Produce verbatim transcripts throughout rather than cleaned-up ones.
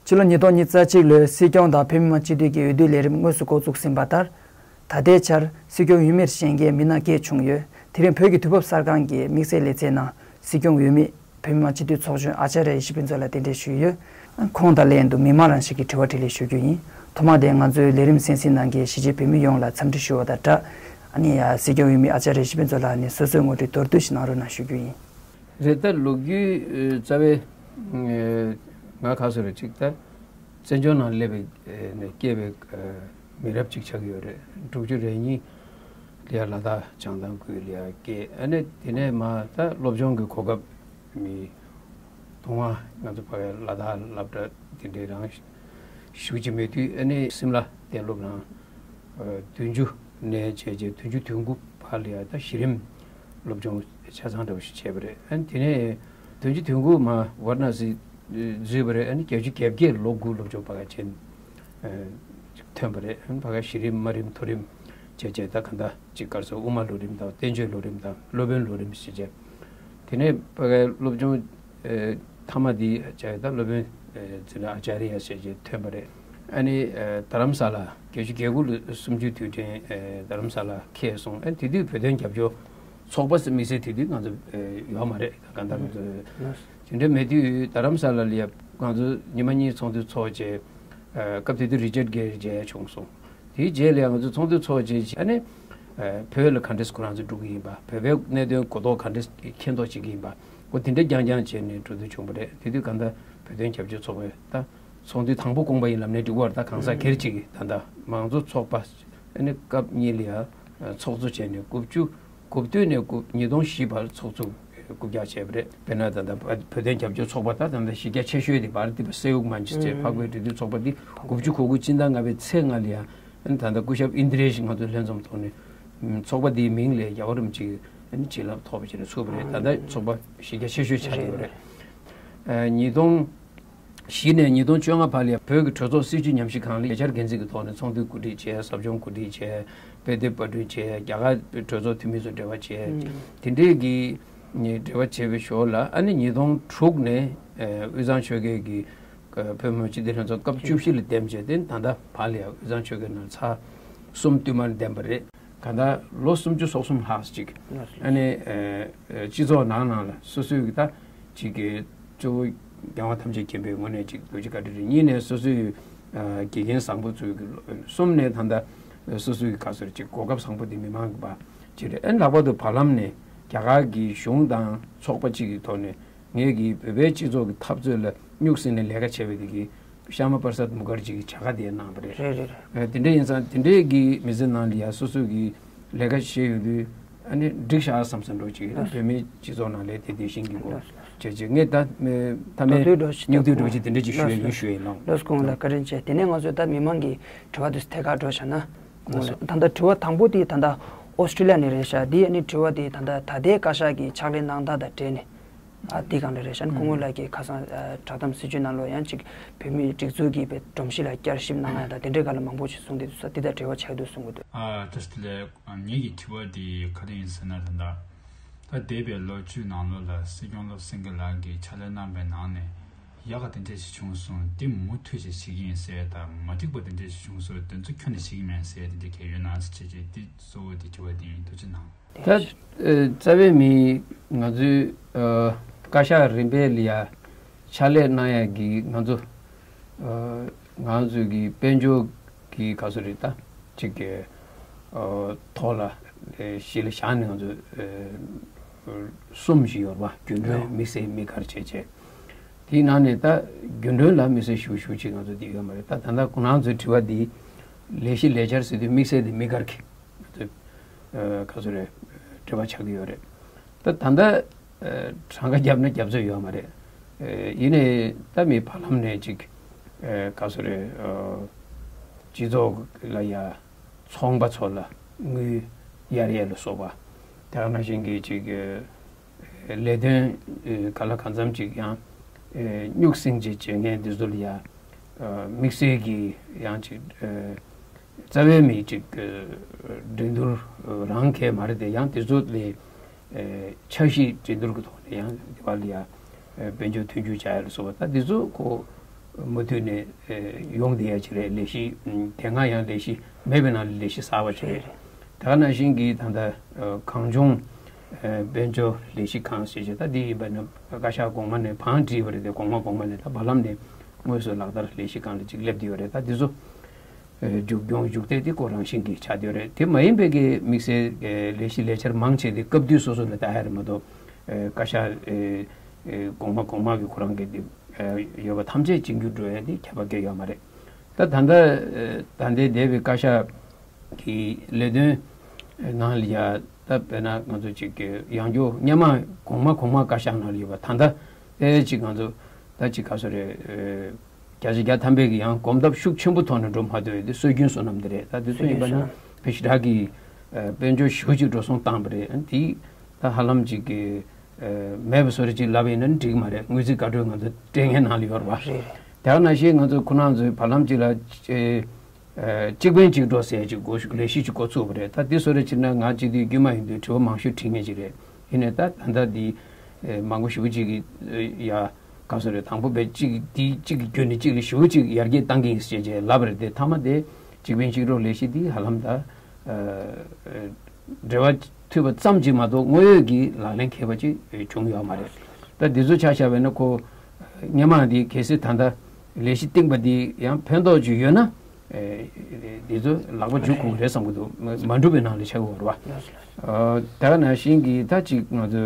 ཕྱི་ལོ་ཉིས་སྟོང་ཉི་ཤུ་རྩ་གཅིག་ལོའི་སྲིད་སྐྱོང་དང་བོད་མི་མང་སྤྱི་འཐུས་ཀྱི་འོས་བསྡུའི་ལས་རིམ་དངོས་སུ་འགོ་བཙུགས་ཟིན་པ་ལྟར། ད་ལྟའི་ཆར་སྲིད་སྐྱོང་འོས་མིར་བཞེངས་མཁན་མི་སྣ་བརྒྱད་བྱུང་ཡོད། དེ་རིང་བོད་ཀྱི་དུས་བབ་གསར་ཁང་གི་དམིགས་བསལ་ལེ་ཚན་ནང་སྲིད་སྐྱོང་འོས་མི་བོད་མི་མང་སྤྱི་འཐུས་ཚོགས་གཞོན་ཨ་ཅཱརྱ་ཡེ་ཤེས་ཕུན་ཚོགས་ལགས་གདན་འདྲེན་ཞུས་ཡོད། ཁོང་དང་ལྷན་དུ་མི་མང་རང་བཞིན་གྱི་དྲི་བ་དྲིས་ལན་ཞུ་རྒྱུ་ཡིན། ཐོག་མ་དེ་ང་ཚོའི་ལས་རིམ་གསན་གཟིགས་གནང་མཁན་གཞིས་བྱེས་བོད་མི་ཡོངས་ལ་འཚམས་འདྲི་ཞུ་བ་དང་སྦྲགས། ཨ་ནི་ཡ་སྲིད་སྐྱོང་འོས་མི་ཨ་ཅཱརྱ་ཡེ་ཤེས་ཕུན་ཚོགས་ལགས་ནས་སོ་སོའི་ངོ་སྤྲོད་མདོར་བསྡུས་ཤིག་གནང་རོགས་གནང་ཞུ་རྒྱུ་ཡིན། རེད། ད་ལོ་རྒྱུས་རྩ་བའི་ང་ག་ཟེར་རེད། ཅིག་ད་བཙན་བྱོལ་ནང་སླེབས་པའི་ནས་སྐྱེས་པའི་མི་རབས་ཅིག་ཆགས་ཀྱི་ཡོད་རེད། དྲུག་ཅུ་རེ་གཉིས་ལ་ཡ་ལ་དྭགས་བྱང་ཐང་ཁུལ་ལ་ཡ་སྐྱེས། ཨ་ནི་དེ་ནས་མ་ད་སློབ་སྦྱོང་གི་གོ་སྐབས་མི་དུང་བ་ང་ཚོ་ཕ་གའི་ལ་དྭགས་སློབ་གྲྭ་དེ་འདྲའི་རང་ཞུ་གི་མེད་དུས། ཨ་ནི་སིམ་ལ་གཏན་སློབ་རང་བདུན་ཅུ་ནས་བྱས་རྗེས་བདུན་ཅུ་དོན་དགུ་བར་ལ་ཡ་ད་གཞི་རིམ་སློབ་སྦྱོང་ཆ་ཚང་འདྲ་བོ་ཞིག་བྱས་པ་རེད། ཨ་ནི་དེ་ནས་བདུན་ཅུ་དོན་དགུ་མ་ཝཱ་ར་ཎ་སི་འཛུལ་བ་རེད། ཨ་ནི་བརྒྱད་ཅུ་གྱ་བརྒྱད་ལོ་དགུ་སློབ་སྦྱོང་ཕ་ག་བྱས་ཐོན་པ་རེད། ཨ་ནི་ཕ་ག་གཞི་རིམ་དམའ་རིམ་མཐོ་རིམ་བྱས་རྗེས་ད་ག་འདྲ་ཅིག་ག་རེ་ཟེར། དབུ་མ་ལོ་རིམ་དང་བསྟན་བཅོས་ལོ་རིམ་དང་སློབ་དཔོན་ལོ་རིམ་ཞེས་བྱས། དེ་ནས་ཕ་གའི་སློབ་སྦྱོང་མཐའ་མ་འདི་བྱས་ད་སློབ་དཔོན་འཛིན་གྲྭ་ཨ་ཅཱརྱ་ཞེས་བྱས་ཐོན་པ་རེད། ཨ་ནི་རྡ་རམ་ས་ལ་བརྒྱད་ཅུ་གྱ་དགུ་ལོ་གསུམ་བཅུའི་དུས་དྲན་རྡ་རམ་ས་ལ་འཁེལ་སོང་། ཨ་ནི་དེ་དུས་བོད་དོན་རྒྱབ་སྐྱོར་ཚོགས་པ་དམིགས་བསལ་དེ་དུས་ང་ཚོ་ཡོད་མ་རེད། གང་ལྟར་ང་ཚོ་དེ་འདྲ་མེད་དུས་རྡ་རམ་ས་ལ་ལ་ཡ་ང་ཚོ་ཉི་མ་གཉིས་ཚོགས་འདུ་ཚོགས་བྱས། སྐབས་དེ་དུས་རི་ཅར་གྷེར་མཇལ་བྱུང་སོང་། དེའི་རྗེས་ལ་ང་ཚོ་ཚོགས་འདུ་ཚོགས་རྗེས་ཨ་ནི། བོད་ལ་ག་འདྲས་ཁོ་རང་ཚོ་འགྲོ་གི་ཡིན་པ། བོད་པའི་གནད་དོན་གོ་རྟོགས་ག་འདྲས་མཁྱེན་རྟོགས་བྱེད་ཀྱི་ཡིན་པ། འོ་དེ་འདྲ་རྐྱང་རྐྱང་བྱས་ནས་འགྲོ་འདོད་བྱུང་བ་རེད། དེ་དུས་གང་ལྟར་བོད་དོན་རྒྱབ་སྐྱོར་ཚོགས་པའི་ད་ཚོགས་འདུ་དང་པོ་བསྐོང་པ་ཡིན་ལབ་ནས་འགྲིག་པ་རེད། ད་གང་ཟག་སྒེར་གཅིག་གིས་ད་ལྟ་མང་གཙོ་ཚོགས་པ་ཨ་ནི་སྐབས་གཉིས་ལ་ཡ་ཚོགས་གཙོ་བྱས་ནས་དགུ་བཅུ། དགུ་བདུན་ནས་དགུ་ཉིས་སྟོང་བཞི་བར་ཚོགས་གཙོ་རྐུབ་བཀྱག་བྱས་པ་རེད། དཔེར་ན་ད་ལྟ་བོད་དོན་རྒྱབ་སྐྱོར་ཚོགས་པ་ད་ད་ལྟ་གཞི་རྒྱ་ཆེ་ཤོས་དེ་བྷ་ར་ཏི་པ་སེའུ་མན་ཇི་ཅེས་འཕགས་པའི་འབྲེལ་མཐུད་ཚོགས་པ་འདི་དགུ་བཅུ་གོ་དགུ་སྤྱི་ཟླ་ལྔ་པའི་ཚེས་ལྔ་ལ་ཡང་ད་ལྟ་སྐུ་ཞབས་ཨིན་དྲེ་ཞིག་ང་ཚོ་ལྷན་འཛོམས་ཐོག་ནས་ཚོགས་པ་འདིའི་མིང་ལ་རྒྱལ་བ་རིན་པོ་ཆེའི་བྱིན་རླབས་ཐོབ་པ་བྱས་ནས་ཚུགས་པ་རེད། ད་ལྟ་ཚོགས་པ་གཞི་རྒྱ་ཆེ་ཤོས་ཆགས་ཡོད་རེད། ཉིས་སྟོང་བཞི་ནས་ཉིས་སྟོང་བཅོ་ལྔ་བར་ལ་བོད་ཀྱི་གྲོས་ཚོགས་སྲིད་བྱུས་ཉམས་ཞིབ་ཁང་ལ་ལས་འཆར་འགན་འཛིན་གྱི་ཐོག་ནས་ཚོགས་འདུ་གོ་སྒྲིག་བྱས། ཟབ་སྦྱོང་གོ་སྒྲིག་བྱས། དཔེ་དེབ་པར་སྐྲུན་བྱས། རྒྱ་གར་གྲོས་ཚོགས་འཐུས་མི་ཚོ་འབྲེལ་བ་བྱས། དེ་འདྲས་ཀྱི་འབྲེལ་བ་བྱས་པའི་ཞོར་ལ་ཨ་ནི་ཉིས་སྟོང་དྲུག་ནས་དབུས་གཙང་ཆོལ་ཁའི་གི་བོད་མི་སྤྱི་འཐུས་ལྷན་ཚོགས་སྐབས་བཅུ་བཞི་ལ་འདེམས་བྱས་ཏེ་ད་ལྟ་བར་ལ་ཡང་དབུས་གཙང་ཆོལ་ཁའི་ནང་ཚར་གསུམ་བསྟུད་མར་འདེམས་པ་རེད། གང་ལྟར་ལོ་སུམ་ཅུ་སོ་གསུམ་ལྷག་ཅིག་ཨ་ནི་སྤྱི་ཚོགས་ནང་ནང་ལ་སོ་སོའི་གི་ད་ཅིག་གི་གཙོ་བོ་རྒྱལ་དབང་ཐམས་ཅད་མཁྱེན་པའི་ངོས་ནས་ཅིག་ལོ་རྒྱུས་བཀའ་དྲིན་རེད། གཉིས་ནས་སོ་སོའི་དགེ་རྒན་བཟང་པོ་ཚོའི་གི་ལོ་གསུམ་ནས་ད་ལྟ་སོ་སོའི་གི་ག་ཟེར་ཅིག་གོ་སྐབས་བཟང་པོ་དེ་མི་མང་གི་པ་ཅིག་རེད། ཨ་ནི་ལྷག་པར་དུ་བར་ལམ་ནས་རྒྱ་གར་གི་གཞུང་དང་ཚོགས་པ་ཅིག་གི་ཐོག་ནས་ངས་གི་བོད་པའི་སྤྱི་ཚོགས་ཀྱི་འཐབ་རྩོད་ལ་སྨྱུག་སྲིང་ནས་ལས་ཀ་བྱས་པའི་དེ་གི་ཤ་མ་པར་སད་མུ་ཁར་ཇི་གི་བྱ་དགའ་དེ་གནང་བ་རེད། རེད་རེད་རེད། དེ་འདྲ་ཡིན་ཙང་དེ་འདྲའི་གི་མི་ཚེ་ནང་ལ་ཡ་སོ་སོ་གི་ལས་ཀ་བྱེད་ཡོང་དུས་ཨ་ནི་འགྲིག་ཤག་བསམ་བསམ་འགྲོ་ཅིག་ཡིན་ན་བོད་མིའི་སྤྱི་ཚོགས་ནང་ལས་དེ་དེ་བཞིན་གི་གོ་བྱས་ཅིག་ངས་ད་མཐའ་མའི་མཐུན་སྒྲིལ་འགྲོ་ཅིག་ད་ངས་ད་མཐུན་སྒྲིལ་འགྲོ་ཅིག་དེ་འདྲ་ཅིག་ཞུ་ཡ་ཡིན་ཞུ་ཡ་ཡིན་ལགས། ལགས་སོ། ཁོང་ལ་བཀའ་དྲིན་ཆེ། དེ་ནས་ང་ཚོས་ད་མི་མང་གི་དྲི་བ་དེ་ཐད་ཀར་འགྲོ་བྱ་ན། ལགས་སོ། ད་ལྟ་དྲི་བ་དང་པོ་དེ་ད་ལྟ་ཨོ་སི་ཀྲི་ལི་ཡ་ནས་རེད་ཤག་དེ་ཨ་ནི་དྲི་བ་དེ་ད་ལྟ་ད་ལྟའི་བཀའ་ཤག་གི་ཕྱག་ལས་གནང་སྟངས་དང་འབྲེལ་ནས། ཨ་དེ་གང་རེད་རེད་ཤག་སྐུ་ངོ་ལགས་ཀྱིས་ཁ་སང་ཨ་བསྒྲགས་གཏམ་སྲིད་བྱུས་ནང་ལོགས་ཡང་ཅིག་བོད་མིའི་སྒྲིག་འཛུགས་ཀྱི་བའི་སྒྲོམ་གཞི་ལ་བསྐྱར་ཞིབ་གནང་ཡ་དང་དེ་འདྲའི་སྒང་ལ་མང་པོ་ཞིག་གསུངས་བསྡད་འདུག་ས། དེ་དང་འབྲེལ་བ་ཆགས་འདུག་གསུང་གི་འདུག་ཨ་བཀྲ་ཤིས་བདེ་ལེགས། ངེད་ཀྱི་དྲི་བ་འདི་ག་རེ་ཡིན་ཟེར་ན་ད་ལྟ་ད་འདས་པའི་ལོ་བཅུ་ནང་ལོགས་ལ་སྲིད་སྐྱོང་བློ་སེང་གེ་ལགས་ཀྱིས་ཕྱག་ལས་གནང་བའི་ནང་ནས་ཡག་ག་དེ་འདྲས་ཞིག་བྱུང་སོང་། དེ་མུ་མཐུད་ཅིག་བྱེད་ཀྱི་ཡིན་ཟེར་དང་མ་འགྲིག་པ་དེ་འདྲས་ཞིག་བྱུང་སོང་། དེ་ཚོ་ཁྱོན་ནས་བྱེད་ཀྱི་མེད་ཟེར་དེ་འདྲས་གལ་ཡོད་ན་ཟེར་བྱས་བྱས་དེ་གཙོ་བོ་དེ་དྲི་བ་དེ་ཡིན། ཐུགས་རྗེ་གནང་། ད་ཨ་རྩ་བའི་མི་ང་ཚོའི་ཨ་བཀའ་ཤག་རིམ་པས་ལ་ཡ་ཕྱག་ལས་གནང་ཡ་གི་ང་ཚོ་ཨ་ང་ཚོའི་གི་དཔལ་འབྱོར་གི་ག་ཚོད་རེད་ད་ཅིག་གི་ཨ་ཐོག་ལ་ཨ་གཞི་ལ་བཞག་ནས་ང་ཚོ་ཨ་གསུམ་ཞིག་ཡོད་རེད་པ། རྒྱུན་གྲོན་དམིགས་བསལ་དམིགས་བཀར་བྱས་བྱས་དེའི་ནང་ནས་ད་རྒྱུན་གྲོན་ལ་དམིགས་བསལ་ཞུ་ཞུ་ཅིག་ང་ཚོ་འདི་ཡོད་མ་རེད། ད་ད་ལྟ་ཁོང་རང་ཚོའི་དྲི་བ་འདི་ལས་གཞི་ལས་འཆར་ཟེར་དུས་དམིགས་བསལ་དེ་དམིགས་བཀར་གི་ང་ཚོ་ཨ་ག་ཚོད་རེད་དྲི་བ་ཆགས་ཀྱི་ཡོད་རེད། ད་ད་ལྟ་ཨ་གྲངས་ཀ་བརྒྱབ་ན་རྒྱབ་ཚོད་ཡོད་མ་རེད། ཨ་ཡིན་ནའི་ད་མི་བར་ལམ་ནས་ཅིག་ཨ་ག་ཚོད་རེད་ཨ་སྤྱི་ཚོགས་ལ་ཡ་ཚོང་པ་ཚོ་ལ་དངུལ་གཡར་ཡས་ལ་སོགས་པ་དེ་ག་ནང་བཞིན་གྱི་ཅིག་ཨ་ལས་དོན་ཨ་ག་ལ་གང་འཚམ་ཅིག་ཡང་ཨ་སྨྱུག་སྲིང་ཅིག་བྱེད་མཁན་འདི་ཚོ་ལ་ཡ་ཨ་དམིགས་བསལ་གྱི་ཡང་ཅིག་ཨ་རྩ་བའི་མི་ཅིག་འགྲན་བསྡུར་རང་གས་མ་རེད་དེ་ཡང་དེ་ཚོ་ལས་འཆར་གཞི་འགྲན་བསྡུར་གྱི་ཐོག་ནས་ཡང་དེ་བ་ལ་ཡ་དཔལ་འབྱོར་མཐུན་འགྱུར་བྱ་ཡ་ལ་སོགས་པ་ད་དེ་ཚོ་ཁོ་ མུ་མཐུད་ནས་ཡོང་བསྡད་ཡ་ཅིག་རེད། ལས་གཞི་དེ་སྔ་ཡང་ལས་གཞི་མེད་པའི་ནང་ལ་ལས་གཞི་གསར་པ་ཅིག་རེད། དེ་ག་ནང་བཞིན་གྱི་ད་ལྟ་གངས་ལྗོངས་དཔལ་འབྱོར་ལས་གཞི་ཁང་ཞེས་བྱས། ད་འདི་ཡིན་པ་ན་བཀའ་ཤག་གོང་མ་ནས་བང་བསྒྲིགས་པ་རེད་དེ། གོང་མ་གོང་མ་ནས་ད་བར་ལམ་ནས་དངོས་སུ་ལག་བསྟར་ལས་གཞི་ཁང་ལ་ཅིག་སླེབས་བསྡད་ཡོད་རེད། ད་འདི་ཚོ་མཇུག་སྐྱོང་མཇུག་སྐྱོང་དེ་ཁོ་རང་བཞིན་གྱིས་ཆགས་བསྡད་ཡོད་རེད། དེ་མ་ཡིན་པའི་གི་དམིགས་བསལ་ལས་གཞི་ལས་འཆར་མང་ཆེ་དེ་སྐབས་དུས་སོ་སོ་ལ་ལྟ་ཡ་རེད་མ་གཏོགས། བཀའ་ཤག་གོང་མ་གོང་མ་གི་ཁོ་རང་གི་དེ་ཡོད་པ་ཐམས་ཅད་བྱིན་གྱིས་འགྲོ་ཡ་དེ་ཁྱབ་པ་གང་ཡང་ཡོད་མ་རེད། ད་ད་ལྟ་ད་ལྟའི་འདས་པའི་བཀའ་ཤག་གི་ལས་དོན་ནང་ལ་ཡ། ད་དཔེར་ན་ང་ཚོ་ཅིག་གི་ཡང་བསྐྱར་སྔོན་མ་གོང་མ་གོང་མ་བཀའ་ཤག་ནང་ལ་ཡོད་པ་ད་ལྟ་དེ་ཅིག་ང་ཚོ་ད་ཅིག་ག་ཚོད་རེད། བརྒྱ་ཆ་བརྒྱ་ཐམ་པའི་གི་ཡང་གོམ་སྟབས་ཤུགས་ཆེན་པོ་ཐོག་ནས་འགྲོ་མ་ཐུབ་ཡོད་དེ། སྲོལ་རྒྱུན་སོ་ནམ་དེ་རེད། ད་དེ་ཚོ་ཡིན་པ་ན་བོད་ཞི་བདེ་གི་དཔལ་འབྱོར་ཞེ་པོ་ཅིག་འགྲོ་སོང་བཏང་བ་རེད། དེ་ད་ཧ་ལམ་ཅིག་གི་མེད་པ་བཟོ་འདྲ་ཅིག་ལབ་ཡིན་ན་འགྲིག་མ་རེད། དངུལ་རྩིས་བཀའ་འཁྲོལ་ང་ཚོ་སྤྲད་མཁན་ནང་ལ་ཡོད་རེད་བ། རེད་རེད། དེ་ག་ནང་བཞིན་ང་ཚོ་ཁོ་རང་ཚོའི་བར་ལམ་ཅིག་ལ་ཨེ་གཅིག་ཕན་གཅིག་གྲོགས་ཟེར་ཅིག་འགོ་ཤུགས་ལས་གཞི་ཅིག་འགོ་ཚུགས་པ་རེད། ད་དེ་བཟོ་འདྲ་ཅིག་ན་ང་སྤྱི་འཐུས་དཀྱུས་མ་ཡིན་དུས་དྲི་བ་མང་ཤོས་དྲི་མཁན་ཅིག་རེད། ཡིན་ནའི་ད་ད་ལྟ་འདི་ཨེ་མང་པོ་ཞེ་པོ་ཅིག་གི་ཨེ་ཡ་ག་ཚོད་རེད། དང་པོ་བས་གཅིག་འདི་གཅིག་གི་བརྒྱུད་ནས་གཅིག་ལ་ཞེ་པོ་ཅིག་ཡར་རྒྱས་བཏང་གི་ཡིན་ཟེར་བྱས་ལབ་པ་རེད་དེ། མཐའ་མ་དེ་གཅིག་ཕན་གཅིག་གྲོགས་ལས་གཞི་འདི་ཧ་ལམ་ད་ཨེ་འབྲེལ་བ་མཐུད་པ་ཙམ་གྱིས་མ་གཏོགས་དངོས་ཡོད་ཀྱི་ལག་ལེན་འཁེལ་བ་ཅིག་བྱུང་ཡོད་མ་རེད། ད་འདི་ཚོ་ཆ་བཞག་པ་ཡིན་ན་ཁོ་སྔོན་མ་འདི་གལ་སྲིད་ད་ལྟ་ལས་གཞི་བཏིང་པ་འདི་ཡང་ཕན་ཐོགས་ཅིག་ཡོད་ན། ཨེ་འདི་ཚོ་ལག་པ་འཇུ་དགོས་རེད་བསམ་གྱི་འདུག་མ་མ་འགྲུབ་པའི་ནང་ལ་ཆགས་ཀྱི་ཡོད་རེད་བ། ཨ་ད་ག་ནང་བཞིན་གྱི་ད་ཅིག་ང་ཚོ་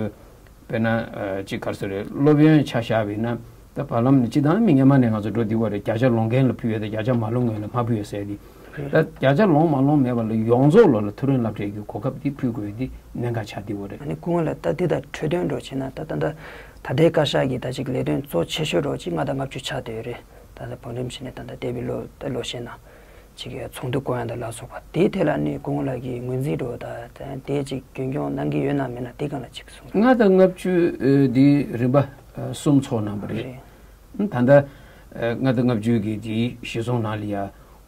དཔེར་ན་ཨ་ཅིག་ག་རེ་ཟེར་རེད། སློབ་ཡོན་ཆ་བཞག་པ་ཡིན་ན་ད་བར་ལམ་ནས་སྤྱི་བཏང་མི་སྔོན་མ་ནས་ང་ཚོ་འགྲོ་བསྡད་ཡོད་རེད། བརྒྱ་ཆ་ལོངས་མཁན་ལ་ཕུལ་ཡོད་དེ། བརྒྱ་ཆ་མ་ལོངས་མཁན་ལ་མ་ཕུལ་ཡོད་ཟེར་དེ། ད་བརྒྱ་ཆ་ལོངས་མ་ལོངས་མེད་པ་ལ་ཡོངས་རྫོགས་ལོ་ལ་མཐོ་རིམ་སློབ་གྲྭའི་གི་གོ་སྐབས་དེ་ཕུལ་དགོས་ཡོད་དེ་གནད་འགག་ཆགས་བསྡད་ཡོད་རེད། ཨ་ནི་སྐུ་ངོ་ལགས། ད་འདི་དང་འཕྲོས་དོན་འདྲ་བྱས་ན་ད་ད་ད་ད་ལྟའི་བཀའ་ཤག་གི་ད་ཅིག་ལས་དོན་གཙོ་ཆེ་ཤོས་འདྲ་ཅིག་ལྔ་དང་ལྔ་བཅུ་ཆགས་བསྡད་ཡོད་རེད། ད་ལྟ་བང་རིམ་བྱས་ནས་ད་ལྟ་འདས་པའི་ལོ་ད་ལོ་ཤས་ནང་ཅིག་ཚོགས་འདུ་བསྐོང་ཡ་དང་ལ་སོགས་པ་དེའི་ཐད་ལ་ནི་སྐུ་ངོ་ལགས་ཀྱི་ངོས་འཛིན་འདྲ་ད་དེ་ཅིག་རྒྱུན་སྐྱོང་གནང་གི་ཡོད་ན་མེད་ན་དེ་སྒང་ལ་ཅིག་གསུང་རོགས། ལྔ་དང་ལྔ་བཅུ་འདི་རིམ་པ་གསུམ་ཚོགས་གནང་བ་རེད། རེད། ད་ལྟ་ལྔ་དང་ལྔ་བཅུ་གི་དེའི་གཞི་བཟུང་ནང་ལ་ཡ་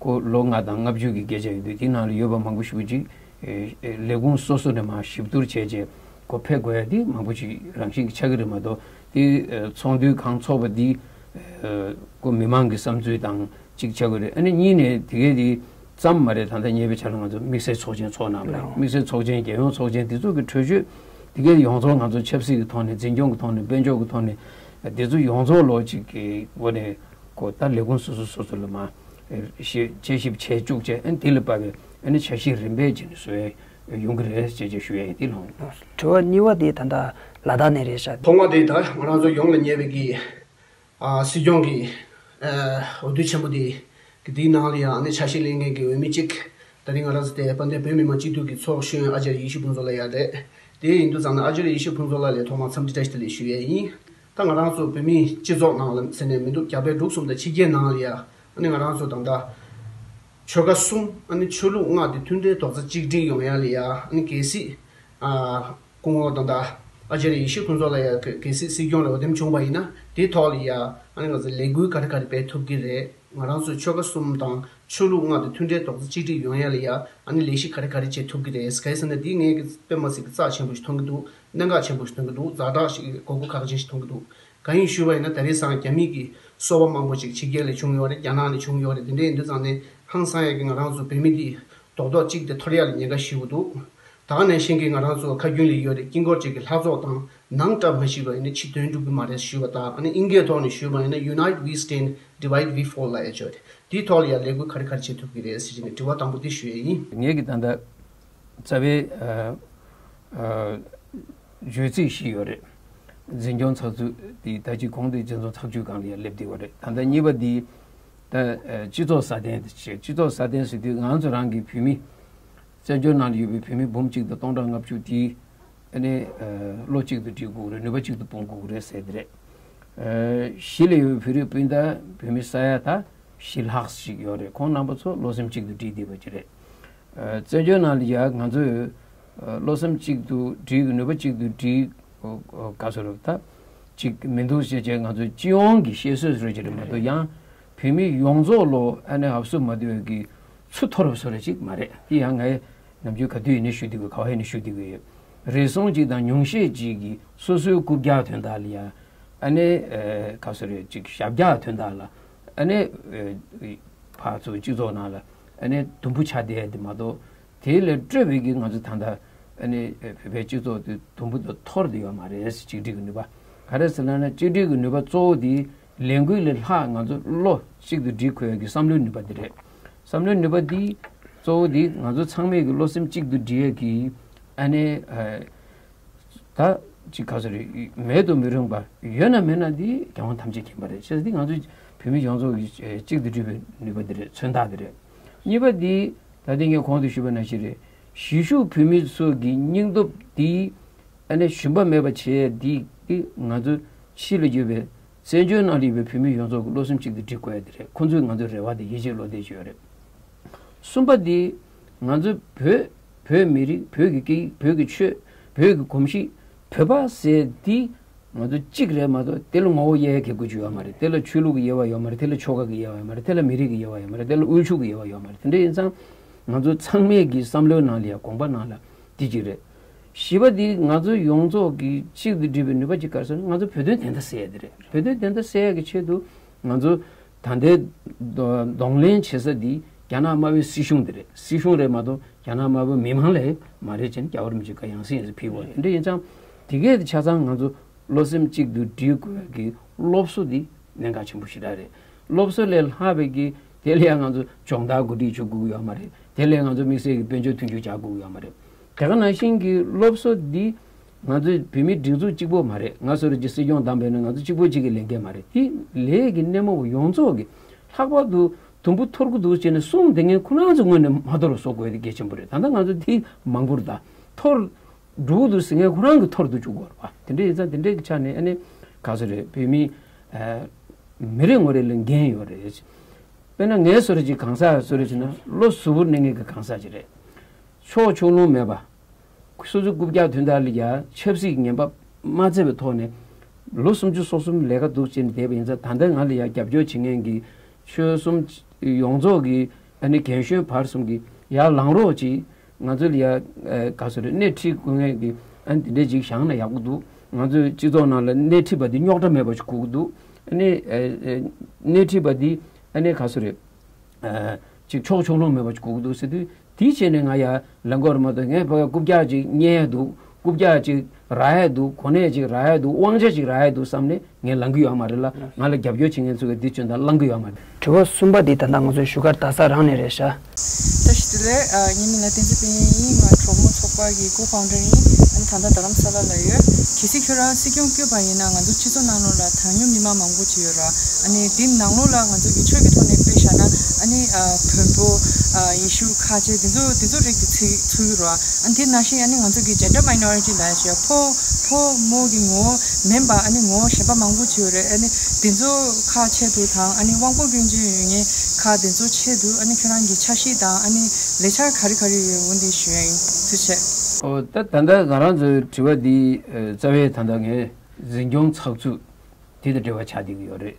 ཁོ་ལོ་ལྔ་དང་ལྔ་བཅུ་གི་སྐད་ཆ་ཡོད་དུས་དེའི་ནང་ལ་ཡོད་པ་མང་པོ་ཞེ་པོ་ཅིག་ལས་ཁུངས་སོ་སོ་ནས་མར་ཞིབ་བསྡུར་བྱས་རྗེས་ཁོ་ཕེབས་དགོས་ཡ་དེ་མང་པོ་ཅིག་རང་བཞིན་གྱི་ཆགས་ཀྱི་རེད་མ་གཏོགས། དེ་ཚོགས་འདུ་གང་ཚོགས་པ་དེ་ཁོ་མི་མང་གི་བསམ་ཚུལ་དང་གཅིག་ཆགས་ཀྱི་རེད། ཨ་ནི་གཉིས་ནས་དེ་གའི་དེ་ཙམ་མ་རེད། ད་ལྟ་ཉེ་བའི་ཆར་ང་ཚོ་དམིགས་བསལ་ཚོགས་ཆེན་ཚོགས་གནང་བ་རེད། དམིགས་བསལ་ཚོགས་ཆེན་རྒྱལ་ཡོངས་ཚོགས་ཆེན་དེ་ཚོ་གི་གྲོས་ཆོད་དེ་གའི་ཡོངས་རྫོགས་ང་ཚོ་ཆབ་སྲིད་ཀྱི་ཐོག་ནས་འཛིན་སྐྱོང་གི་ཐོག་ནས་དཔལ་འབྱོར་གྱི་ཐོག་ནས་དེ་ཚོ་ཡོངས་རྫོགས་ལོ་གཅིག་གི་སྒོ་ནས་ཁོ་ད་ལས་ཁུངས་སོ་སོ་སོ་སོ་ལ་མར་ཞིབ་དཔྱད་ཞིབ་བྱས་བཅུག་བྱས། ཨ་ནི་དེ་ལ་དཔག་པའི་ཨ་ནི་འཆར་གཞི་རིམ་པས་བྱས་ནས་བཟོ་ཡ་ཡོང་གི་རེད་ཅེས་ཅེས་ཞུ་ཡ་ཡིན། དེ་ལོང་། དྲི་བ་གཉིས་པ་དེ་ད་ལྟ་ལ་དྭགས་ནས་རེད་ཤག་ཐོག་མ་དེ་ད་ང་རང་ཚོ་ཡོངས་ལ་ཉེ་བའི་གི་ཨ་སྲིད་སྐྱོང་གི་ཨ་འོས་བསྡུ་ཆེན་པོ་དེ་གི་དེའི་ནང་ལ་ཡང་ཨ་ནི་འཆར་གཞི་ལེན་མཁན་གྱི་འོས་མི་གཅིག་ད་རིང་ང་རང་ཚོ་དེ་དཔལ་ལྡན་བོད་མི་མང་སྤྱི་འཐུས་ཀྱི་ཚོགས་གཞོན་ཨ་ཅར་ཡེ་ཤེས་ཕུན་ཚོགས་ལགས་ཡང་རེད། དེ་ཡིན་དུས་ཙང་ནས་ཨ་ཅར་ཡེ་ཤེས་ཕུན་ཚོགས་ལགས་ལ་ཐོག་མར་འཚམས་འདྲི་བཀྲ་ཤིས་བདེ་ལེགས་ཞུ་ཡས་ཡིན། ད་ང་རང་ཚོ་བོད་མིའི་སྤྱི་ཚོགས་ནང་ལ་ཟེར་ནས་མི་འདུག་རྒྱ་བལ་འབྲུག་གསུམ་དང་ཕྱི་རྒྱལ་ནང་ལ་ཡ་ཨ་ནི་ང་རང་ཚོ་ད་ལྟ་ཆོལ་ཁ་གསུམ་ཨ་ནི་ཆོས་ལུགས་ལྔ་དེ་མཐུན་སྒྲིལ་རྡོག་རྩ་གཅིག་སྒྲིལ་ཡོང་ཡ་ལ་ཡ་ཨ་ནི་གལ་སྲིད་ཨ་སྐུ་ངོ་དང་ད་ཨ་ཅར་ཡེ་ཤེས་ཕུན་ཚོགས་ལགས་ཡ་གལ་སྲིད་སྲིད་སྐྱོང་ལ་འོས་འདེམས་བྱུང་བ་ཡིན་ན་དེའི་ཐོག་ལ་ཡ་ཨ་ནི་ང་ཚོ་ལས་འགུལ་ག་རེ་ག་རེ་སྤེལ་ཐུབ་ཀྱི་རེད། ང་རང་ཚོའི་ཆོལ་ཁ་གསུམ་དང་ཆོས་ལུགས་ལྔ་དེ་མཐུན་སྒྲིལ་རྡོག་རྩ་གཅིག་སྒྲིལ་ཡོང་ཡ་ལ་ཡ་ཨ་ནི་ལས་གཞི་ག་རེ་ག་རེ་བྱེད་ཐུབ་ཀྱི་རེད། གལ་སྲིད་ན་འདི་ངས་ཀྱི་དཔེ་མ་སྲིད་ཀྱི་རྩ་ཆེན་པོ་ཞིག་མཐོང་གི་འདུག་གནད་འགག་ཆེན་པོ་ཞིག་མཐོང་གི་འདུག་ཛ་དྲག་ཞིག་དགོས་མཁོ་ཁག་ཅན་ཞིག་མཐོང་གི་འདུག་གང་ཡིན་ཞུས་པ་ཡིན་ན་ད་རེས་སང་རྒྱ་མི་གི་སོ་པ་མང་པོ་ཅིག་ཕྱི་རྒྱལ་ལ་བྱུང་ཡོད་རེད། རྒྱ་ནག་ནས་བྱུང་ཡོད་རེད། དེ་འདྲ་ཡིན་དུས་ཙང་ནས་ཧང་སང་ཡ་གི་ང་རང་ཚོ་བོད་མི་འདི་རྡོག་རྡོག་གཅིག་དེ་འཐོར་ཡ་ལ་ཉེན་ཁ་ཞེ་པོ་འདུག་ད་ག་ནང་བཞིན་གྱི་ང་རང་ཚོ་ཁ་རྒྱུན་ལ་ཡོད་རེད། དཀྱིལ་འཁོར་གཅིག་གི་ལྷ་ཚོགས་དང་ནང་བཀྲ་མ་ཤིས་པ་ཡིན་ན་ཕྱི་དོན་འགྲུབ་ཀྱི་མ་རེད་ཞུས་པ་དང་། ཨ་ནི་དབྱིན་སྐད་ཐོག་ནས་ཞུས་པ་ཡིན་ན་Unite we stand, divide we fall ལབ་ཡ་ཅིག་ཡོད་རེད། དེའི་ཐོག་ལ་ཡང་ལས་འགུལ་ག་རེ་ག་རེ་བྱེད་ཐུབ་ཀྱི་རེད་ཟེར་གྱི་ནས་དྲི་བ་དང་པོ་འདི་ཞུ་ཡས་ཡིན། ངེད་ཀྱི་ད་ལྟ་རྩ་བའི་ཨ་ཨ་བརྗོད་ཚིག་བཞི་ཡོད་རེད། འཛིན་སྐྱོང་ཚགས་ཚུད་དེ་ད་ཅི་གོང་དུ་འཛིན་སྐྱོང་ཚགས་ཚུད་སྒང་ལ་ཡང་སླེབས་བསྡད་ཡོད་རེད། ད་ལྟ་གཉིས་པ་འདི་ད་ཨ་སྤྱི་ཚོགས་སྲ་བརྟན་དེ་བྱས། སྤྱི་ཚོགས་སྲ་བརྟན་ཟེར་དུས་ང་ཚོ་རང་གི་བོད་མི་བཙན་བྱོལ་ནང་ལ་ཡོད་པའི་བོད་མི་འབུམ་གཅིག་དང་སྟོང་ཕྲག་ལྔ་བཅུ་དེ་ཨ་ནི་ཨ་བློ་གཅིག་ཏུ་སྒྲིལ་དགོས་རེད། ནུས་པ་གཅིག་ཏུ་སྤུངས་དགོས་རེད་ཟེར་དེ་རེད། ཨ་གཞིས་ལ་ཡོད་པའི་བོད་རིགས་སྤུན་ཟླ་བོད་མི་ས་ཡ་ད་བཞི་ལྷག་ཞིག་ཡོད་རེད། ཁོང་རྣམ་པ་ཚོ་བློ་སེམས་གཅིག་ཏུ་སྒྲིལ་བསྡད་པ་ཅིག་རེད། ཨ་བཙན་བྱོལ་ནང་ལ་ཡ་ང་ཚོས་ཨ་བློ་སེམས་གཅིག་ཏུ་སྒྲིལ། ནུས་པ་གཅིག་ཏུ་སྒྲིལ། ཨོ་ཨོ་ག་ཚོད་རེད། ད་གཅིག་མི་འདུག་ཅེས་བྱས་ང་ཚོ་སྤྱི་ཡོངས་ཀྱི་བཤད་སྲོལ་རེད་ཅེས་རེད་མ་གཏོགས། ཡང་བོད་མི་ཡོངས་རྫོགས་ལོ་ཨ་ནི་ཧབ་སུ་མ་བསྡུ་བའི་གི་ཚུར་མཐོ་རུ་བཟོ་རེ་ཅིག་མ་རེད། དེ་ཡང་ངས་ནམ་རྒྱུན་ག་དུས་ཡིན་ནའི་ཞུ་བསྡད་དགོས། ག་བ་ཡིན་ནའི་ཞུ་བསྡད་དགོས་ཡོད། རེ་ཟུང་ཅིག་དང་ཉུང་ཤས་ཅིག་གིས་སོ་སོའི་རྐུབ་བཀྱག་དོན་དག་ལ་ཡ་ཨ་ནི་ཨེ་ག་ཚོད་རེད་ཅིག་ཞབས་བཀྱག་དོན་དག་ལ་ ཨ་ནི་ཕར་ཚུར་སྤྱི་ཚོགས་ནང་ལ་ཨ་ནི་དུམ་བུ་ཆགས་བསྡད་དེ་མ་གཏོགས། དེ་ལས་སྤྲོས་པའི་གི་ང་ཚོ་ད་ལྟ་ཨ་ནི་བོད་པའི་སྤྱི་ཚོགས་དེ་དུམ་བུ་དང་འཐོར་དུ་ཡོད་མ་རེད། གཅིག་སྒྲིལ་གྱི་ནུས་པ། ག་རེ་ཟེར་ན་ན་གཅིག་སྒྲིལ་གྱི་ནུས་པ་གཙོ་བོ་དེ་ལས་འགུལ་ལས་ལྷག་ང་ཚོ་བློ་གཅིག་ཏུ་སྒྲིལ་དགོས་ཀྱི་བསམ་བློའི་ནུས་པ་དེ་རེད། བསམ་བློའི་ནུས་པ་དེ་གཙོ་བོ་དེ་ང་ཚོ་ཚང་མས་ཀྱི་བློ་སེམས་གཅིག་ཏུ་སྒྲིལ་ཡས་ཀྱི་ཨ་ནི་ད་ཅིག་ག་ཚོད་རེད། མེད་དུ་མི་རུང་བ་ཡོད་ན་མེད་ན་དེ་རྒྱལ་དབང་ཐམས་ཅད་མཁྱེན་པ་རེད། བྱས་ཙང་དེ་ང་ཚོ་བོད་མི་ཡོངས་རྫོགས་ཀྱི་གཅིག་ཏུ་སྒྲིལ་བའི་ནུས་པ་དེ་རེད། མཚོན་རྟགས་དེ་རེད། གཉིས་པ་དེ་ད་ལྟ་ངས་གོང་དུ་ཞུས་པ་ནང་བཞིན་རེད། གཞིས་བཞུགས་བོད་མི་ཚོ་གི་སྙིང་སྟོབས་དེ་ཨ་ནི་ཞུམ་པ་མེད་པ་བྱས་དེ་དེ་ང་ཚོ་ཕྱི་ལ་ཡོད་པའི་བཙན་བྱོལ་ནང་ལ་ཡོད་པའི་བོད་མི་ཡོངས་རྫོགས་ཀྱི་བློ་སེམས་གཅིག་ཏུ་སྒྲིལ་དགོས་ཡ་དེ་རེད། ཁོང་ཚོས་ང་ཚོའི་རེ་བ་དེ་ཡིད་ཆེས་བློ་གཏད་བྱས་ཡོད་རེད། གསུམ་པ་དེ་ང་ཚོ་བོད་བོད་མི་རིགས། བོད་ཀྱི་སྐད་ཡིག་བོད་ཀྱི་ཆོས། བོད་ཀྱི་གོམས་གཤིས། བོད་པ་ཟེར་དེ་ང་ཚོ་གཅིག་རེད་མ་གཏོགས་དེ་ལ་ངོ་བོ་དབྱེ་ཡ་གི་དགོས་ཀྱི་ཡོད་མ་རེད། དེ་ལ་ཆོས་ལུགས་ཀྱི་དབྱེ་བ་ཡོད་མ་རེད། དེ་ལ་ཆོལ་ཁ་གི་དབྱེ་བ་ཡོད་མ་རེད། དེ་ལ་མི་རིགས་ཀྱི་དབྱེ་བ་ཡོད་མ་རེད། དེ་ལ་དབུལ་ཕྱུག་གི་དབྱེ་བ་ཡོད་མ་རེད། དེ་འདྲ་ཡིན་ཙང་ང་ཚོ་ཚང་མས་ཀྱི་བསམ་བློའི་ནང་ལ་ཡ་དགོངས་པ་ནང་ལ་དེ་གཅིག་རེད། བཞི་པ་དེ་ང་ཚོ་ཡོངས་རྫོགས་ཀྱི་གཅིག་ཏུ་སྒྲིལ་བའི་ནུས་པ་གཅིག་ག་རེ་ཟེར་ན། ང་ཚོ་བོད་དོན་བདེན་མཐའ་གསལ་ཡ་དེ་རེད། བོད་དོན་བདེན་མཐའ་གསལ་ཡ་གི་ཆེད་དུ་ང་ཚོ་ད་ལྟའི་གདོང་ལེན་བྱེད་ས་འདི་རྒྱ་ནག་དམར་པོའི་སྲིད་གཞུང་འདི་རེད། སྲིད་གཞུང་རེད་མ་གཏོགས་རྒྱ་ནག་དམར་པོའི་མི་མང་ལ་མ་རེད་ཅེས་རྒྱལ་བ་རིན་པོ་ཆེས་ཡང་སེ་ཡང་སེ་ཕུལ་བ་དེ་འདྲ་ཡིན་ཙང་། དེ་གས་དེ་ཆ་ཚང་ང་ཚོ་བློ་སེམས་གཅིག་ཏུ་སྒྲིལ་དགོས་ཀྱི་སློབ་གསོ་འདི་གནད་འགག་ཆེན་པོ་ཞེ་དྲག་རེད། སློབ་གསོ་ལས་ལྷག་པའི་གི་དེ་ལ་ཡང་ང་ཚོ་སྦྱོང་བརྡར་གོ་སྒྲིག་བྱེད་དགོས་ཀྱི་ཡོད་མ་རེད། དེ་ལས་ང་ཚོ་དམིགས་བསལ་གྱི་དཔལ་འབྱོར་མཐུན་འགྱུར་རྒྱག་དགོས་ཀྱི་ཡོད་མ་རེད། དེ་ག་ནང་བཞིན་གྱི་སློབ་གསོ་འདི་ང་ཚོའི་བོད་མིའི་སྒྲིག་འཛུགས་གཅིག་པོ་མ་རེད། ང་སོ་རེ་གྱི་སྲིད་སྐྱོང་བདམས་པས་ན་ང་ཚོ་གཅིག་པོ་གཅིག་གི་ལས་འགན་མ་རེད། དེ་ལས་ཀྱི་སྣེ་མོ་བ་ཡོངས་རྫོགས་ཀྱི་ལྷག་པར་དུ་དུམ་བུ་འཐོར་གྱི་འདུག་ཅེས་ནས་གསུངས་བསྡད་མཁན་ཁོ་རང་ཚོ་ངོས་ནས་མ་འཐོར་བ་བཟོ་དགོས་དེ་གལ་ཆེན་པོ་རེད། ད་ལྟ་ང་ཚོ་དེ་མང་པོ་རེད། ད་འཐོར་འགྲོ་གི་འདུག་ཟེར་མཁན་ཁོ་རང་གི་འཐོར་དུ་བཅུག་དགོས་རེད་པ། དེ་འདྲ་ཡིན་ཙང་དེ་འདྲའི་ཆ་ནས་ཨ་ནི་ག་ཚོད་རེད། བོད་མི་མི་རེ་ངོ་རེ་ལ་འགན་ཡོད་རེད། དཔེར་ན་ངའི་སོ་རེ་གྱི་གང་ཟག་སོ་རེ་བྱས་ན་བློ་གཟུ་བོར་གནས་མཁན་གྱི་གང་ཟག་ཅིག་རེད། ཕྱོགས་ཕྱོགས་ལྷུང་མེད་པ། སོ་སོའི་རྐུབ་བཀྱག་དོན་དག་ལ་ཡ་ཆབ་སྲིད་ངན་པ་མ་བརྩི་བའི་ཐོག་ནས་ལོ་སུམ་ཅུ་སོ་གསུམ་ལས་ཀ་འདུག་བྱས་ནས་བསྡད་པ་ཡིན་ཙང་། ད་ལྟ་ང་ལ་ཡ་རྒྱབ་སྐྱོར་བྱེད་མཁན་གྱི་ཆོལ་གསུམ་ཡོངས་རྫོགས་ཀྱི་ཨ་ནི་རྒན་གཞོན་བར་གསུམ་གྱི་ཡར་ལངས་རོགས་གྱིས། ང་ཚོ་ལ་ཡ་ག་ཚོད་རེད། སྣེ་ཁྲིད་དགོས་མཁན་གྱི་ཨ་ནི་དེ་འདྲས་ཅིག་བཞེངས་ན་ཡག་པོ་འདུག་ང་ཚོའི་སྤྱི་ཚོགས་ནང་ལ་སྣེ་ཁྲིད་པ་འདི་རྙོག་དྲ་མེད་པ་ཞིག་དགོས་ཀྱི་འདུག་ཨ་ནི་སྣེ་ཁྲིད་པ་འདི་ཨ་ནི་ག་ཚོད་རེད། ཅིག་ཕྱོགས་ཕྱོགས་ལྷུང་མེད་པ་ཞིག་དགོས་ཀྱི་འདུག་ཟེར་དུས། དེའི་ཆེད་ནས་ང་ཡར་ལངས་དགོས་རེད་མ་གཏོགས། ངས་ཕ་གིར་རྐུབ་བཀྱག་ཅིག་རྙེད་ཡ་འདུག་རྐུབ་བཀྱག་ཅིག་རག་ཡ་འདུག་གོ་གནས་ཅིག་རག་ཡ་འདུག་དབང་ཆ་ཅིག་རག་ཡ་འདུག་བསམ་ནས་ངས་ལངས་ཀྱི་ཡོད་མ་རེད་ལ། ང་ལ་རྒྱབ་སྐྱོར་བྱེད་མཁན་ཚོ་གིས་འདི་བྱོན་དང་ལངས་ཀྱི་ཡོད་མ་རེད། དྲི་བ་གསུམ་པ་འདི་ད་ལྟ་ང་ཚོའི་བཞུགས་སྒར་རྡ་ས་རང་ནས་རེད་ཤག་བཀྲ་ཤིས་བདེ་ལེགས། ཨ། ངའི་མིང་ལ་བསྟན་འཛིན་དཔལ་ཡོན་ཡིན། ང་གྲོགས་མོ་ཚོགས་པ་གི་ཀོ་ཕའུན་ཌར་ཡིན། ཨ་ནི་ད་ལྟ་རྡ་རམ་ས་ལ་ལ་ཡོད། གལ་སྲིད་ཁྱོད་རང་སྲིད་སྐྱོང་བསྐོས་པ་ཡིན་ན། ང་ཚོ་སྤྱི་ཚོགས་ནང་ལོགས་ལ་གྲངས་ཉུང་མི་མང་མང་པོ་ཅིག་ཡོད་ར། ཨ་ནི་འདི་ནང་ལོགས་ལ་ང་ཚོ་གི་ཆོས་ཀྱི་ཐོག་ནས་དཔེ་བཞག་ན། ཨ་ནི་ཨ་བོན་པོ། ཨ་ཡེ་ཤུ་ཁ་ཆེ་འདི་ཚོ་འདི་ཚོ་རིགས་ཀྱི་ཚིག་ཚུད་ཡོད་ར། ཨ་ནི་དེ་ནང་བཞིན་ཨ་ནི་ང་ཚོ་གི་ཇེན་ཌར་མའི་ནོ་རི་ཊི་ལབ་ཡ་ཅིག་ཡོད། ཕོ་ཕོ་མོ་གི་ངོ་བོ་མིན་པ། ཨ་ནི་ངོ་བོ་གཞན་པ་མང་པོ་ཅིག་ཡོད་རེད། ཨ་ནི་དེ་ཚོ་ཁག་ཆེད་དུ་དང་། ཨ་ནི་དབང་པོ་སྐྱོན་ཅན་ཡོད་མཁན་ཁག་དེ་ཚོ་ཆེད་དུ། ཨ་ནི་ཁྱོད་རང་གི་འཆར་གཞི་དང་། ཨ་ནི་ལས་འཆར་ག་རེ་ག་རེ་ཡོད། འོ་འདི་ཞུ་ཡ་ཡིན། ཐུགས་རྗེ་ཆེ། ཨོ། ད་ད་ལྟ་ང་རང་ཚོའི་དྲི་བ་འདི་ཨ་རྩ་བའི་ད་ལྟ་ངས་འཛིན་སྐྱོང་ཚགས་ཚུད་དེ་དང་འབྲེལ་བ་ཆགས་བསྡད་ཀྱི་ཡོད་རེད།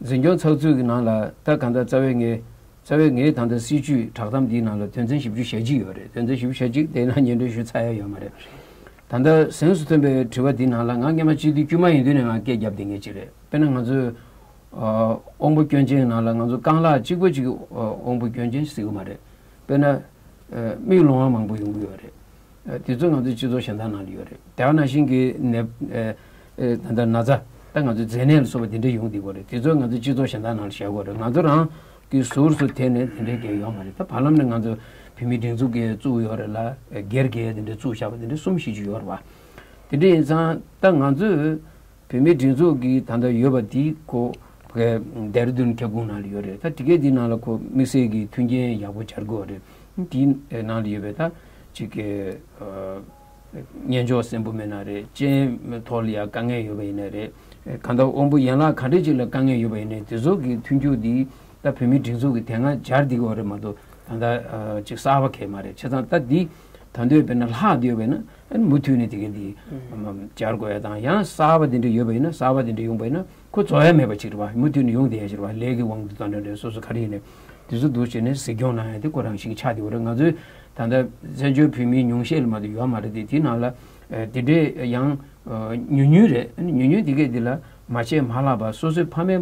འཛིན་སྐྱོང་ཚགས་ཚུད་ཀྱི་ནང་ལ་ད་གང་ལྟར་རྩ་བའི་ངས་རྩ་བའི་ངའི་ད་ལྟ་སྲིད་བྱུས་བསྒྲགས་གཏམ་འདིའི་ནང་ལ་དོན་ཚན་བཞི་བཅུ་ཞེ་གཅིག་ཡོད་རེད། དོན་ཚན་བཞི་བཅུ་ཞེ་གཅིག་དེའི་ནང་སྙན་སྒྲོན་ཞུ་ཚར་ཡ་ཡོད་མ་རེད། ད་ལྟ་གཟེངས་སུ་ཐོན་པའི་དྲི་བ་འདིའི་ནང་ལ་ང་སྔོན་མ་སྤྱི་འཐུས་དཀྱུས་མ་ཡིན་དུས་ནས་ང་སྐད་བརྒྱབ་བསྡད་མཁན་ཅིག་རེད། དཔེར་ན་ང་ཚོའི་ཨ་དབང་པོ་སྐྱོན་ཅན་ནང་ལ་ང་ཚོ་རྐང་ལག་གཅིག་པོ་གཅིག་ཨ་དབང་པོ་སྐྱོན་ཅན་ཟེར་གྱི་མ་རེད། དཔེར་ན་ཨ་མིག་ལོང་བ་མང་པོ་ཡོང་གི་ཡོད་རེད། ཨ་དེ་ཚོ་ང་ཚོའི་སྤྱི་ཚོགས་གཞན་དག་ནང་ལ་ཡོད་རེད། དེ་ག་ནང་བཞིན་གྱི་ནད་ཨ་ཨ་ད་ལྟ་ན་ཚ་ད་ང་ཚོའི་མཛེ་ནད་ལ་སོགས་པ་དེ་འདྲ་ཡོང་བསྡད་ཀྱི་ཡོད་རེད། དེ་ཚོ་ང་ཚོའི་སྤྱི་ཚོགས་གཞན་དག་ནང་ལ་བཞག་གི་ཡོད་རེད། ང་ཚོ་རང་གི་ཟུར་སུ་དེ་ནས་དེ་འདྲའི་གང་ཡོད་མ་རེད། ད་བར་ལམ་ནས་ང་ཚོ་བོད་མིའི་སྒྲིག་འཛུགས་ཀྱི་བཙུགས་ཡོད་རེད་ལ། སྒེར་གྱི་དེ་འདྲའི་བཙུགས་བཞག་པ་དེ་འདྲའི་གསུམ་བཞི་ཅིག་ཡོད་རེད་པ། དེ་འདྲ་ཡིན་ཙང་ད་ང་ཚོས་བོད་མིའི་སྒྲིག་འཛུགས་ཀྱི་ད་ལྟ་ཡོད་པ་འདི་ཁོ་ཌེ་ར་ཌུན་ཁྱབ་ཁོངས་ནང་ལ་ཡོད་རེད། ད་དེ་གའི་འདི་ནང་ལ་ཁོ་དམིགས་བསལ་གྱི་མཐུན་རྐྱེན་ཡག་པོ་སྦྱར་དགོས་རེད། འདིའི་ནང་ལ་ཡོད་པའི་ད་ཅིག་གི་ཨ་སྙན་ཅོག་གསན་པོ་མེད་ན་རེད། སྤྱན་ཐོག་ལ་ཡ་དཀའ་ངལ་ཡོད་པ་ཡིན་ན་རེད། གང་ལྟར་དབང་པོ་ཡན་ལག་ག་འདྲ་ཅིག་ལ་དཀའ་ངལ་ཡོད་པ་ཡིན་ནའི་དེ་ཚོ་གི་མཐུན་འགྱུར་འདི་ད་བོད་མིའི་སྒྲིག་འཛུགས་ཀྱི་དེ་སྔ་སྦྱར་བསྡད་ཀྱི་ཡོད་རེད་མ་གཏོགས། ད་ལྟ་ཨ་ཅིག་གསར་པ་གང་ཡང་མ་རེད། བྱས་ཙང་ད་འདི་ད་འདོད་དཔེར་ན་ལྷག་བསྡད་ཡོད་པ་ཡིན་ན། ཨ་ནི་མུ་མཐུད་ནས་དེ་ག་འདི་ཨ་སྦྱར་དགོས་ཡ་དང་། ཡང་གསར་པ་དེ་འདྲ་ཡོད་པ་ཡིན་ན། གསར་པ་དེ་འདྲ་ཡོང་པ་ཡིན་ན་ཁོ་རྫོགས་ཡ་མེད་པ་ཅིག་རེད་པ། མུ་མཐུད་ནས་ཡོང་བསྡད་ཡ་ཅིག་རེད་པ། ལས་ཀྱི་དབང་དུ་བཏང་ན་རེད། སོ་སོ་ག་རེ་ཡིན་ནའི་དེ་ཚོ་འདུག་བྱས་ནས་གཟིགས་སྐྱོང་གནང་ཡ་དེ་ཁོ་རང་བཞིན་གྱི་ཆགས་བསྡད་ཡོད་རེད། ང་ཚོའི་ད་ལྟ་བཙན་བྱོལ་བོད་མིའི་ཉུང་ཤས་ལ་མ་གཏོགས་ཡོད་མ་རེད་དེ། དེའི་ནང་ལ་ཨ་དེ་འདྲའི་ཡང་ཨ་ཉུང་ཉུང་རེད། ཨ་ནི་ཉུང་ཉུང་དེ་གས་འདི་ལ་ མ་བྱས་མ་ལྷག་པ་སོ་སོའི་ཕ་མས་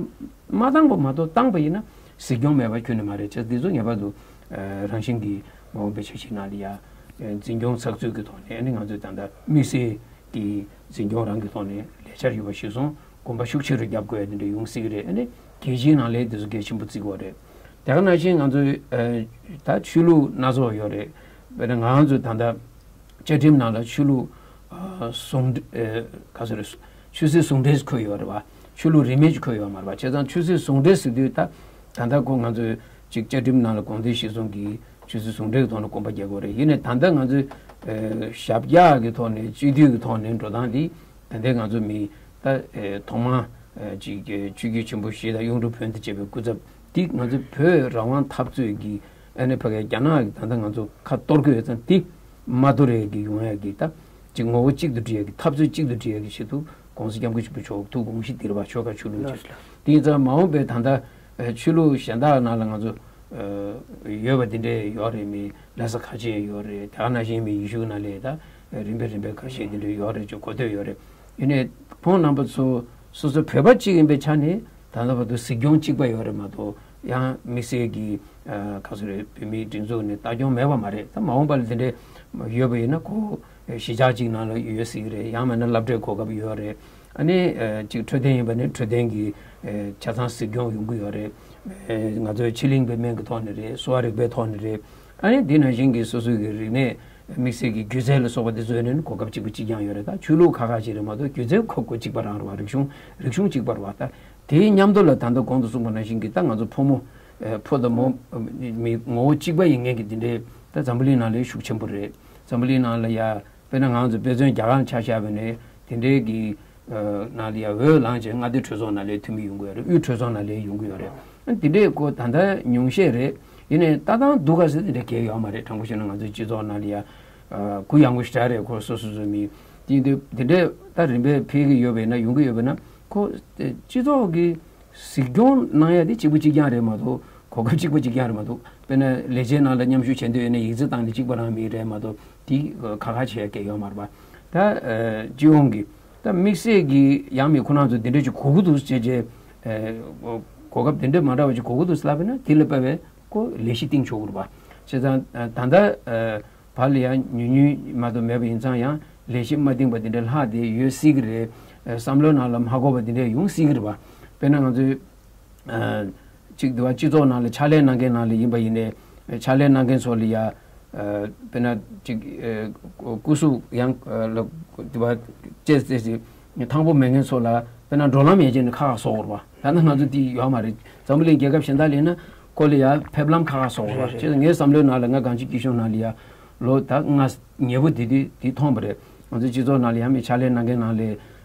མ་བཏང་པ་མ་གཏོགས་བཏང་པ་ཡིན་ན་གཟིགས་སྐྱོང་མེད་པ་ཁྱོན་ནས་མ་རེད། བྱས་ཙང་འདི་ཚོ་ངེས་པར་དུ་རང་བཞིན་གྱིས་མ་འོངས་པའི་འཆར་གཞི་ནང་ལ་ཡ་འཛིན་སྐྱོང་ཚགས་ཚུད་ཀྱི་ཐོག་ནས་ཨ་ནི་ང་ཚོས་ད་ལྟ་དམིགས་བསལ་གྱི་འཛིན་སྐྱོང་རང་གི་ཐོག་ནས་ལས་འཆར་ཡོད་པ་གཞིར་བཟུང་གོམ་པ་ཤུགས་ཆེ་རུ་རྒྱབ་དགོས་ཡ་དེ་འདྲ་ཡོང་སྲིད་ཀྱི་རེད། ཨ་ནི་རྒྱལ་སྤྱིའི་ནང་ལས་དེ་ཚོ་གལ་ཆེན་པོ་བརྩི་དགོས་རེད། དེ་ག་ནང་བཞིན་ང་ཚོའི་ད་ཆོས་ལུགས་སྣ་ཚོགས་ཡོད་རེད། དཔེར་ན་ང་ཚོ་ད་ལྟ་བཅའ་ཁྲིམས་ནང་ལ་ཆོས་ལུགས་ཨ་ཟུང་འབྲེལ་ཨ་ག་ཚོད་རེད། ཆོས་སྲིད་ཟུང་འབྲེལ་འཁོད་ཡོད་རེད་བ། ཆོས་ལུགས་རིས་མེད་ཅིག་འཁོད་ཡོད་མ་རེད་བ། བྱས་ཙང་ཆོས་སྲིད་ཟུང་འབྲེལ་ཟེར་དུས་ད་ད་ལྟ་ཁོ་ང་ཚོས་ཅིག་བཅའ་ཁྲིམས་ནང་ལ་དགོངས་དོན་གཞིར་བཟུང་གིས་ཆོས་སྲིད་ཟུང་འབྲེལ་གྱི་ཐོག་ནས་གོམ་པ་རྒྱག་དགོས་རེད། ཡིན་ནའི་ད་ལྟ་ང་ཚོས་ཨ་ཞབས་བཀྱག་གི་ཐོག་ནས་སྤྱི་འཐུས་ཀྱི་ཐོག་ནས་འགྲོ་སྟངས་འདི་ད་ལྟའི་ང་ཚོ་མི་ད་ཨ་ཐོག་མར་ཨ་ཅིག་ཨ་ཆོས་བརྒྱུད་ཆེན་པོ་བཞི་དང་གཡུང་དྲུང་བོན་དང་བཅས་པའི་སྐུ་ཚབ་འདི་ང་ཚོའི་བོད་རང་དབང་འཐབ་རྩོད་ཀྱི་ཨ་ནི་ཕ་གིའི་རྒྱ་ནག་གི་ད་ལྟ་ང་ཚོ་ཁ་གཏོར་གི་ཡོད་ཙང་འདི་མ་གཏོར་ཡས་ཀྱི་ཡོང་ཡས་ཀྱི་ད་ཅིག་ངོ་བོ་གཅིག་ཏུ་སྒྲིལ་ཡས་ཀྱི་འཐབ་རྩོད་གཅིག་ཏུ་སྒྲིལ་ཡས་ཀྱི་ཆེད་དུ་༸གོང་ས་༸སྐྱབས་མགོན་ཆེན་པོ་མཆོག་ཐུགས་དགོངས་གཞི་འདིར་བ་ཆོལ་ཁ་ཆོས་ལུགས་ལགས་ཀྱི་ལགས། དེ་ཡིན་ཙང་མ་འོངས་པའི་ད་ལྟ་ཨ་ཆོས་ལུགས་གཞན་དག་ནང་ལ་ང་ཚོ་ཨ་ཡོད་པ་འདི་འདྲས་ཡོད་རེད། མི་ལྷ་ས་ཁ་ཆེ་ཡོད་རེད། དེ་ག་ནང་བཞིན་མི་ཡེ་ཤུ་ནང་ལ་ད་རིམ་པས་རིམ་པས་ཁ་ཤས་འདི་འདྲས་ཡོད་རེད་ཅེས་གོ་ཐོས་ཡོད་རེད། ཡིན་ནའི་ཁོང་རྣམ་པ་ཚོ་སོ་སོ་བོད་པ་གཅིག་ཡིན་པའི་ཆ་ནས་ད་ལྟ་བར་དུ་གཟིགས་སྐྱོང་གཅིག་པ་ཡོད་རེད་མ་གཏོགས་ཡང་དམིགས་བསལ་གྱི་ཨ་ག་ཚོད་རེད། བོད་མིའི་སྒྲིག་འཛུགས་ནས་ལྟ་སྐྱོང་མེད་པ་མ་རེད། ད་མ་འོངས་པ་ལ་འདི་འདྲས་ཡོད་པ་ཡིན་ན་ཁོ་གཞིས་ཆགས་གཅིག་ནང་ལ་ཡོད་སྲིད་ཀྱི་རེད། ཡང་མིན་ན་སློབ་གྲྭའི་གོ་སྐབས་ཡོད་རེད། ཨ་ནི་ཨ་ཅིག་འཕྲོད་བསྟེན་ཡིན་པ་ནི་འཕྲོད་བསྟེན་གྱི་ཨ་ཆ་ཚང་གཟིགས་སྐྱོང་ཡོང་གི་ཡོད་རེད། ཨ་ང་ཚོའི་ཕྱི་གླིང་པའི་སྨན་གྱི་ཐོག་ནས་རེད། གསོ་བ་རིག་པའི་ཐོག་ནས་རེད། ཨ་ནི་འདི་ནང་བཞིན་གྱི་སོ་སོའི་གི་རིག་གནས་དམིགས་བསལ་གྱི་སྒྱུ་རྩལ་ལ་སོགས་པ་འདི་ཚོའི་ནི་གོ་སྐབས་གཅིག་པ་གཅིག་རྐྱང་ཡོད་རེད། ད་ཆོས་ལུགས་ཁག་ཁག་ཅིག་རེད་མ་གཏོགས་སྒྱུ་རྩལ་ཁོ་ཁོ་གཅིག་པ་རང་རེད་བ། རིག་གཞུང་རིག་གཞུང་གཅིག་པ་རེད་བ། ད་དེའི་མཉམ་དུ་ལ་ད་ལྟ་གོང་དུ་གསུངས་པ་ནང་བཞིན་གྱི་ད་ང་ཚོ་ཕོ་མོ་ཨ་ཕོ་དང་མོ་ཨ་མི་ངོ་བོ་གཅིག་པ་ཡིན་མཁན་གྱི་འདི་འདྲའི་ད་འཛམ་བུ་གླིང་ནང་ལ་ཤུགས་ཆེན་པོ་རེད། འཛམ་བུ་གླིང་ནང་ལ་ཡ་དཔེར་ན་ང་ཚོ་དཔེ་མཚོན་རྒྱ་གར་ཆ་བཞག་པ་ནས་དེ་འདྲའི་གི་ཨ་ནང་ལ་ཡ་འོས་ལངས་བྱས་མངའ་སྡེ་གྲོས་ཚོགས་ནང་ལ་འཐུས་མི་ཡོང་གི་ཡོད་རེད། དབུས་གྲོས་ཚོགས་ནང་ལ་ཡོང་གི་ཡོད་རེད། ཨ་དེ་འདྲའི་ཁོ་ད་ལྟ་ཉུང་ཤས་རེད། ཡིན་ནའི་ལྟ་སྟངས་སྡུག་ག་ཟེར་དེ་འདྲ་གལ་ཡོད་མ་རེད། དྲང་པོ་བཤད་ན་ང་ཚོའི་སྤྱི་ཚོགས་ནང་ལ་ཡ་ཨ་གུ་ཡངས་པོ་ཞེ་དྲག་རེད། ཁོ་སོ་སོ་སོ་མི་དེ་འདྲ་དེ་འདྲ་ད་རིམ་པས་འཕེལ་གི་ཡོད་པ་ཡིན་ན་ཡོང་གི་ཡོད་པ་ཡིན་ན་ཁོ་སྤྱི་ཚོགས་ཀྱི་གཟིགས་སྐྱོང་གནང་ཡ་དེ་གཅིག་པ་གཅིག་རྐྱང་རེད་མ་གཏོགས་གོ་སྐབས་གཅིག་པ་གཅིག་རྐྱང་རེད་མ་གཏོགས། དཔེར་ན་ལས་བྱེད་ནང་ལ་མཉམ་ཞུགས་བྱེད་འདོད་ཡོད་ན་ཡིག་ཚད་བཏང་ནས་གཅིག་པ་རང་མི་རེད་མ་གཏོགས་དེ་ཁ་ཁ་བྱེད་ཡ་གལ་ཡོད་མ་རེད་པ། ད་ཨ་སྤྱི་ཡོངས་ཀྱི་ད་དམིགས་བསལ་གྱི་ཡང་མི་ཁོ་རང་ཚོ་དེ་འདྲ་ཅིག་གོ་གི་འདུག་ཅེས་བྱས་ཨ་གོ་སྐབས་དེ་འདྲ་མ་འདྲ་བ་ཅིག་གོ་གི་འདུག་ལབ་པ་ཡིན་ན་དེ་ལ་དཔག་པའི་ཁོ་ལས་གཞི་བཏིང་ཆོག་གི་རེད་པ། བྱས་ཙང་ཨ་ད་ལྟ་ཨ་བར་ལ་ཡང་ཉུང་ཉུང་མ་གཏོགས་མེད་པ་ཡིན་ཙང་ཡང་ལས་གཞི་མ་བཏིང་པ་དེ་འདྲ་ལྷག་བསྡད་ཡོད་སྲིད་ཀྱི་རེད། ཨ་བསམ་བློའི་ནང་ལ་མ་འཁོར་བ་དེ་འདྲ་ཡོང་སྲིད་ཀྱི་རེད་པ། དཔེར་ན་ང་ཚོའི་ཨ་གཅིག་འདུག་བ། སྤྱི་ཚོགས་ནང་ལ་ཕྱག་ལས་གནང་མཁན་ནང་ལ་ཡིན་པ་ཡིན་ནའི་ཕྱག་ལས་གནང་མཁན་ཚོ་ལ་ཡ་ཨ་དཔེར་ན་གཅིག་ཨ་སྐུ་གཟུགས་ཡང་ཨ་ལ་འདུག་བ་བཅས་བཅས་ཀྱི་ཐང་པོ་མེད་མཁན་ཚོ་ལ་དཔེར་ན་འགྲོ་ལམ་ཡན་ཆད་ནས་ཁག་ཁག་བཟོ་དགོས་རེད་པ། ད་ནི་ང་ཚོ་དེ་ཡོད་མ་རེད། འཛམ་བུ་གླིང་རྒྱལ་ཁབ་གཞན་དག་ལ་ཡིན་ན་ཁོ་ལ་ཡ་ཕེབས་ལམ་ཁག་ཁག་བཟོ་དགོས་རེད་པ། རེད་རེད། བྱས་ཙང་ངའི་བསམ་བློའི་ནང་ལ་ང་གངས་སྐྱིད་སྐྱིད་གཤོངས་ནང་ལ་ཡ་ལོ་ད་ལྔ་ཉེ་པོ་དེ་དུས་དེ་མཐོང་བ་རེད། ང་ཚོའི་སྤྱི་ཚོགས་ནང་ལ་ཡང་མི་ཕྱག་ལས་གནང་མཁན་ནང་ལ་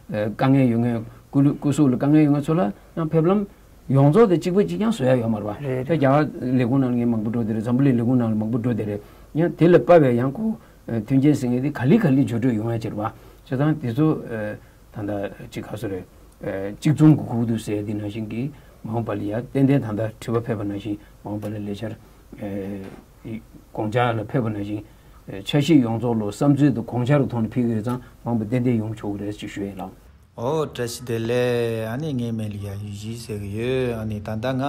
ཨ་དཀའ་ངལ་ཡོད་མཁན་སྐུ་ལུས་སྐུ་གཟུགས་ལ་དཀའ་ངལ་ཡོད་མཁན་ཚོ་ལ་ཡང་ཕེབས་ལམ་ཡོངས་རྫོགས་དེ་གཅིག་པ་གཅིག་རྐྱང་བཟོ་ཡ་ཡོད་མ་རེད་པ། རེད་ད་རེད། རྒྱ་གར་ལས་ཁུངས་ནང་ལ་ངས་མང་པོ་འགྲོ་བསྡད་རེད། འཛམ་བུ་གླིང་ལས་ཁུངས་ནང་ལ་མང་པོ་འགྲོ་བསྡད་རེད། ཡང་དེ་ལ་དཔག་པའི་ཡང་ཁོ་ཨ་མཐུན་རྐྱེན་ཟེར་མཁན་དེ་ག་ལེ་ག་ལེ་འགྱུར་འགྲོས་ཡོང་ཡ་ཅིག་རེད་པ། བྱས་ཙང་དེ་ཚོ་ཨ་ད་ལྟ་ཅིག་ག་ཚོད་རེད། ཨ་གཅིག་མཚུངས་ཀྱི་ཁུག་འདུག་ཟེར་དེ་ནང་བཞིན་གྱི་མ་འོངས་པ་ལ་ཡ་ཏན་ཏན་ད་ལྟ་དྲི་བ་ཕེབས་པ་ནང་བཞིན་མ་འོངས་པ་ལ་ལས་འཆར་ཨ་དགོངས་འཆར་ལ་ཕེབས་པ་ནང་བཞིན་ཨ་འཆར་གཞི་ཡོངས་རྫོགས་ལ་བསམ་ཚུལ་དང་དགོངས་འཆར་གྱི་ཐོག་ནས་ཕེབས་ཀྱི་ཡོད་ཙང་མ་འོངས་པ་ཏན་ཏན་ཡོང་ཆོག་གི་རེད་ཅེས་ཞུ་ཡས་ལགས། ཨོ་བཀྲ་ཤིས་བདེ་ལེགས། ཨ་ནི་ངའི་མིང་ལ་ཡ་ཡུལ་གཞིས་ཟེར་གི་ཡོད། ཨ་ནི་ད་ལྟ་ང་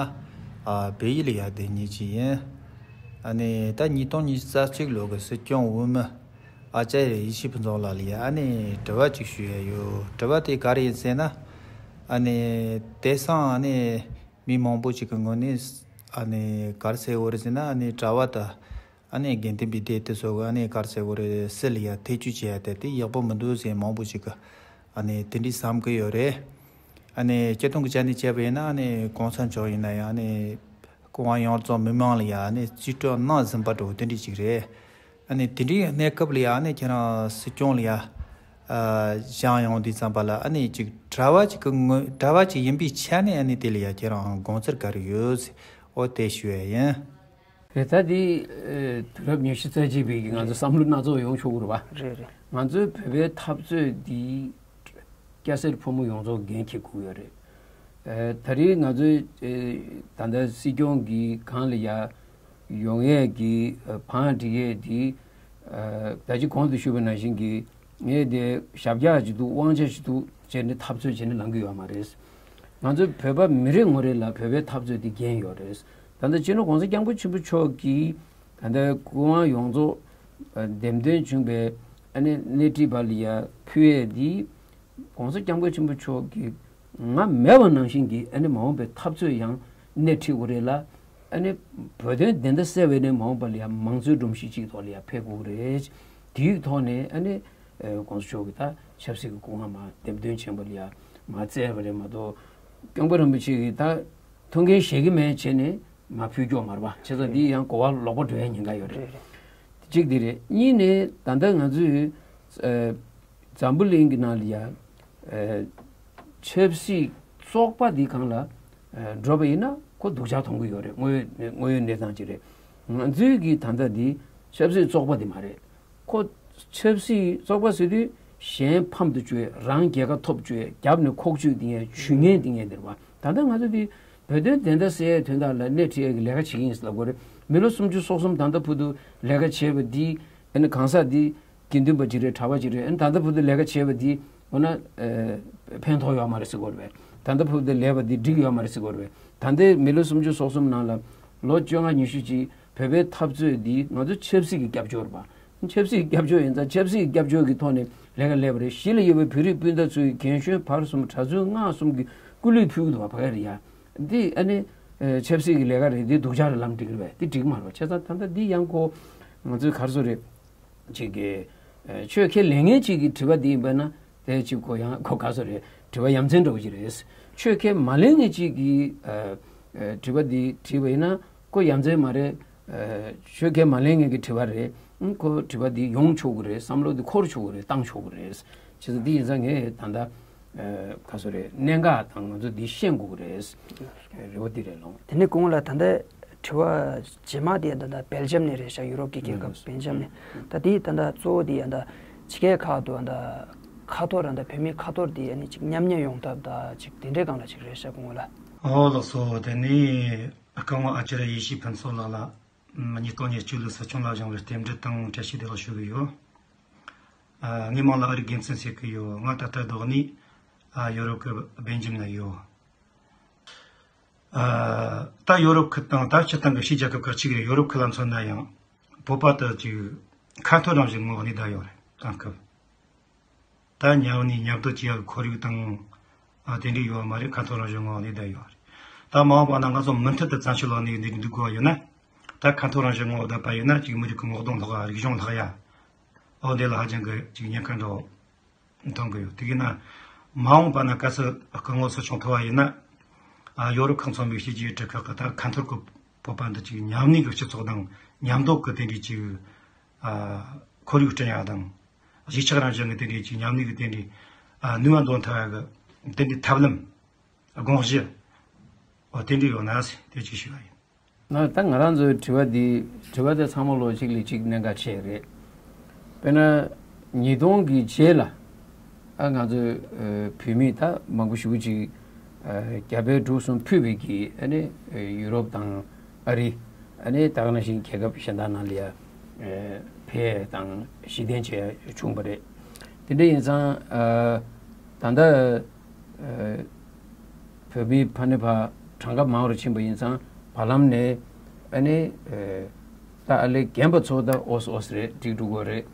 ཨ་བལ་ཡུལ་ལ་ཡ་བསྡད་མཁན་ཅིག་ཡིན། ཨ་ནི་ད་ཉིས་སྟོང་ཉི་ཤུ་རྩ་གཅིག་ལོ་གི་སྲིད་སྐྱོང་འོས་མི་ཨ་ཅར་ཡེ་ཤེས་ཕུན་ཚོགས་ལགས་ལ་ཡ་ཨ་ནི་དྲི་བ་ཅིག་ཞུ་ཡ་ཡོད། དྲི་བ་དེ་ག་རེ་ཡིན་ཟེར་ན། ཨ་ནི་དེང་སང་ཨ་ནི་མི་མང་པོ་ཅིག་གི་ངོས་ནས་ཨ་ནི་ག་རེ་ཟེར་དགོས་རེད་ཟེར་ན། ཨ་ནི་གྲྭ་པ་དང་ཨ་ནི་དགེ་འདུན་པའི་སྡེ་དེ་ཚོ་གི་ཨ་ནི་ག་རེ་ཟེར་དགོས་རེད། སྲིད་ལ་ཡ་ཐེ་བྱུས་བྱེད་ཡ་དེ་དེ་ཡག་པོ་མི་འདུག་ཟེར་མང་པོ་ཅིག་གི་ཨ་ནི་དེ་འདྲའི་བསམ་གི་ཡོད་རེད། ཨ་ནི་སྤྱིར་བཏང་གི་ཆ་ནས་བྱས་པ་ཡིན་ན་ཨ་ནི་གོང་ས་མཆོག་ཡིན་ན་ཡང་ཨ་ནི་སྐུ་ངོ་ཡང་རྫོང་མི་མང་ལ་ཡ་ཨ་ནི་རྩིས་སྤྲོད་གནང་ཟིན་པ་འདྲ་བོ་དེ་འདྲ་ཅིག་རེད། ཨ་ནི་དེ་འདྲའི་གནས་སྐབས་ལ་ཡ་ཨ་ནི་ཁྱེད་རང་སྲིད་སྐྱོང་ལ་ཡ་ཨ་བཞེངས་ཡོང་དུས་ཙམ་པ་ལ་ཨ་ནི་ཅིག་གྲྭ་པ་ཅིག་གི་ངོས་གྲྭ་པ་ཅིག་ཡིན་པའི་ཆ་ནས་ཨ་ནི་དེ་ལ་ཡ་ཁྱེད་རང་དགོངས་ཚུལ་ག་རེ་ཡོད་ཟེར། ཨོ་དེ་ཞུ་ཡ་ཡིན། རེད། ད་འདི་ཨ་དུས་རབས་ཉི་ཤུ་རྩ་གཅིག་པའི་གི་ང་ཚོ་བསམ་བློ་སྣ་ཚོགས་ཡོང་ཆོག་གི་རེད་པ། རེད་རེད། ང་ཚོའི་བོད་པའི་འཐབ་རྩོད་འདི་སྐྱ་སེར་ཕོ་མོ་ཡོངས་རྫོགས་འགན་འཁྱེར་དགོས་ཡོད་རེད། ཨ་ད་རེས་ང་ཚོའི་ཨ་ད་ལྟ་སྲིད་སྐྱོང་གི་སྒང་ལ་ཡ་ཡོང་ཡས་ཀྱི་ཨ་བང་སྒྲིག་ཡས་འདི་ཨ་ད་ཅི་གོང་དུ་ཞུས་པ་ནང་བཞིན་གྱི་ངས་དེ་ཞབས་བཀྱག་ཅིག་འདུག་དབང་ཆ་ཞིག་འདུག་བྱས་ནས་འཐབ་རྩོད་བྱས་ནས་ལངས་ཀྱི་ཡོད་མ་རེད། ང་ཚོ་བོད་པ་མི་རེ་ངོ་རེ་ལ་བོད་པའི་འཐབ་རྩོད་དེ་འགན་ཡོད་རེད། ད་ལྟ་སྤྱི་ནོར་༸གོང་ས་༸སྐྱབས་མགོན་ཆེན་པོ་མཆོག་གིས་ད་ལྟ་སྐུ་དབང་ཡོངས་རྫོགས་འདེམས་ཐོན་བྱུང་བའི་ཨ་ནི་སྣེ་ཁྲིད་པ་ལ་ཡ་ཕུལ་ཡས་འདི་༸གོང་ས་༸སྐྱབས་མགོན་ཆེན་པོ་མཆོག་གིས་ང་མེད་པ་ནང་བཞིན་གྱི་ཨ་ནི་མ་འོངས་པའི་འཐབ་རྩོད་ཡང་སྣེ་ཁྲིད་དགོས་རེད་ལ། ཨ་ནི་བོད་དོན་བདེན་མཐའ་གསལ་བའི་ནས་མ་འོངས་པ་ལ་ཡང་མང་གཙོའི་སྒྲོམ་གཞི་གཅིག་ཐོག་ལ་ཡང་ཕེབས་དགོས་རེད། དེའི་ཐོག་ནས་ཨ་ནི་༸གོང་ས་མཆོག་གིས་ད་ཆབ་སྲིད་ཀྱི་སྐུ་དབང་མར་འདེམས་ཐོན་བྱས་པ་ལ་ཡང་མར་བསྩལ་བ་རེད་མ་གཏོགས། སྐྱབས་མགོན་རིན་པོ་ཆེ་གིས་ད་ཐུགས་འགན་བཞེས་ཀྱི་མེད་བྱས་ནས་མར་ཕུལ་རྒྱུ་མ་རེད་པ། བྱས་ཙང་འདི་ཡང་གོ་བ་ལོག་པ་འགྲོ་ཡའི་ཉེན་ཁ་ཡོད་རེད། རེད་རེད། གཅིག་འདི་རེད། གཉིས་ནས་ད་ལྟ་ང་ཚོས་ཨ་འཛམ་བུ་གླིང་གི་ནང་ལ་ཡ་ཨ་ཆབ་སྲིད་བཙོག་པ་འདི་སྒང་ལ་ཨ་འགྲོ་བ་ཡིན་ན་ཁོ་སྡུག་ཅག་མཐོང་གི་ཡོད་རེད། དངོས་ཡོད་དངོས་ཡོད་གནས་སྟངས་ཅིག་རེད། ང་ཚོའི་གི་ད་ལྟ་འདི་ཆབ་སྲིད་བཙོག་པ་འདི་མ་རེད། ཁོ་ཆབ་སྲིད་བཙོག་པ་ཟེར་དུས་གཞན་ཕམ་དུ་བཅུག་ཡས། རང་རྒྱལ་ཁ་ཐོབ་བཅུག་ཡས། རྒྱབ་ནས་ཁོག་བཅུག་འདི་ཡས་ཇུས་ངན་འདི་ཡས་འདིར་བ། ད་ལྟ་ང་ཚོ་འདི་བོད་དོན་བདེན་མཐའ་གསལ་ཡས་དོན་དག་ལ་སྣེ་ཁྲིད་ཡས་ཀྱི་ལས་ཀ་བྱེད་ཀྱི་ཡིན་ཟེར་ལབ་དགོས་རེད། མི་ལོ་སུམ་ཅུ་སོ་གསུམ་ད་ལྟ་བར་དུ་ལས་ཀ་བྱས་པ་འདི་ཨ་ནི་གང་ཟག་འདི་དགེ་འདུན་པ་ཅིག་རེད། གྲྭ་པ་ཅིག་རེད། ཨ་ནི་ད་ལྟ་བར་དུ་ལས་ཀ་བྱས་པ་འདི་འོ་ན་ཨ་ཕན་ཐོགས་ཡོད་མ་རེད་ཟེར་དགོས་རེད་པས། ད་ལྟ་བར་དུ་ལས་པ་འདི་འགྲིག་ཡོད་མ་རེད་ཟེར་དགོས་རེད་པས། ད་ལྟའི་མི་ལོ་སུམ་ཅུ་སོ་གསུམ་ནང་ལ་ལོ་བཅོ་ལྔ་ཉི་ཤུ་ཅིག་བོད་པའི་འཐབ་རྩོད་འདི་ང་ཚོ་ཆབ་སྲིད་ཀྱི་སྐྱབས་བཅོལ་བ། ཆབ་སྲིད་ཀྱི་སྐྱབས་བཅོལ་ཡིན་ཙང་ཆབ་སྲིད་ཀྱི་སྐྱབས་བཅོལ་གྱི་ཐོག་ནས་ལས་ཀ་ལས་པ་རེད། གཞིས་ལ་ཡོད་པའི་བོད་རིགས་སྤུན་ཟླ་ཚོའི་རྒན་གཞོན་བར་གསུམ་གྲྭ་བཙུན་སྔགས་གསུམ་གྱི་སྐུ་ལུས་ཕུལ་གྱི་འདུག་བ། ཕ་གི་རེད་ཡ། འདི་ཨ་ནི་ཨ་ཆབ་སྲིད་ཀྱི་ལས་ཀ་རེད། འདི་སྡུག་ཅག་རེད་ལབ་འགྲིག་གི་རེད་པས། འདི་འགྲིག་མ་རེད་པ། བྱས་ཙང་ད་ལྟ་འདི་ཡང་ཁོ་ང་ཚོའི་ག་རེ་ཟེར་རེད། ཅིག་གི་ཨ་ཆོས་ཁས་ལེན་མཁན་ཅིག་གི་དྲི་བ་འདི་ཡིན་པ་ན། དེ་གཅིག་གོ་ཡང་གོ་ག་ཚོད་རེད། དྲི་བ་ཡ་མཚན་འདྲ་བོ་ཅིག་རེད། ཆོས་ཁས་མ་ལེན་མཁན་གཅིག་གིས་ཨ་ཨ་དྲི་བ་འདི་དྲིས་པ་ཡིན་ན་ཁོ་ཡ་མཚན་མ་རེད། ཨ་ཆོས་ཁས་མ་ལེན་མཁན་གྱི་དྲི་བ་རེད། ཨང་ཁོ་དྲི་བ་འདི་ཡོང་ཆོག་གི་རེད། བསམ་བློ་འདི་འཁོར་ཆོག་གི་རེད། བཏང་ཆོག་གི་རེད། བྱས་ཙང་འདི་ཡིན་ཙང་ངས་ད་ལྟ་ཨ་ག་ཚོད་རེད། གནད་འགག་དང་ང་ཚོ་འདི་ཤེས་དགོས་ཀྱི་རེད། རེ་བ་འདི་རེད་ལོང་། དེ་ནས་གོང་ལ་ད་ལྟ་དྲི་བ་རྗེས་མ་དེ་ད་ལྟ་སྦེལ་ཇམ་ནས་རེད་ཤག་ཡུ་རོབ་ཀྱི་རྒྱལ་ཁབ་སྦེལ་ཇམ་ནས། ད་དེ་ད་ལྟ་གཙོ་བོ་དེ་ད་ཕྱི་རྒྱལ་ཁག་ཏུ་ད་ཁ་ཐོར་ད་བོད་མི་ཁ་ཐོར་དེ་ཨ་ནི་ཅིག་མཉམ་ཉལ་ཡོང་ཐབས་ད་ཅིག་དེ་འདྲའི་སྒང་ལ་ཅིག་རེད་ཤག་གོང་ལ། ཨོ་ལགས་སོ། དེ་ནས་སྐུ་ངོ་ཨ་ཅར་ཡེ་ཤེས་ཕུན་ཚོགས་ལགས་ལ་ཉིས་སྟོང་ཉེར་གཅིག་ལོའི་སྲིད་སྐྱོང་ལ་བཞེངས་པའི་རྟེན་འབྲེལ་དང་བཀྲ་ཤིས་བདེ་ལེགས་ཞུ་གི་ཡོད། ཨ་ངའི་མིང་ལ་ཨ་རིག་དགེ་མཚན་ཟེར་གི་ཡོད། ང་ད་ལྟ་རྡོ་ནི་ཨ་ཡོ་རོབ་ཀྱི་སྦེལ་ཇམ་ན་ཡོད། ཨ་ད་ཡོ་རོབ་ཁུལ་དང་ད་སྤྱིར་བཏང་གི་ཕྱིའི་རྒྱལ་ཁབ་ཁག་ཅིག་རེད། ཡོ་རོབ་ཁུལ་ལ་མཚོན་ན་ཡང་བོད་པ་དེ་ཅིག་ཁ་འཐོར་རང་བཞིན་ངང་གནས་བསྡད་ཡོད་རེད། དེང་སྐབས་ད་མཉམ་གནས་མཉམ་སྡོད་བྱེད་ཡག་གི་ཁོར་ཡུག་དང་ཨ་དེ་འདྲ་ཡོད་མ་རེད། ཁ་འཐོར་རང་བཞིན་ངང་གནས་བསྡད་ཡོད་རེད། ད་མ་འོངས་པ་ན་ང་ཚོ་མུ་མཐུད་དུ་བཙན་བྱོལ་ལ་གནས་འདི་འདུག་དགོས་པ་ཡོད་ན། ད་ཁ་འཐོར་རང་བཞིན་ངང་བསྡད་པ་ཡིན་ན་ཅིག་མི་རིགས་ཀྱི་ངོ་གདོང་ལྷག་ཡ། རིག་གཞུང་ལྷག་ཡ། ཨོ་འདི་ལ་ཧ་ཅང་གི་ཅིག་ཉེན་ཁ་འདྲ་བོ་མཐོང་གི་ཡོད། དེ་གི་ན་མ་འོངས་པ་ན་གལ་སྲིད་སྐུ་ངོ་སྲིད་སྐྱོང་ཐོབ་པ་ཡིན་ན། ཨ་ཡོ་རོབ་ཁག་ཚང་མའི་གཞིས་བྱེས་གྲས་ཁག་གི་ད་ཁ་འཐོར་གི་བོད་པ་འདི་ཅིག་མཉམ་གནས་ཀྱི་སྤྱི་ཚོགས་དང་མཉམ་སྡོད་ཀྱི་དེ་འདྲའི་ཅིག་ཨ་ཁོར་ཡུག་བསྐྲུན་ཡག་དང་། གཞིས་ཆགས་རང་བཞིན་གྱི་དེ་འདྲའི་ཅིག་མཉམ་གནས་ཀྱི་དེ་འདྲའི་ཨ་ནུས་པ་འདོན་ཐུབ་ཡག་གི་དེ་འདྲའི་ཐབས་ལམ་དགོངས་གཞི་འོ་དེ་འདྲ་ཡོད་ན་ཟེར་དེ་ཅིག་ཞུ་བ་ཡིན། ང་ད་ང་རང་ཚོའི་དྲི་བ་འདི་དྲི་བ་དེ་ཚང་མ་ལོ་གཅིག་ལས་གཅིག་གནད་འགག་ཆེ་རེད། དཔེར་ན་ཉིས་སྟོང་གི་རྗེས་ལ་ཨ་ང་ཚོའི་ཨ་བོད་མི་ད་མང་པོ་ཞེ་པོ་ཅིག་ཨ་རྒྱ་བལ་འབྲུག་གསུམ་ཕུད་པའི་གི་ཨ་ནི་ཡུ་རོབ་དང་ཨ་རི་ཨ་ནི་ད་ག་ནང་བཞིན་རྒྱལ་ཁབ་གཞན་དག་ནང་ལ་ཡ་ཨ་ཕེབས་དང་གཞིས་རྟེན་བྱས་བྱུང་བ་རེད། དེ་འདྲ་ཡིན་ཙང་ཨ་ད་ལྟ་ཨ་བོད་མིའི་ཕ་ནས་ཕར་གྲངས་ཀ་མང་རུ་ཕྱིན་པ་ཡིན་ཙང་བར་ལམ་ནས་ཨ་ནི་ཨ་ད་ཨ་ལས་རྒན་པ་ཚོ་ད་ཨོ་སི་ཨོ་སི་རེད། འགྲིག་འགྲོ་གི་རེད།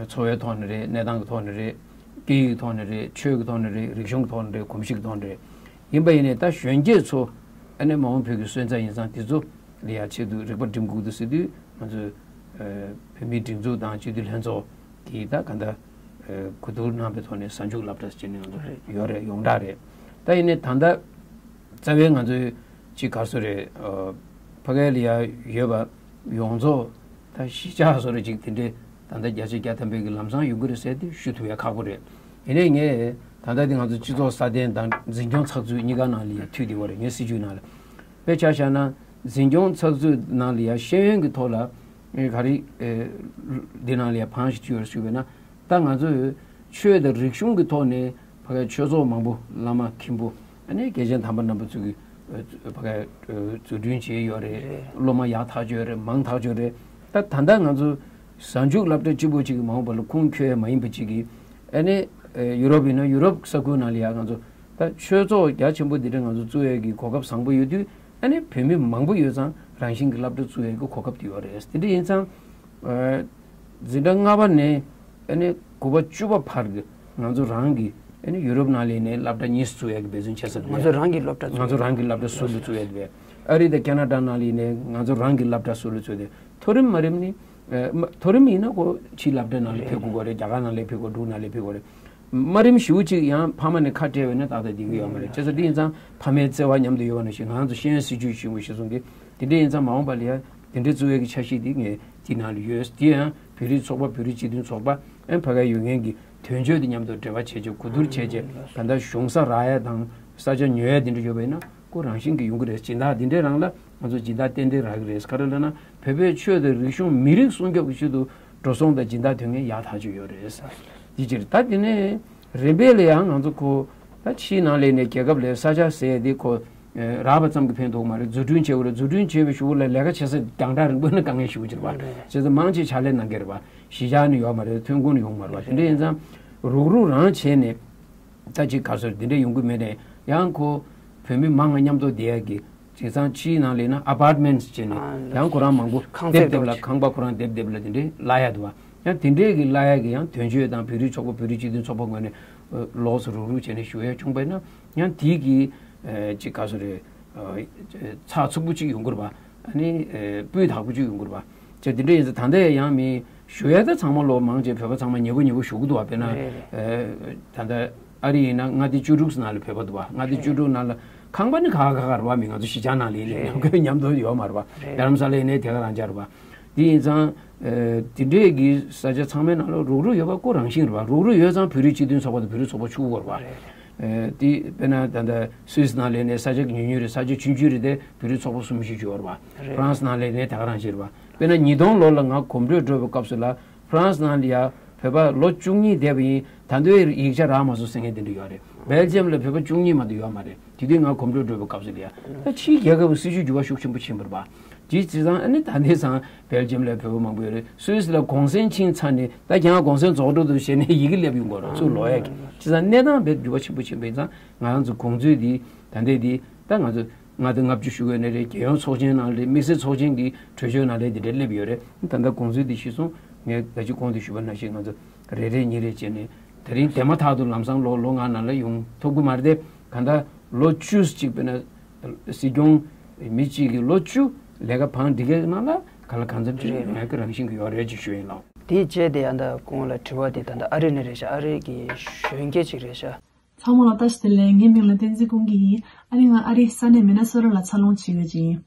འཚོ་བའི་ཐོག་ནས་རེད། གནས་སྟངས་ཀྱི་ཐོག་ནས་རེད། སྐད་ཡིག་ཐོག་ནས་རེད། ཆོས་ཀྱི་ཐོག་ནས་རེད། རིག་གཞུང་གི་ཐོག་ནས་རེད། གོམས་གཤིས་ཀྱི་ཐོག་ནས་རེད། ཡིན་པ་ཡིན་ནའི་ད་གཞོན་སྐྱེས་ཚོ་ཨ་ནི་མ་འོངས་བོད་ཀྱི་སོན་རྩ་ཡིན་ཙང་དེ་ཚོ་ལ་ཡ་ཆེད་དུ་རིག་པ་སྒྲིམ་དགོས་འདུག་ཟེར་དུས་ང་ཚོས་ཨ་བོད་མིའི་སྒྲིག་འཛུགས་དང་སྤྱི་འཐུས་ལྷན་ཚོགས་ཀྱིས་ད་ག་འདྲ་ཨ་གོ་བསྡུར་གནང་པའི་ཐོག་ནས་གཟའ་མཇུག་སློབ་གྲྭ་ཟེར་ནས་ང་ཚོ་ཡོད་རེད། ཡོངས་གྲགས་རེད། ད་ཡིན་ནའི་ད་ལྟ་རྩ་བའི་ང་ཚོའི་ཅིག་ག་རེ་ཟེར་རེད། ཨ་ཕ་གི་ལ་ཡ་ཡོད་པ་ཡོངས་རྫོགས་ད་གཞིས་ཆགས་བཟོ་འདྲ་ཅིག་དེ་འདྲའི་ད་ལྟ་བརྒྱ་ཆ་བརྒྱ་ཐམ་པའི་གི་ལམ་སང་ཡོང་གི་རེད་ཟེར་དེ་ཞུ་ཐུབ་ཡ་ཁག་པོ་རེད། ཡིན་ནའི་ངས་ད་ལྟ་དེ་ང་ཚོ་སྤྱི་ཚོགས་སྲ་བརྟན་དང་འཛིན་སྐྱོང་ཚགས་ཚུད་གཉིས་ཀ་ནང་ལ་ཡ་འཐུས་བསྡད་པ་རེད། ངའི་སྲིད་ཇུས་ནང་ལ། དཔེ་ཆ་བཞག་ན་འཛིན་སྐྱོང་ཚགས་ཚུད་ནང་ལ་ཡ་ཤེས་ཡོན་གྱི་ཐོག་ལ་ཨེ་ག་རེ་ཨེ་འདི་ནང་ལ་ཡ་བང་ཞིག་བཅུག་ཡོད་ཞུས་པས་ན། ད་ང་ཚོས་ཆོས་དང་རིག་གཞུང་གི་ཐོག་ནས་ཕ་གིའི་ཆོས་ཚོགས་མང་པོ་བླ་མ་མཁན་པོ་ཨ་ནི་རྒྱལ་ཆེན་དམ་པ་རྣམ་པ་ཚོ་གིས་ཨ་ཕ་གིའི་ཨ་འཛུགས་སྐྲུན་བྱས་ཡོད་རེད། སློབ་མ་ཡག་ཐག་ཆོད་རེད། མང་ཐག་ཆོད་རེད། ད་ད་ལྟ་ང་ཚོ་གཟའ་མཇུག་སློབ་གྲྭ་གཅིག་པོ་གཅིག་གི་མ་འོངས་པ་ལ་ཁུངས་འཁྱོལ་ཡ་མ་ཡིན་པ་གཅིག་གིས་ཨ་ནི་ ཡུ་རོབ་ཡིན་ན་ཡུ་རོབ་ས་ཁུལ་ནང་ལ་ཡང་ང་ཚོ་ད་ཆོས་ཚོགས་རྒྱ་ཆེན་པོ་འདི་འདྲ་ང་ཚོ་བཙུགས་ཡས་ཀྱི་གོ་སྐབས་བཟང་པོ་ཡོད་དུས། ཨ་ནི་བོད་མི་མང་པོ་ཡོད་ཙང་རང་བཞིན་གྱི་སློབ་གྲྭ་བཙུགས་ཡས་ཀྱི་གོ་སྐབས་དེ་ཡོད་རེད། དེ་འདྲ་ཡིན་ཙང་། འཛིན་གྲྭ་ལྔ་པ་ནས་ཨ་ནི་དགུ་པ་བཅུ་པ་བར་གྱི་ང་ཚོ་རང་གི་ཨ་ནི་ཡུ་རོབ་ནང་ལ་ནས་སློབ་གྲྭ་གཉིས་བཙུགས་ཡས་ཀྱི་འབད་བརྩོན་བྱེད་ས་རེད། ང་ཚོ་རང་གི་སློབ་གྲྭ་ང་བཙུགས་ཚོ་རང་གི་སློབ་གྲྭ་ཟུར་དུ་བཙུགས་ཡས་རེད། ཨ་རི་དང་ཁེ་ན་ཌ་ནང་ལ་ནས་ང་ཚོ་རང་གི་སློབ་གྲྭ་ཟུར་དུ་བཙུགས་ཏེ། མཐོ་རིམ་མ་རིམ་ནི། ཨ་མ་མཐོ་རིམ་ཡིན་ན་ཁོ་ཕྱིའི་སློབ་གྲྭ་ནང་ལ་ཕེབས་དགོས་ཀྱི་རེད། རྒྱ་གར་ནང་ལ་ཕེབས་དགོས། འབྲུག་ནང་ལ་ཕེབས་དགོས་རེད། མ་རིམ་ཞེ་པོ་ཅིག་ཡང་ཕ་མ་ནས་ཁ་བྲལ་བས་ན་ཏག་ཏག་བསྡད་ཀྱི་ཡོད་མ་རེད། བྱས་ཙང་འདི་ཡིན་ཙང་ཕ་མའི་བརྩེ་བ་མཉམ་དུ་ཡོད་པ་ནང་བཞིན་ང་ཚོ་ཤེས་ཡོན་སྲིད་བྱུས་ཆེན་པོ་ཞིག་གསུངས་ཏེ། དེ་འདྲ་ཡིན་ཙང་མ་འོངས་པ་ལ་ཡང་དེ་འདྲའི་བཙུགས་ཡས་ཀྱི་འཆར་གཞི་འདི་ངས་འདི་ནང་ལ་ཡོད། དེ་ཡང་བོད་རིགས་ཚོགས་པ། བོད་རིགས་སྤྱི་མཐུན་ཚོགས་པ། ཨེ་ཕ་ག་ཡུལ་ངན་གྱི་དོན་གཅོད་དང་མཉམ་དུ་འབྲེལ་བ་བྱས་རྗེས་གོ་བསྡུར་བྱས་རྗེས་ད་ལྟ་གཞུང་ས་རག་ཡ་དང་ས་ཆ་ཉོ་ཡ་དེ་འདྲ་ཡོད་པ་ཡིན་ན་ཁོ་རང་བཞིན་གྱི་ཡོང་གི་རེད། སྦྱིན་བདག་འདི་འདྲའི་རང་ལ་ང་ཚོ་སྦྱིན་བདག་ཏན་ཏན་རག་གི་རེད། ག་རེ་ལབ་ན་བོད་པའི་ཆོས་དང་རིག་གཞུང་མི་རིགས་སྲུང་སྐྱོབ་ཀྱི་ཆེད་དུ་འགྲོ་སོང་དང་སྦྱིན་བདག་དོན་ངན་ཡག་ཐག་ཆོད་ཡོད་རེད། འདི་ཕྱིར་ད་དེ་ནས་རིམ་པས་ལ་ཡང་ང་ཚོ་ཁོ་ད་ཕྱིའི་ནང་ལས་ནས་རྒྱལ་ཁབ་ལ་ས་ཆ་ཟེར་ཡ་དེ་ཁོ་རག་པ་ཙམ་གྱིས་ཕན་ཐོགས་མ་རེད། འཛུགས་སྐྲུན་བྱེད་དགོས་རེད། འཛུགས་སྐྲུན་བྱེད་པའི་གཞུག་ལ་ལས་ཀ་བྱེད་ས་རྒྱང་གྲགས་རིང་པོ་ན་དཀའ་ངལ་ཞེ་པོ་ཅིག་རེད་པ། བྱས་ཙང་མང་ཆེ་ཕྱག་ལས་གནང་མཁན་རེད་པ། གཞིས་ཆགས་ནི་ཡོད་མ་རེད། ཐོན་ཁུངས་ནི་ཡོང་མ་རེད་པ། དེ་འདྲ་ཡིན་ཙང་རུག་རུག་རང་བྱས་ནས་ད་ཅིག་ག་ཚོད་འདི་འདྲ་ཡོང་གི་མེད་ནས་ཡང་ཁོ་བོད་མི་མང་ང་མཉམ་དུ་བསྡད་ཡ་གི་བྱས་ཙང་ཕྱིའི་ནང་ལས་ན་ཨ་པར་ཊི་མེན་ཊི་བྱས་ནས་ཡང་ཁོ་རང་མང་པོ་ཁང་སྡེབ་སྡེབ་ལ་ཁང་པ་ཁོ་རང་སྡེབ་སྡེབ་ལ་དེ་འདྲའི་གླ་ཡ་འདུག་པ། ཡང་དེ་འདྲའི་གི་གླ་ཡ་གི་ཡང་དོན་གཅོད་དང་བོད་རིགས་ཚོགས་པ། བོད་རིགས་སྤྱི་མཐུན་ཚོགས་པ་ངོས་ནས་ལོགས་སུ་རུག་རུག་བྱས་ནས་ཞུ་ཡ་བྱུང་པ་ཡིན་ན་ཡང་དེའི་གི་ཅིག་ག་ཚོད་རེད། ཚགས་ཚུད་པོ་ཅིག་ཡོང་གི་རེད་པ། ཨ་ནི་སྤུས་དག་པོ་ཅིག་ཡོང་གི་རེད་པ། ཅེས་དེ་འདྲ་ཡིན་ཙང་ད་ལྟ་ཡང་མི་ཞུ་ཡ་ད་ཚང་མ་ལོ་མང་ཆེ་བོད་པ་ཚང་མ་ཉེ་པོ་ཉེ་པོ་ཞུ་གི་འདུག་པ། དཔེར་ན་ད་ལྟ་ཨ་རི་ཡིན་ན་མངའ་སྡེ་བཅུ་དྲུག་ནང་ལ་བོད་པ་འདུག་པ། མངའ་སྡེ་བཅུ་དྲུག་ནང་ལ་ཁང་པ་ནི་ག་ག་ག་རེད་པ། མི་ང་ཚོ་གཞིས་ཆགས་ནང་ལ་ཡིན་ནའི་མཉམ་དུ་ཡོད་མ་རེད་པ། རྡ་རམ་ས་ལ་ཡིན་ནའི་དེ་ག་རང་ཆ་རེད་པ། དེ་ཡིན་ཙང་དེ་འདྲའི་གི་ས་ཆ་ཚང་མའི་ནང་ལ་རུག་རུག་ཡོད་པ་ཁོ་རང་བཞིན་རེད་པ། རུག་རུག་ཡོད་ཙང་བོད་རིགས་སྤྱི་མཐུན་ཚོགས་པ་དང་བོད་རིགས་ཚོགས་པ་ཆུང་བོ་རེད་པ། དེ་དཔེར་ན་ད་ལྟ་སུད་སི་ནང་ལ་ནས་ས་ཆ་ཉུང་ཉུང་རེད། ས་ཆ་ཆུང་ཆུང་རེད་དེ་བོད་རིགས་ཚོགས་པ་གསུམ་བཞི་ཡོད་རེད་པ། ཧྥ་རན་སི་ནང་ལ་ནས་ད་ག་རང་བཞིན་རེད་པ། དཔེར་ན་ཉིས་སྟོང་ལོ་ལ་ང་གོམ་བགྲོད་འགྲོ་བའི་སྐབས་སུ་ལ་ཧྥ་རན་སི་ནང་ལ་ཡ་བོད་པ་ལོ་བཅུ་གཉིས་བསྡད་པ་ཡིན། ད་དུང་ཡིག་ཆ་རག་མ་སོང་ཟེར་མཁན་དེ་འདྲ་ཡོད་རེད། སྦེལ་ཇམ་ལ་བོད་པ་བཅུ་གཉིས་མ་གཏོགས་ཡོད་མ་རེད། དེ་དུས་ང་གོམ་བགྲོད་འགྲོ་བའི་སྐབས་སུ་ལ་ཡ། ད་ཕྱིའི་རྒྱལ་ཁབ་སྲིད་ཇུས་འགྱུར་བ་ཤུགས་ཆེན་པོ་ཕྱིན་པ་རེད་པ། ཇི་བྱས་ཙང་ཨ་ནི་ད་ལྟའི་སང་སྦེལ་ཇམ་ལ་བོད་པ་མང་པོ་ཡོད་རེད། སུད་སི་ལ་གུང་སེང་ཕྱིན་ཚར་ནས་ད་ཁྱེད་རང་གུང་སེང་རྫོགས་འགྲོ་འདུག་བྱས་ནས་ཡི་གེ་སླེབས་ཡོང་གི་རེད། ཚུར་ལོག་ཡ་གི། བྱས་ཙང་གནས་སྟངས་དཔེ་འགྱུར་བ་ཆེན་པོ་ཕྱིན་པ་ཡིན་ཙང་ང་རང་ཚོ་གུང་སེང་འདི་ད་ལྟའི་འདི་ད་ང་ཚོ་ལྔ་བདོ་ལྔ་བཅུ་ཞུ་དགོས་ནི་རེད། རྒྱལ་ཡོངས་ཚོགས་ཆེན་ནང་ལ་རེད། དམིགས་བསལ་ཚོགས་ཆེན་གྱི་གྲོས་ཆོད་ནང་ལ་འདི་འདྲ་སླེབས་ཡོད་རེད། ད་ལྟ་གུང་སེང་འདི་གཞི་བཟུང་ངས་ད་ཅི་གོང་དུ་ཞུས་པ་ནང་བཞིན་ང་ཚོ་རེ་རེ་གཉིས་རེ་བྱས་ནས་དེ་རིང་དེ་མ་ཐག་ཏུ་ལམ་སང་ལོ་ལོ་ལྔ་ནང་ལ་ཡོང་ཐུབ་ཀྱི་མ་རེད་དེ། གང་ལྟར་ལོ་བཅུ་གཅིག་དཔེར་ན་སྲིད་སྐྱོང་མི་གཅིག་གིས་ལོ་བཅུ་ལས་ཀ་བང་སྒྲིག་གི་ནང་ལ་ག་ལ་གང་འཚམ་ཅིག་རེད། ཡོང་གི་རང་བཞིན་གྱི་ཡོད་རེད་ཅེས་ཞུ་ཡིན་ལགས། དེའི་རྗེས་དེ་ཡང་ད་གོང་ལ་དྲི་བ་དེ་ད་ལྟ་ཨ་རི་ནས་རེད་ཤག་ཨ་རི་གི་གཞོན་སྐྱེས་ཅིག་རེད་ཤག་ཚང་མ་ལ་བཀྲ་ཤིས་བདེ་ལེགས། ངའི་མིང་ལ་བསྟན་འཛིན་ཀུན་དགའ་ཡིན། ཨ་རི་ང་ཨ་རི་ས་གནས་མི་ན་སོ་ཊ་ལ་འཚར་ལོངས་བྱེད་ཡོད་ཅིང་།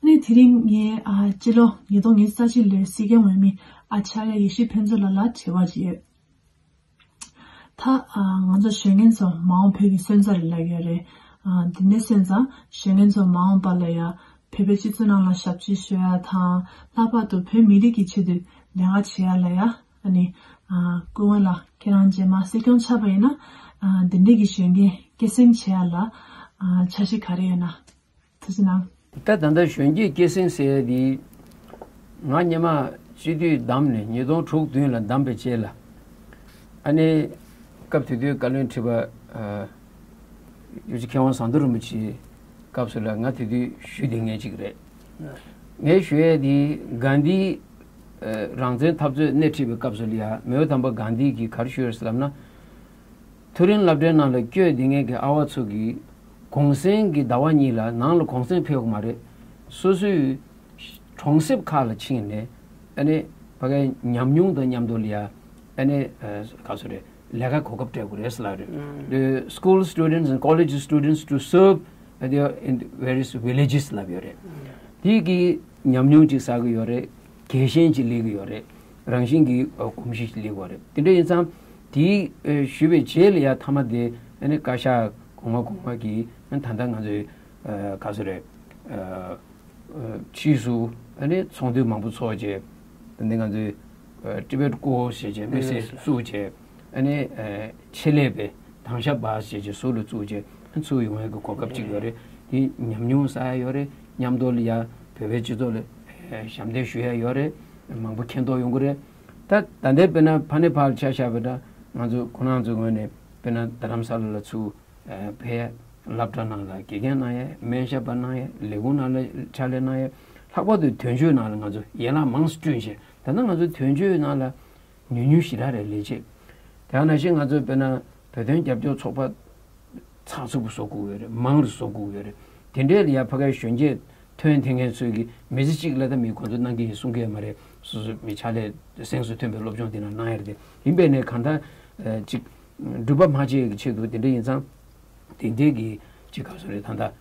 ཨ་ནི་དེ་རིང་ངས་ཨ་སྤྱི་ལོ་ཉིས་སྟོང་ཉི་ཤུ་རྩ་གཅིག་ལོའི་སྲིད་སྐྱོང་འོས་མི་ཨ་ཆ་ཡ་ཡེ་ཤེས་ཕུན་ཚོགས་ལགས་ལ་དྲི་བ་ཅིག་ཡོད། ད་ཨ་ང་ཚོ་གཞོན་སྐྱེས་ཚོ་མ་འོངས་བོད་ཀྱི་སོན་རྩ་རེད་ལབ་ཡོད་རེད། ཨ་དེ་འདྲ་སོང་ཙང་གཞོན་སྐྱེས་ཚོ་མ་འོངས་པ་ལ་ཡ་བོད་པའི་སྤྱི་ཚོགས་ནང་ལ་ཞབས་ཕྱི་ཞུ་ཡ་དང་། ལྷག་པར་དུ་བོད་མི་རིགས་ཀྱི་ཆེད་དུ་ལས་ཀ་བྱེད་ཡ་ལ་ཡ། ཨ་ནི་ཨ་ཀུན་དགའ་ལགས་ཁྱེད་རང་རྗེས་མ་སྲིད་སྐྱོང་ཆགས་པ་ཡིན་ན་ཨ་དེ་འདྲས་ཀྱི་གཞོན་སྐྱེས་སྐྱེད་སྲིང་བྱེད་ཡ་ལ་ཨ་འཆར་གཞི་ག་རེ་ཡོད་ན། ཐུགས་རྗེ་གནང་། ད་ད་ལྟ་གཞོན་སྐྱེས་སྐྱེད་སྲིང་ཟེར་ཡ་དེ་ང་སྔོན་མ་སྤྱི་འཐུས་བདམས་ནས་ཉིས་སྟོང་དྲུག་བདུན་ལ་བདམས་པའི་རྗེས་ལ། ཨ་ནི་སྐབས་དེ་དུས་བཀའ་བློན་ཁྲི་པ་ཨ་གཡུ་ཇི་མཁས་དབང་ཟམ་གདོང་རིན་པོ་ཆེའི་སྐབས་སུ་ལ་ང་དེ་དུས་ཞུ་བསྡད་མཁན་ཅིག་རེད། ངས་ཞུ་ཡ་དེ་གྷན་དྷི་ཨ་རང་བཙན་འཐབ་རྩོད་སྣེ་ཁྲིད་པའི་སྐབས་སུ་ལ་ཡ་མེའོ་དམ་པ་གྷན་དྷི་གིས་ག་རེ་ཞུས་ཡོད་ཟེར་ལབ་ན། མཐོ་རིམ་སློབ་གྲྭའི་ནང་ལ་བསྐྱོད་བསྡད་མཁན་གྱི་ཨ་བ་ཚོ་གིས་གུང་སེང་གི་ཟླ་བ་གཉིས་ལ་ནང་ལ་གུང་སེང་ཕེབས་ཡོད་མ་རེད། སོ་སོའི་གྲོང་གསེབ་ཁག་ལ་ཕྱིན་ནས་ཨ་ནི་ཕ་གའི་ཉམས་མྱོང་དང་མཉམ་དུ་ལ་ཡ་ཨ་ནི་ག་ཚོད་རེད། ལས་ཀ་གོ་སྐབས་སྤྲད་དགོས་རེད་ཟེར་ལབ་རེད། The school students and college students to serve at their in various villages ལབ་ཡོད་རེད། དེ་གི་ཉམས་མྱོང་ཅིག་བསགས་ཀྱི་ཡོད་རེད། རྒྱལ་ཞེན་ཅིག་སླེབས་ཀྱི་ཡོད་རེད། རང་བཞིན་གྱི་ཨ་གོམས་གཤིས་ཅིག་སླེབས་ཀྱི་ཡོད་རེད། དེ་འདྲ་ཡིན་ཙང་དེའི་ཨ་ཞུས་པའི་རྗེས་ལ་ཡ་མཐའ་མ་དེ་ཨ་ནི་བཀའ་ཤག་གོང་མ་གོང་མ་གིས་ཨ་ད་ལྟ་ང་ཚོའི་ཨ་ག་ཚོད་རེད། ཨ་ཨ་ཕྱིས་སུ་ཨ་ནི་ཚོགས་འདུ་མང་པོ་ཚོགས་བྱས། ད་ལྟ་ང་ཚོའི་ཨ་Tibet Core ཞེས་བྱས་དམིགས་བསལ་བཙུགས་བྱས། ཨ་ནི་ཨ་ཆེད་ལས་པའི་དྭང་ཞབས་པ་ཞེས་བྱས་ཟུར་ལ་བཙུགས་བྱས་ཨ་ཚུར་ཡོང་ཡག་གི་གོ་སྐབས་ཅིག་ཡོད་རེད། དེ་ཉམས་མྱོང་བསགས་ཡག་ཡོད་རེད། མཉམ་དུ་ལ་ཡ་བོད་པའི་སྤྱི་ཚོགས་ལ་ཨ་ཞབས་འདེགས་ཞུ་ཡག་ཡོད་རེད། མང་པོ་མཁྱེན་རྟོགས་ཡོང་གི་རེད། ད་ད་ལྟའི་དཔེར་ན་ཕ་ནས་ཕར་ཆ་བཞག་པ་འདྲ། ང་ཚོ་ཁོ་རང་ཚོའི་ངོས་ནས་དཔེར་ན་རྡ་རམ་ས་ལ་ལ་ཚུར་ཕེབས་ཡ། སློབ་གྲྭ་ནང་ལ་དགེ་རྒན་གནང་ཡ། སྨན་ཞབས་པ་གནང་ཡ། ལས་ཁུངས་ནང་ལ་ཕྱག་ལས་གནང་ཡ། ལྷག་པར་དུ་དོན་གཅོད་ནང་ལ་ང་ཚོ་ཡན་ལག་མང་ཙམ་བསྐྲུན་བྱས། ད་ལྟ་ང་ཚོ་དོན་གཅོད་ནང་ལ་ཉུང་ཉུང་ཞེ་དྲག་རེད་ལས་བྱེད། དེ་ནང་བཞིན་ང་ཚོ་དཔེར་ན་བོད་དོན་རྒྱབ་སྐྱོར་ཚོགས་པ་ཚགས་ཚུད་པོ་བཟོ་དགོས་ཡོད་རེད། མང་རུ་བཟོ་དགོས་ཡོད་རེད། དེ་འདྲའི་ལ་ཡ་ཕ་གིའི་གཞོན་སྐྱེས་ཐོན་ཐེངས་མཁན་ཚོས་ཀྱི་མི་ཚེ་གཅིག་ལ་ད་མི་ཁོང་ཚོ་གནང་གི་ཡིན་གསུང་གི་ཡོད་མ་རེད། སོ་སོ་མི་ཕྱག་ལས་གཟེངས་སུ་ཐོན་པའི་སློབ་སྦྱོང་དེ་ནང་གནང་ཡ་རེད་དེ། ཡིན་པས་ནས་གང་ལྟར་ཅིག་སྒྲུབ་པ་མ་བྱས་ཀྱི་ཆེད་དུ་དེ་འདྲ་ཡིན་ཙང་། དེ་འདྲའི་གི་ཅིག་ག་ཚོད་རེད། ད་ལྟ་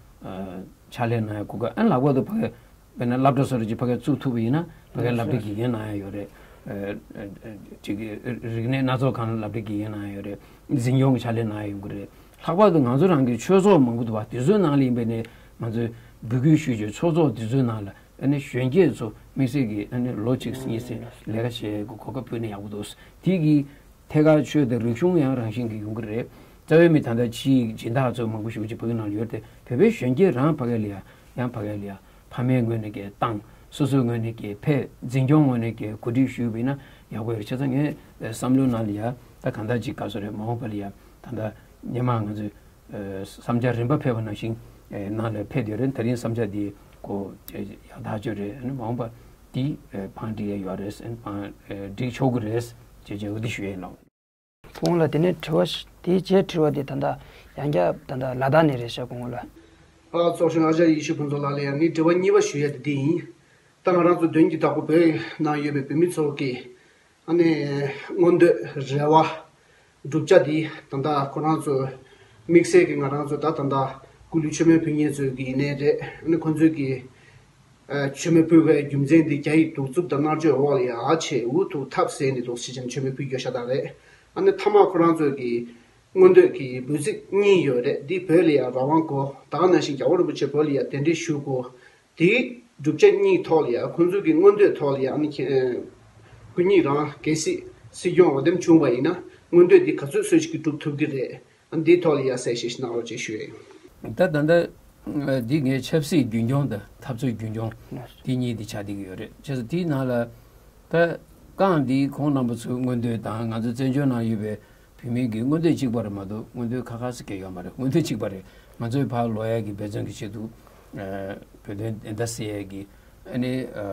ཕྱག་ལས་གནང་ཡ་གོ་སྐབས། ཨ་ནི་ལྷག་པར་དུ་ཕ་གི་དཔེར་ན་སློབ་གྲྭ་སོགས་རེ་ཅིག་ཕ་གིར་བཙུགས་ཐུབ་པ་ཡིན་ན་ཕ་གིར་སློབ་གྲྭའི་དགེ་རྒན་གནང་ཡ་ཡོད་རེད། ཨ་ཨ་ཨ་ཅིག་རིག་གནས་སྣ་ཚོགས་ཁང་ལ་སློབ་གྲྭའི་དགེ་རྒན་གནང་ཡ་ཡོད་རེད། འཛིན་སྐྱོང་གི་ཕྱག་ལས་གནང་ཡ་ཡོང་གི་རེད། ལྷག་པར་དུ་ང་ཚོ་རང་གི་ཆོས་ཚོགས་མང་པོ་འདུག་བ། དེ་ཚོའི་ནང་ལ་ཡིན་པས་ནས་ང་ཚོས་འབོད་སྐུལ་ཞུས་བྱས་ཆོས་ཚོགས་དེ་ཚོའི་ནང་ལ་ཨ་ནི་གཞོན་སྐྱེས་ཚོ་དམིགས་བསལ་གྱི་ཨ་ནི་ལོ་གཅིག་གཉིས་ཙམ་ལས་ཀ་བྱེད་ཡ་གི་གོ་སྐབས་ཕུལ་ན་ཡག་པོ་འདུག་དེ་གི་ཐད་ཀར་ཆོས་དང་རིག་གཞུང་ཡང་རང་བཞིན་གྱིས་ཡོང་གི་རེད། རྩ་བའི་མི་ད་ལྟ་ཕྱིའི་སྦྱིན་བདག་ཚོ་མང་པོ་ཞེ་པོ་ཅིག་ཕ་གི་ནང་ལ་ཡོད་རེད་དེ། བོད་པའི་གཞོན་སྐྱེས་རང་ཕ་གི་ལ་ཡ་ཡང་ཕ་གི་ལ་ཡ་ཕ་མའི་ངོས་ནས་ཀྱི་བཏང་། སོ་སོའི་ངོས་ནས་ཀྱི་ཕེབས། འཛིན་སྐྱོང་ངོས་ནས་ཀྱི་གོ་སྒྲིག་ཞུས་པ་ཡིན་ན་ཡག་པོ་ཡོད་རེད། བྱས་ཙང་ངའི་བསམ་བློའི་ནང་ལ་ཡ་ད་གང་ལྟར་ཅིག་ག་ཚོད་རེད། མ་འོངས་པ་ལ་ཡ་ད་ལྟ་སྔོན་མ་ང་ཚོས་བསམ་འཆར་རིམ་པ་ཕེབས་པ་ནང་བཞིན་ནང་ལ་ཕེབས་ཡོད་རེད། ད་རིང་བསམ་འཆར་འདི་གོ་ཡག་ཐག་ཆོད་རེད། མ་འོངས་པ་འདི་ཕར་འགྲིག་ཡ་ཡོད་རེད། ཕར་འགྲིག་ཆོག་གི་རེད་ཅེས་བྱས་འོ་འདི་ཞུ་ཡ་ཡིན་ལགས། སྐུ་ངོ་ལགས། དེ་ནས་དྲི་བ་ཞིག་དེའི་རྗེས་དྲི་བ་དེ་ད་ལྟ་ཡང་བསྐྱར་ད་ལྟ་ལ་དྭགས་ནས་རེད་ཤག་སྐུ་ངོ་ལགས། ཨ་ཚོགས་གཞོན་ཨ་ཅག་ཡེ་ཤེས་ཕུན་ཚོགས་ལགས་ལ་ཡང་ངའི་དྲི་བ་གཉིས་པ་ཞུ་ཡ་དེ་འདི་ཡིན། ད་ང་རང་ཚོ་དོན་གྱི་བདག་པོ་བོད་ནང་ཡོད་པའི་བོད་མི་ཚོ་གི་ཨ་ནི་མངོན་འདོད་རེ་བ་བསྒྲུབ་བྱ་འདི་ད་ལྟ་ཁོ་རང་ཚོ་དམིགས་བསལ་གྱི་ང་རང་ཚོ་ད་ད་ལྟ་སྐུ་ལུས་མཆོད་མེ་ཕུལ་མཁན་ཚོ་གི་ཡིན་ནའི་རེད། ཨ་ནི་ཁོ་ཚོས་གི་ཨ་མཆོད་མེ་ཕུལ་བའི་རྒྱུ་མཚན་འདི་རྒྱ་ཡི་གདུག་རྩུབ་དང་མནར་གཅོད་འོག་ལ་ཡ་ཨ་ཆེ་འུ་ཐུག་ཐབས་ཟད་ནས་འདུག་ཟེར་བྱས་མཆོད་མེ་ཕུལ་རྒྱུ་ཤ་སྟག་རེད། ཨ་ནི་མཐའ་མ་ཁོ་རང་ཚོས་གི་མངོན་འདོད་ཀྱི་འབོད་ཚིག་གཉིས་ཡོད་རེད། འདི་བོད་ལ་ཡ་རང་དབང་དགོས། ད་ག་ནང་བཞིན་རྒྱལ་བ་རིན་པོ་ཆེ་བོད་ལ་ཡ་གདན་འདྲེན་ཞུ་དགོས། དེའི་བསྒྲུབ་བྱ་གཉིས་ཐོག་ལ་ཡ་ཁོང་ཚོའི་གི་མངོན་འདོད་ཐོག་ལ་ཡ་ཨ་ནི་ཁྱེད་སྐུ་ཉིད་རང་གལ་སྲིད་སྲིད་སྐྱོང་འོས་འདེམས་བྱུང་བ་ཡིན་ན་མངོན་འདོད་འདི་ག་ཚོད་ཚོད་ཅིག་གིས་སྒྲུབ་ཐུབ་ཀྱི་རེད། ཨ་འདིའི་ཐོག་ལ་ཡ་གསལ་བཤད་ཞིག་གནང་རོགས་ཅེས་ཞུ་ཡ་ཡིན། ད་ད་ལྟ་འདི་ངས་ཆབ་སྲིད་རྒྱུན་སྐྱོང་དང་འཐབ་རྩོད་རྒྱུན་སྐྱོང་འདི་གཉིས་འདི་ཆགས་བསྡད་ཀྱི་ཡོད་རེད། བྱས་ཙང་དེའི་ནང་ལ་ད་རྐང་འདི་ཁོང་རྣམ་པ་ཚོའི་མངོན་འདོད་དང་ང་ཚོ་བཙན་བྱོལ་ནང་ཡོད་པའི་བོད་མི་གི་མངོན་འདོད་གཅིག་པ་རེད་མ་གཏོགས་མངོན་འདོད་ཁ་ཁ་ཟེར་མཁན་ཡོད་མ་རེད། མངོན་འདོད་གཅིག་པ་རེད། ང་ཚོས་ཕར་ལོག་ཡ་གི་འབད་བརྩོན་གྱི་ཆེད་དུ་ཨ་བོད་དོན་བདེན་མཐའ་གསལ་ཡ་གི་ཨ་ནི་ཨ་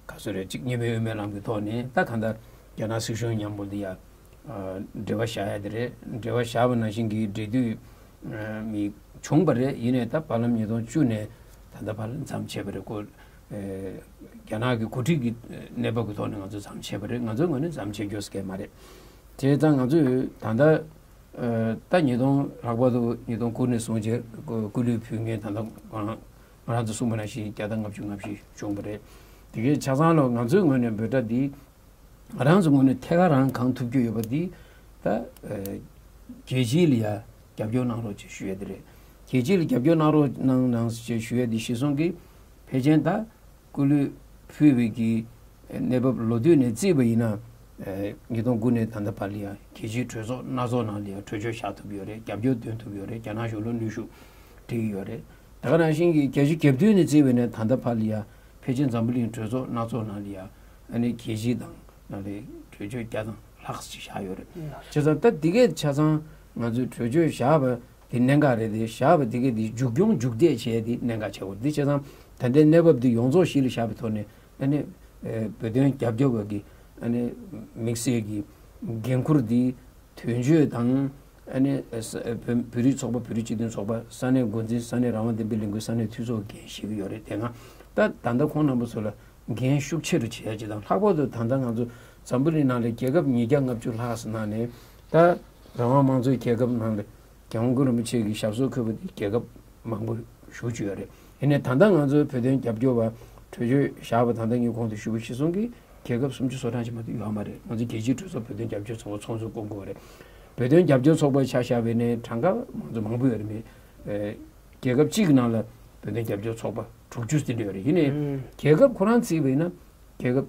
ག་ཚོད་རེད་ཅིག་གཉིས་སྨན་དབུ་མའི་ལམ་གྱི་ཐོག་ནས་ད་གང་ལྟར་རྒྱ་ནག་སྲིད་གཞུང་མཉམ་པོ་འདི་ཡ་ཨ་འབྲེལ་བ་བཞག་ཡ་དེ་རེད། འབྲེལ་བ་བཞག་པ་ནང་བཞིན་གྱི་འབྲེལ་མཐུད་ཨ་མི་བྱུང་བ་རེད། ཡིན་ནའི་ད་བར་ལམ་ཉིས་སྟོང་བཅུ་ནས་ད་ལྟ་བར་མཚམས་ཆད་པ་རེད། ཁོ་ཨ་རྒྱ་ནག་གི་འགོ་ཁྲིད་ཀྱི་གནས་བབ་ཀྱི་ཐོག་ནས་ང་ཚོ་མཚམས་ཆད་པ་རེད། ང་ཚོའི་ངོས་ནས་མཚམས་ཆད་རྒྱུ་ཟེར་མཁན་མ་རེད། བྱས་ཙང་ང་ཚོས་ད་ལྟ་ཨ་ད་ཉིས་སྟོང་ལྷག་པར་དུ་ཉིས་སྟོང་དགུ་ནས་བཟུང་བྱས་སྐུ་སྐུ་ལུས་ཕུལ་མཁན་ད་ལྟ་ང་རང་ང་རང་ཚོ་གསུངས་པ་ནང་བཞིན་བརྒྱ་དང་ལྔ་བཅུ་ང་བཞི་བྱུང་བ་རེད། དེ་གའི་ཆ་ཚང་ལ་ང་ཚོའི་ངོས་ནས་འབོད་སྒྲ་འདི་ང་རང་ཚོའི་ངོས་ནས་ཐད་ཀར་རང་གང་ཐུབ་རྒྱུ་ཡོད་པ་འདི་ད་ཨ་རྒྱལ་སྤྱི་ལ་ཡ་རྒྱབ་སྐྱོར་གནང་རོགས་ཅེས་ཞུ་ཡ་དེ་རེད། རྒྱལ་སྤྱི་ལ་རྒྱབ་སྐྱོར་གནང་རོགས་གནང་གནང་ཅེས་ཞུ་ཡ་འདི་གཞི་བཟུང་གིས་ཕལ་ཆེར་ད་སྐུ་ལུས་ཕུལ་བའི་གི་གནས་བབ་ལོ་དུས་ནས་བརྩིས་པ་ཡིན་ན། ཨ་ཉིས་སྟོང་དགུ་ནས་ད་ལྟ་བར་ལ་ཡང་རྒྱལ་སྤྱིའི་གྲོས་ཚོགས་སྣ་ཚོགས་ནང་ལ་ཡང་གྲོས་ཆོད་བཞག་ཐུབ་ཡོད་རེད། རྒྱབ་སྐྱོར་འདོན་ཐུབ་ཡོད་རེད། རྒྱ་ནག་གཞུང་ལ་གནོན་ཤུགས་སྤྲད་ཀྱི་ཡོད་རེད། ད་ག་ནང་བཞིན་གྱི་བརྒྱད་ཅུ་གྱ་བདུན་ནས་བརྩིས་པ་ཡིན་ན་ད་ལྟ་བར་ལ་ཡང་ཕལ་ཆེར་འཛམ་བུ་གླིང་གྲོས་ཚོགས་སྣ་ཚོགས་ནང་ལ་ཡང་ཨ་ནི་རྒྱལ་སྤྱིའི་དང་ནང་ལ་གྲོས་ཆོད་བརྒྱ་དང་ལྷག་ཅིག་བཞག་ཡོད་རེད། བྱས་ཙང་ད་འདི་གས་ཆ་ཚང་ང་ཚོས་གྲོས་ཆོད་བཞག་པ་དེ་གནད་འགག་རེད། དེ་བཞག་པ་དེ་གས་དེ་མཇུག་སྐྱོང་མཇུག་འདེད་བྱས་དེ་གནད་འགག་ཆེ་བ་རེད། དེ་བྱས་ཙང་ད་ལྟའི་གནས་བབ་འདི་ཡོངས་རྫོགས་གཞི་ལ་བཞག་པའི་ཐོག་ནས་ཨ་ནི་ཨེ་བོད་དོན་རྒྱབ་སྐྱོར་བ་གི་ཨ་ནི་དམིགས་བསལ་གྱི་འགན་ཁུར་འདི་དོན་གཅོད་དང་ཨ་ནི་ཨེ་ས་ཨེ་བོད་བོད་རིགས་ཚོགས་པ། བོད་རིགས་སྤྱི་མཐུན་ཚོགས་པ། ས་གནས་འགོ་འཛིན། ས་གནས་རང་དབང་ལྡན་པའི་ལས་འགུལ། ས་གནས་འཐུས་ཚོགས་འགན་བཞེས་ཀྱི་ཡོད་རེད། དེ་སྔ་ད་ད་ལྟ་ཁོང་རྣམ་པ་ཚོ་ལ་འགན་ཤུགས་ཆེ་རུ་བྱེད་ཡ་ཅིག་དང་། ལྷག་པར་དུ་ད་ལྟ་ང་ཚོ་འཛམ་བུ་གླིང་ནང་ལ་རྒྱལ་ཁབ་ཉིས་བརྒྱ་ལྔ་བཅུ་ལྷག་ཙམ་ནང་ནས་ད་རང་དབང་དམངས་གཙོའི་རྒྱལ་ཁབ་ནང་ལ་རྒྱལ་དབང་སྐུ་རིན་པོ་ཆེ་གི་ཞབས་སོར་འཁོད་པ་དེ་རྒྱལ་ཁབ་མང་པོ་ཞེ་པོ་ཅིག་ཡོད་རེད། ཡིན་ནའི་ད་ལྟ་ང་ཚོའི་བོད་དོན་རྒྱབ་སྐྱོར་བ་གྲོས་ཆོད་བཞག་པ་ད་ལྟ་ངས་གོང་དུ་ཞུས་པ་གཞིར་བཟུང་གིས་རྒྱལ་ཁབ་སུམ་ཅུ་སོ་གྲངས་ཅིག་མ་གཏོགས་ཡོད་མ་རེད། ང་ཚོ་རྒྱལ་སྤྱིའི་གྲོས་ཚོགས་བོད་དོན་རྒྱབ་སྐྱོར་ཚོགས་པ་ཚོགས་འཛུགས་སྐོང་དགོས་རེད། བོད་དོན་རྒྱབ་སྐྱོར་ཚོགས་པ་ཆ་བཞག་པ་ཡིན་ནའི་གྲངས་ཀ་མང་ཚོ་མང་པོ་ཡོད་རེད། མི་ཨེ་རྒྱལ་ཁབ་གཅིག་གི་ནང་ལ་བོད་དོན་རྒྱབ་སྐྱོར་ཚོགས་པ་དྲུག་ཅུ་ཙམ་ཡོད་རེད། ཡིན་ནའི་ཨུམ། རྒྱལ་ཁབ་ཁོ་རང་བརྩིས་པ་ཡིན་ན་རྒྱལ་ཁབ་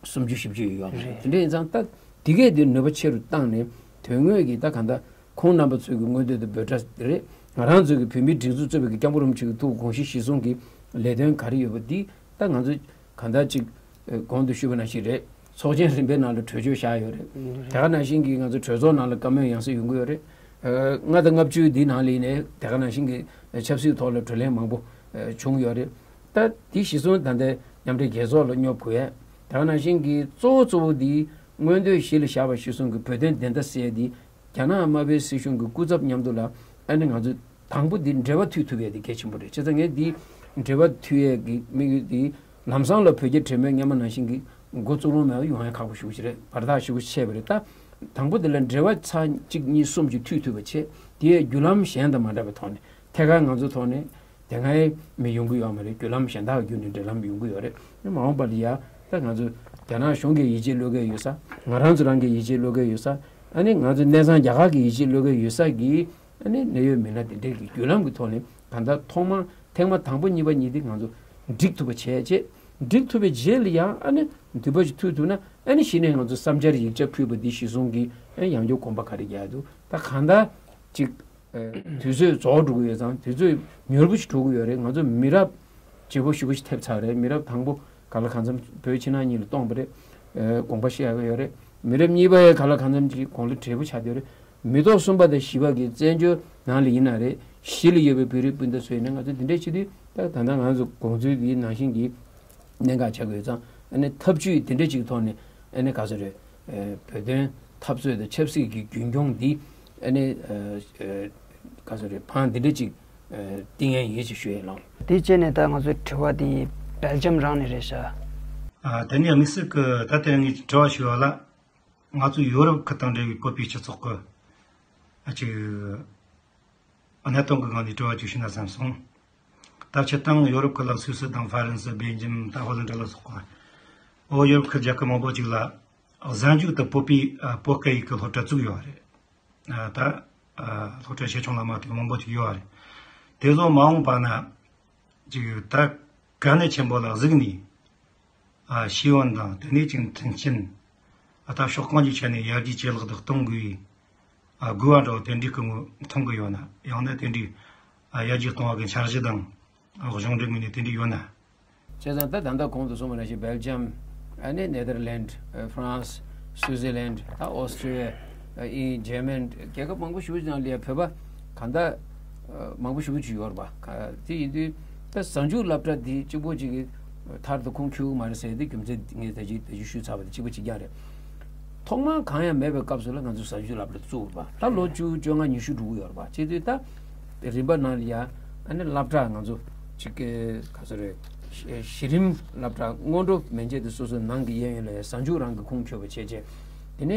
སུམ་ཅུ་བཞི་བཅུ་ཡོད་ཡོད་རེད། རེད། དེ་འདྲ་ཡིན་ཙང་ད་འདི་གས་འདི་ནུས་པ་ཆེ་རུ་བཏང་ནས་དོན་དངོས་ཀྱི་ད་གང་ལྟར་ཁོང་རྣམ་པ་ཚོའི་གི་མངོན་འདོད་དང་འབོད་སྒྲ་རེད། ང་རང་ཚོའི་གི་བོད་མིའི་སྒྲིག་འཛུགས་གཙོས་པའི་གི་སྐྱབས་མགོན་རིན་པོ་ཆེ་གི་ཐུགས་དགོངས་གཞི་གཞིར་བཟུང་གི་ལས་དོན་ག་རེ་ཡོད་པ་འདི་ད་ང་ཚོ་གང་ལྟར་ཅིག་ཨེ་གོང་དུ་ཞུས་པ་ནང་བཞིན་རེད། ཚོགས་ཆེན་རིམ་པའི་ནང་ལ་གྲོས་ཆོད་བཞག་ཡོད་རེད། དེ་ག་ནང་བཞིན་གྱི་ང་ཚོ་གྲོས་ཚོགས་ནང་ལ་བཀའ་མོལ་ཡང་སེ་ཡོང་གི་ཡོད་རེད། ལྔ་དང་ལྔ་བཅུ་འདི་ནང་ལ་ཡིན་ནའི་དེ་ག་ནང་བཞིན་གྱི་ཆབ་སྲིད་ཐོག་ལ་གྲོས་གླེང་མང་པོ་བྱུང་ཡོད་རེད། ད་འདི་གཞི་བཟུང་ད་ལྟའི་མཉམ་འབྲེལ་རྒྱལ་ཚོགས་ལ་སྙོབ་དགོས་ཡ། དེ་ག་ནང་བཞིན་གྱི་གཙོ་བོ་གཙོ་བོ་འདི་མངོན་འདོད་གཞི་ལ་བཞག་པ་གཞི་བཟུང་གི་བོད་དོན་བདེན་མཐའ་གསལ་འདི་རྒྱ་ནག་དམར་པོའི་སྲིད་གཞུང་གི་སྐུ་ཚབ་མཉམ་དུ་ལ་ཨ་ནི་ང་ཚོ་དང་པོ་འདི་འབྲེལ་བ་མཐུད་ཐུབ་ཡས་འདི་གལ་ཆེན་པོ་རེད། བྱས་ཙང་ངས་འདི་འབྲེལ་བ་མཐུད་ཡས་ཀྱི་དམིགས་ཡུལ་འདི་ལམ་སང་ལ་བོད་རྒྱ་འབྲེལ་མོལ་སྔོན་མ་ནང་བཞིན་གྱི་འགོ་བཙུགས་ལོང་མེད་པ་ཡོང་ཡས་ཁག་པོ་ཞེ་པོ་ཅིག་རེད། བར་ཐག་ཞེ་པོ་ཆེ་བ་རེད། ད་དང་པོ་འདི་ལ་འབྲེལ་བ་ཚར་གཅིག་གཉིས་གསུམ་ཅིག་མཐུད་ཐུབ་པ་བྱས། དེ་ཡས་བརྒྱུད་ལམ་གཞན་དང་མ་འདྲ་བའི་ཐོག་ནས་ཐད་ཀར་ང་ཚོའི་ཐོག་ནས་དེ་སྔའི་མི་ཡོང་གི་ཡོད་མ་རེད། བརྒྱུད་ལམ་གཞན་དག་བརྒྱུད་ནས་འབྲེལ་ལམ་ཡོང་གི་ཡོད་རེད། མ་འོངས་པ་ལ་ཡ་ད་ང་ཚོ་རྒྱ་ནག་གཞུང་གིས་ཡིད་ཆེས་བློས་འགེལ་ཡོད་ས། ང་རང་ཚོ་རང་གིས་ཡིད་ཆེས་བློས་འགེལ་ཡོད་ས། ཨ་ནི་ང་ཚོ་གནས་ཚང་རྒྱ་གར་གྱིས་ཡིད་ཆེས་བློས་འགེལ་ཡོད་ས་གི་ཨ་ནི་གནད་ཡོད་མི་སྣ་དེ་འདྲས་ཀྱི་བརྒྱུད་ལམ་གྱི་ཐོག་ནས་གང་ལྟར་ཐོག་མར་ཐེངས་མ་དང་པོ་གཉིས་པ་གཉིས་དེ་ང་ཚོ་འགྲིག་ཐུབ་པ་བྱས་རྗེས། འགྲིག་ཐུབ་པའི་རྗེས་ལ་ཡང་ཨ་ནི་མདུན་པ་ཞིག་མཐུད་ཐུབ་ན། ཨ་ནི་གཞི་ནས་ང་ཚོ་བསམ་འཆར་ཡིག་ཆ་ཕུལ་བ་འདི་གཞི་བཟུང་གིས་ཨ་ནི་ཡང་བསྐྱར་དགོངས་པ་ག་རེ་རྒྱག་འདུག་ད་གང་ལྟར་ཅིག་དུས་ཚོད་རྫོགས་འགྲོ་གི་ཡོད་ཙང་དུས་ཚོད་མྱུར་པོ་ཞིག་འགྲོ་གི་ཡོད་རེད། ང་ཚོ་མི་རབས་བརྗེ་པོ་ཞེ་པོ་ཞིག་ཐེབས་ཚར་རེད། མི་རབས་དང་པོ་ག་ལ་གང་འཚམ་བོད་ཕྱི་ནང་གཉིས་ལ་སྟོངས་པ་རེད། ཨ་དགོངས་པ་བཞེས་ཡག་ཡོད་རེད། མི་རབས་གཉིས་པ་ཡང་ག་ལ་གང་འཚམ་ཅིག་དགུང་ལོ་བགྲེས་པོ་ཆགས་བསྡད་ཡོད་རེད། མི་ཐོག་གསུམ་པ་དང་བཞི་པ་གི་བཙན་བྱོལ་ནང་ལ་ཡིན་ན་རེད། གཞིས་ལ་ཡོད་པའི་བོད་རིགས་སྤུན་ཟླ་ཚོ་ཡིན་ན་ང་ཚོ་འདི་འདྲའི་བྱེད་དུས་ད་ད་ལྟ་ང་ཚོ་དགོངས་ཚུལ་འདིའི་ནང་བཞིན་གྱི་གནད་འགག་ཆགས་ཀྱི་ཡོད་ཙང་། ཨ་ནི་ཐབས་ཇུས་འདི་འདྲ་ཅིག་ཐོག་ནས་ཨ་ནི་ག་ཚོད་རེད། ཨ་བོད་དོན་འཐབ་རྩོད་དང་ཆབ་སྲིད་ཀྱི་རྒྱུན་སྐྱོང་འདི་ཨ་ནི་ཨ་ཨ་ག་ཚོད་རེད། བང་འདི་འདྲ་ཅིག་ཨ་བཏིང་ཡས་ཡིན་ཅེས་ཞུ་ཡས་ལགས། དེ་བྱས་ནས་ད་ང་ཚོའི་དྲི་བ་འདི་སྦེལ་ཇམ་རང་ནས་རེད་ཤག་ཨ་དེ་ནས་དམིགས་བསལ་གྱི་ད་ལྟ་ངས་དྲི་བ་ཞུ་བ་ལ། ང་ཚོ་ཡོ་རོབ་ཁུལ་དང་འབྲེལ་བའི་བོད་པའི་སྤྱི་ཚོགས་ཀྱི་ཨ་ཅིག་གནད་དོན་གྱི་ངང་ནས་དྲི་བ་ཅིག་ཞུས་ན་བསམ་སོང་། ད་སྤྱིར་བཏང་ཡོ་རོབ་ཁུལ་ལ་སུད་སི་དང་ཧྥ་རན་སི། སྦེལ་ཇམ་དང་ཧོ་ལན་ཌ་ལ་སོགས་པ། འོ་ཡོ་རོབ་ཁུལ་རྒྱལ་ཁབ་མང་པོ་ཅིག་ལ་གཟའ་མཇུག་ཏུ་བོད་པའི་ཨ་བོད་སྐད་ཡིག་གི་སློབ་གྲྭ་བཙུགས་ཡོད་རེད། ཨ་ད་ཨ་སློབ་གྲྭ་ཆེ་ཆུང་ལ་མ་ཐུག་མང་པོ་ཅིག་ཡོད་རེད། དེ་ཚོ་མ་འོངས་པ་ན་ཅིག་ད་གལ་གནད་ཆེན་པོ་ལ་གཟིགས་ནས། ཨ་ཤེས་ཡོན་དང་དེ་ནས་ཅིག་མཐུན་རྐྱེན། ཨ་ད་ཕྱོགས་གང་ཅིའི་ཆ་ནས་ཡར་རྒྱས་ཇེ་ལེགས་སུ་གཏོང་དགོས། ཨ་དགོས་པ་འདྲ་བོ་དེ་འདྲའི་སྐུ་ངོ་མཐོང་གི་ཡོད་ན། ཡང་ན་དེ་འདྲའི་ཨ་ཡར་རྒྱས་གཏོང་བ་གི་འཆར་གཞི་དང་ཨ་གཞུང་འབྲེལ་ངོས་ནས་དེ་འདྲའི་ཡོད་ན། བྱས་ཙང་ད་ད་ལྟ་གོང་དུ་གསུངས་པ་ནང་བཞིན་སྦེལ་ཇམ། ཨ་ནི་ནེ་དར་ལེནཌ། ཨ་ཧྥ་རན་སི། སུའུ་ཙེར་ལེནཌ། ད་ཨོ་སི་ཀྲི་ཡ། ཨ་དབྱིན། འཇར་མན། རྒྱལ་ཁབ་མང་པོ་ཞེ་པོ་ཅིག་ནང་ལ་ཡ་བོད་པ་གང་ལྟར་ཨ་མང་པོ་ཞེ་པོ་ཅིག་ཡོད་རེད་པ། ག་དེ་ཡིན་དུས་ད་གཟའ་མཇུག་སློབ་གྲྭ་འདི་གཅིག་པོ་གཅིག་གི་མཐར་དུ་ཁུངས་འཁྱོལ་གི་མ་རེད་ཟེར་ཏེ་རྒྱུ་མཚན་ངས་ད་ཅི་ད་ཅི་ཞུས་ཚར་བ་དང་གཅིག་པ་གཅིག་རྐྱང་རེད། ཐོག་མར་གང་ཡང་མེད་པའི་སྐབས་སུ་ལ་ང་ཚོས་གཟའ་མཇུག་སློབ་གྲྭ་བཙུགས་པ། ད་ལོ་བཅུ་བཅོ་ལྔ་ཉི་ཤུ་འགྲོ་གི་ཡོད་རེད་པ། བྱས་དུས་ད་རིམ་པ་ནང་ལ་ཡ་ཨ་ནི་སློབ་གྲྭ་ང་ཚོ་གཅིག་གི་ག་ཚོད་རེད། གཞི་རིམ་སློབ་གྲྭ་སྔོན་འགྲོ་མན་ཆད་དེ་སོ་སོའི་ནང་གི་གཡས་གཡོན་ལ་ཡ་གཟའ་མཇུག་རང་གི་ཁུངས་འཁྱོལ་བ་བྱས་རྗེས། དེ་ནས་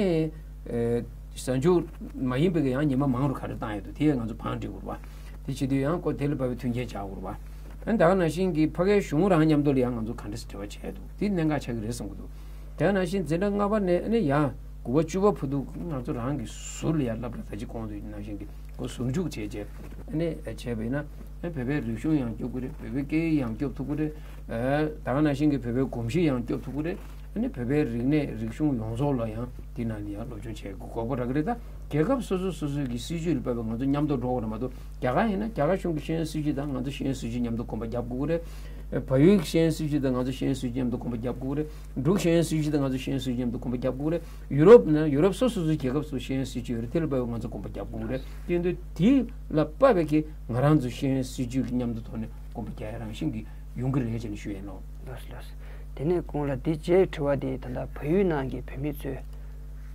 ཨ་གཟའ་མཇུག་མ་ཡིན་པའི་གི་ཡང་ཉི་མ་མང་རུ་ག་རེ་བཏང་ཡོད་འདུག་དེ་ཡང་ང་ཚོ་བང་སྒྲིག་དགོས་རེད་པ། དེ་བྱེད་དུས་ཡང་ཁོ་དེ་ལ་བབས་པའི་མཐུན་རྐྱེན་སྦྱར་དགོས་རེད་པ། ཨ་ནི་ད་ག་ནང་བཞིན་གྱི་ཕ་གིའི་གཞུང་རང་མཉམ་དུ་ལ་ཡང་ང་ཚོ་ག་འདྲ་སེ་འབྲེལ་བ་བྱས་འདུག་དེ་གནད་འགག་ཆགས་ཀྱི་རེད་བསམ་གྱི་འདུག་དེ་ག་ནང་བཞིན་འཛིན་གྲྭ་ལྔ་པ་ནས་ཨ་ནི་ཡང་དགུ་པ་བཅུ་པ་བར་དུ་ང་ཚོ་རང་གི་ཟུར་ལ་ཡང་སློབ་གྲྭ་ད་ཅི་གོང་དུ་ནང་བཞིན་གྱི་ཁོ་ཟུར་འཇུག་བྱས་རྗེས་ཨ་ནི་བྱས་པ་ཡིན་ན། ཨ་བོད་པའི་རིག་གཞུང་ཡང་སྐྱོབ་ཀྱི་རེད། བོད་པའི་སྐད་ཡིག་ཡང་སྐྱོབ་ཐུབ་ཀྱི་རེད། ཨ་ད་ག་ནང་བཞིན་གྱི་བོད་པའི་གོམས་གཤིས་ཡང་སྐྱོབ་ཐུབ་ཀྱི་རེད། ཨ་ནི་བོད་པའི་རིག་གནས་རིག་གཞུང་ཡོངས་རྫོགས་ལ་ཡང་དེ་ནང་ལ་ཡང་སློབ་སྦྱོང་བྱེད་དགོས་དགོས་པ་རག་གི་རེད། ད་རྒྱལ་ཁབ་སོ་སོ་སོ་སོའི་གི་སྲིད་ཇུས་ལ་དཔག་པའི་ང་ཚོ་མཉམ་དུ་འགྲོ་དགོས་རེད་མ་གཏོགས། རྒྱ་གར་ཡིན་ན་རྒྱ་གར་གཞུང་གི་ཤེས་ཡོན་སྲིད་ཇུས་དང་ང་ཚོ་ཤེས་ཡོན་སྲིད་ཇུས་མཉམ་དུ་གོམ་པ་རྒྱབ་དགོས་ཀྱི་རེད། བལ་ཡུལ་གྱི་ཤེས་ཡོན་སྲིད་ཇུས་དང་ང་ཚོ་ཤེས་ཡོན་སྲིད་ཇུས་མཉམ་དུ་གོམ་པ་རྒྱབ་དགོས་ཀྱི་རེད། འབྲུག་ཤེས་ཡོན་སྲིད་ཇུས་དང་ང་ཚོ་ཤེས་ཡོན་སྲིད་ཇུས་མཉམ་དུ་གོམ་པ་རྒྱབ་དགོས་ཀྱི་རེད། ཡུ་རོབ་ན་ཡུ་རོབ་སོ་སོ་སོའི་རྒྱལ་ཁབ་སོ་སོའི་ཤེས་ཡོན་སྲིད་ཇུས་ཡོད་རེད། དེ་ལ་དཔག་པའི་ང་ཚོ་གོམ་པ་རྒྱབ་དགོས་ཀྱི་རེད། དེ་འདུག་དེ་ལ་དཔག་པའི་གི་ང་རང་ཚོ་ཤེས་ཡོན་སྲིད་ཇུས་ཀྱི་མཉམ་དུ་ཐོག་ནས་གོམ་པ་རྒྱག་ཡ་རང་བཞིན་གྱི་ཡོང་གི་རེད་ཅེས་ནས་ཞུ་ཡས་ལོ། ལགས་སོ་ལགས་སོ། དེ་ནས་གོང་ལ་འདི་རྗེས་དྲི་བ་དེ་ད་ལྟ་བལ་ཡུལ་ནང་གི་བོད་མི་ཚོས་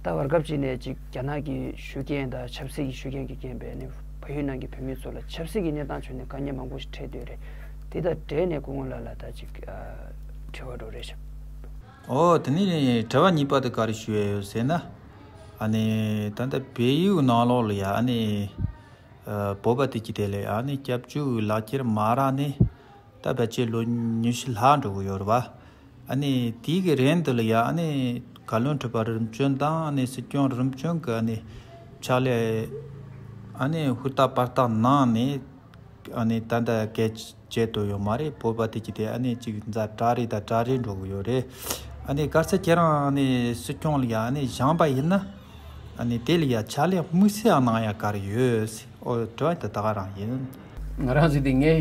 ད་བར་སྐབས་ཅིག་ནས་ཅིག་རྒྱ་ནག་གི་ཤུགས་རྐྱེན་དང་ཆབ་སྲིད་ཀྱི་ཤུགས་རྐྱེན་གྱི་རྐྱེན་པས་ནི་བལ་ཡུལ་ནང་གི་བོད་མི་ཚོ་ལ་ཆབ་སྲིད་ཀྱི་གནས་སྟངས་ཁྲོད་ནས་དཀའ་ངལ་མང་པོ་ཞིག་འཕྲད་སྡོད་རེད། དེ་དང་འབྲེལ་ནས་སྐུ་ངོ་ལགས་ལ་ད་ཅིག་ཨ་དྲི་བ་འདྲ་བོ་རེད་ཤག་ཨོ་དེ་ནས་དྲི་བ་གཉིས་པ་དེ་ག་རེ་ཞུ་ཡས་ཡོད་ཟེར་ན། ཨ་ནི་ད་ལྟ་བལ་ཡུལ་ནང་ལོགས་ལ་ཡ་ཨ་ནི་ཨ་བོད་པ་དེ་གྱི་དེ་ལས་ཨ་ནི་སྐྱབས་བཅོལ་གྱི་ལག་ཁྱེར་མ་རག་ནས་ད་ཕལ་ཆེར་ལོ་ཉི་ཤུ་ལྷག་འགྲོ་གི་ཡོད་རེད་བ། ཨ་ནི་དེའི་གི་རིང་དུ་ལ་ཡ་ཨ་ནི་བཀའ་བློན་ཁྲི་པ་རིམ་བྱོན་དང་ཨ་ནི་སྲིད་སྐྱོང་རིམ་བྱོན་གྱི་ཨ་ནི་ཕྱག་ལས་ཨ་ནི་ཧུར་ཐག་པར་ཐག་གནང་ནས་ཨ་ནི་ད་ལྟ་སྐད་ཆ་བྱེད་དོ་ཡོད་མ་རེད། བོད་པ་དེ་གྱི་དེ་ཨ་ནི་གཅིག་མཛའ་གྲ་རེ་དང་གྲ་རེ་འགྲོ་གི་ཡོད་རེད། ཨ་ནི་ག་རེ་ཟེར་ཁྱེད་རང་ཨ་ནི་སྲིད་སྐྱོང་ལ་ཡ་ཨ་ནི་བཞེངས་པ་ཡིན་ན་ཨ་ནི་དེ་ལ་ཡ་ཕྱག་ལས་དམིགས་བསལ་ཡང་གནང་ཡ་ག་རེ་ཡོད་ཟེར། ཨོ་དྲི་བ་དེ་ད་ག་རང་ཡིན། ང་རང་ཚོ་དེ་ངའི་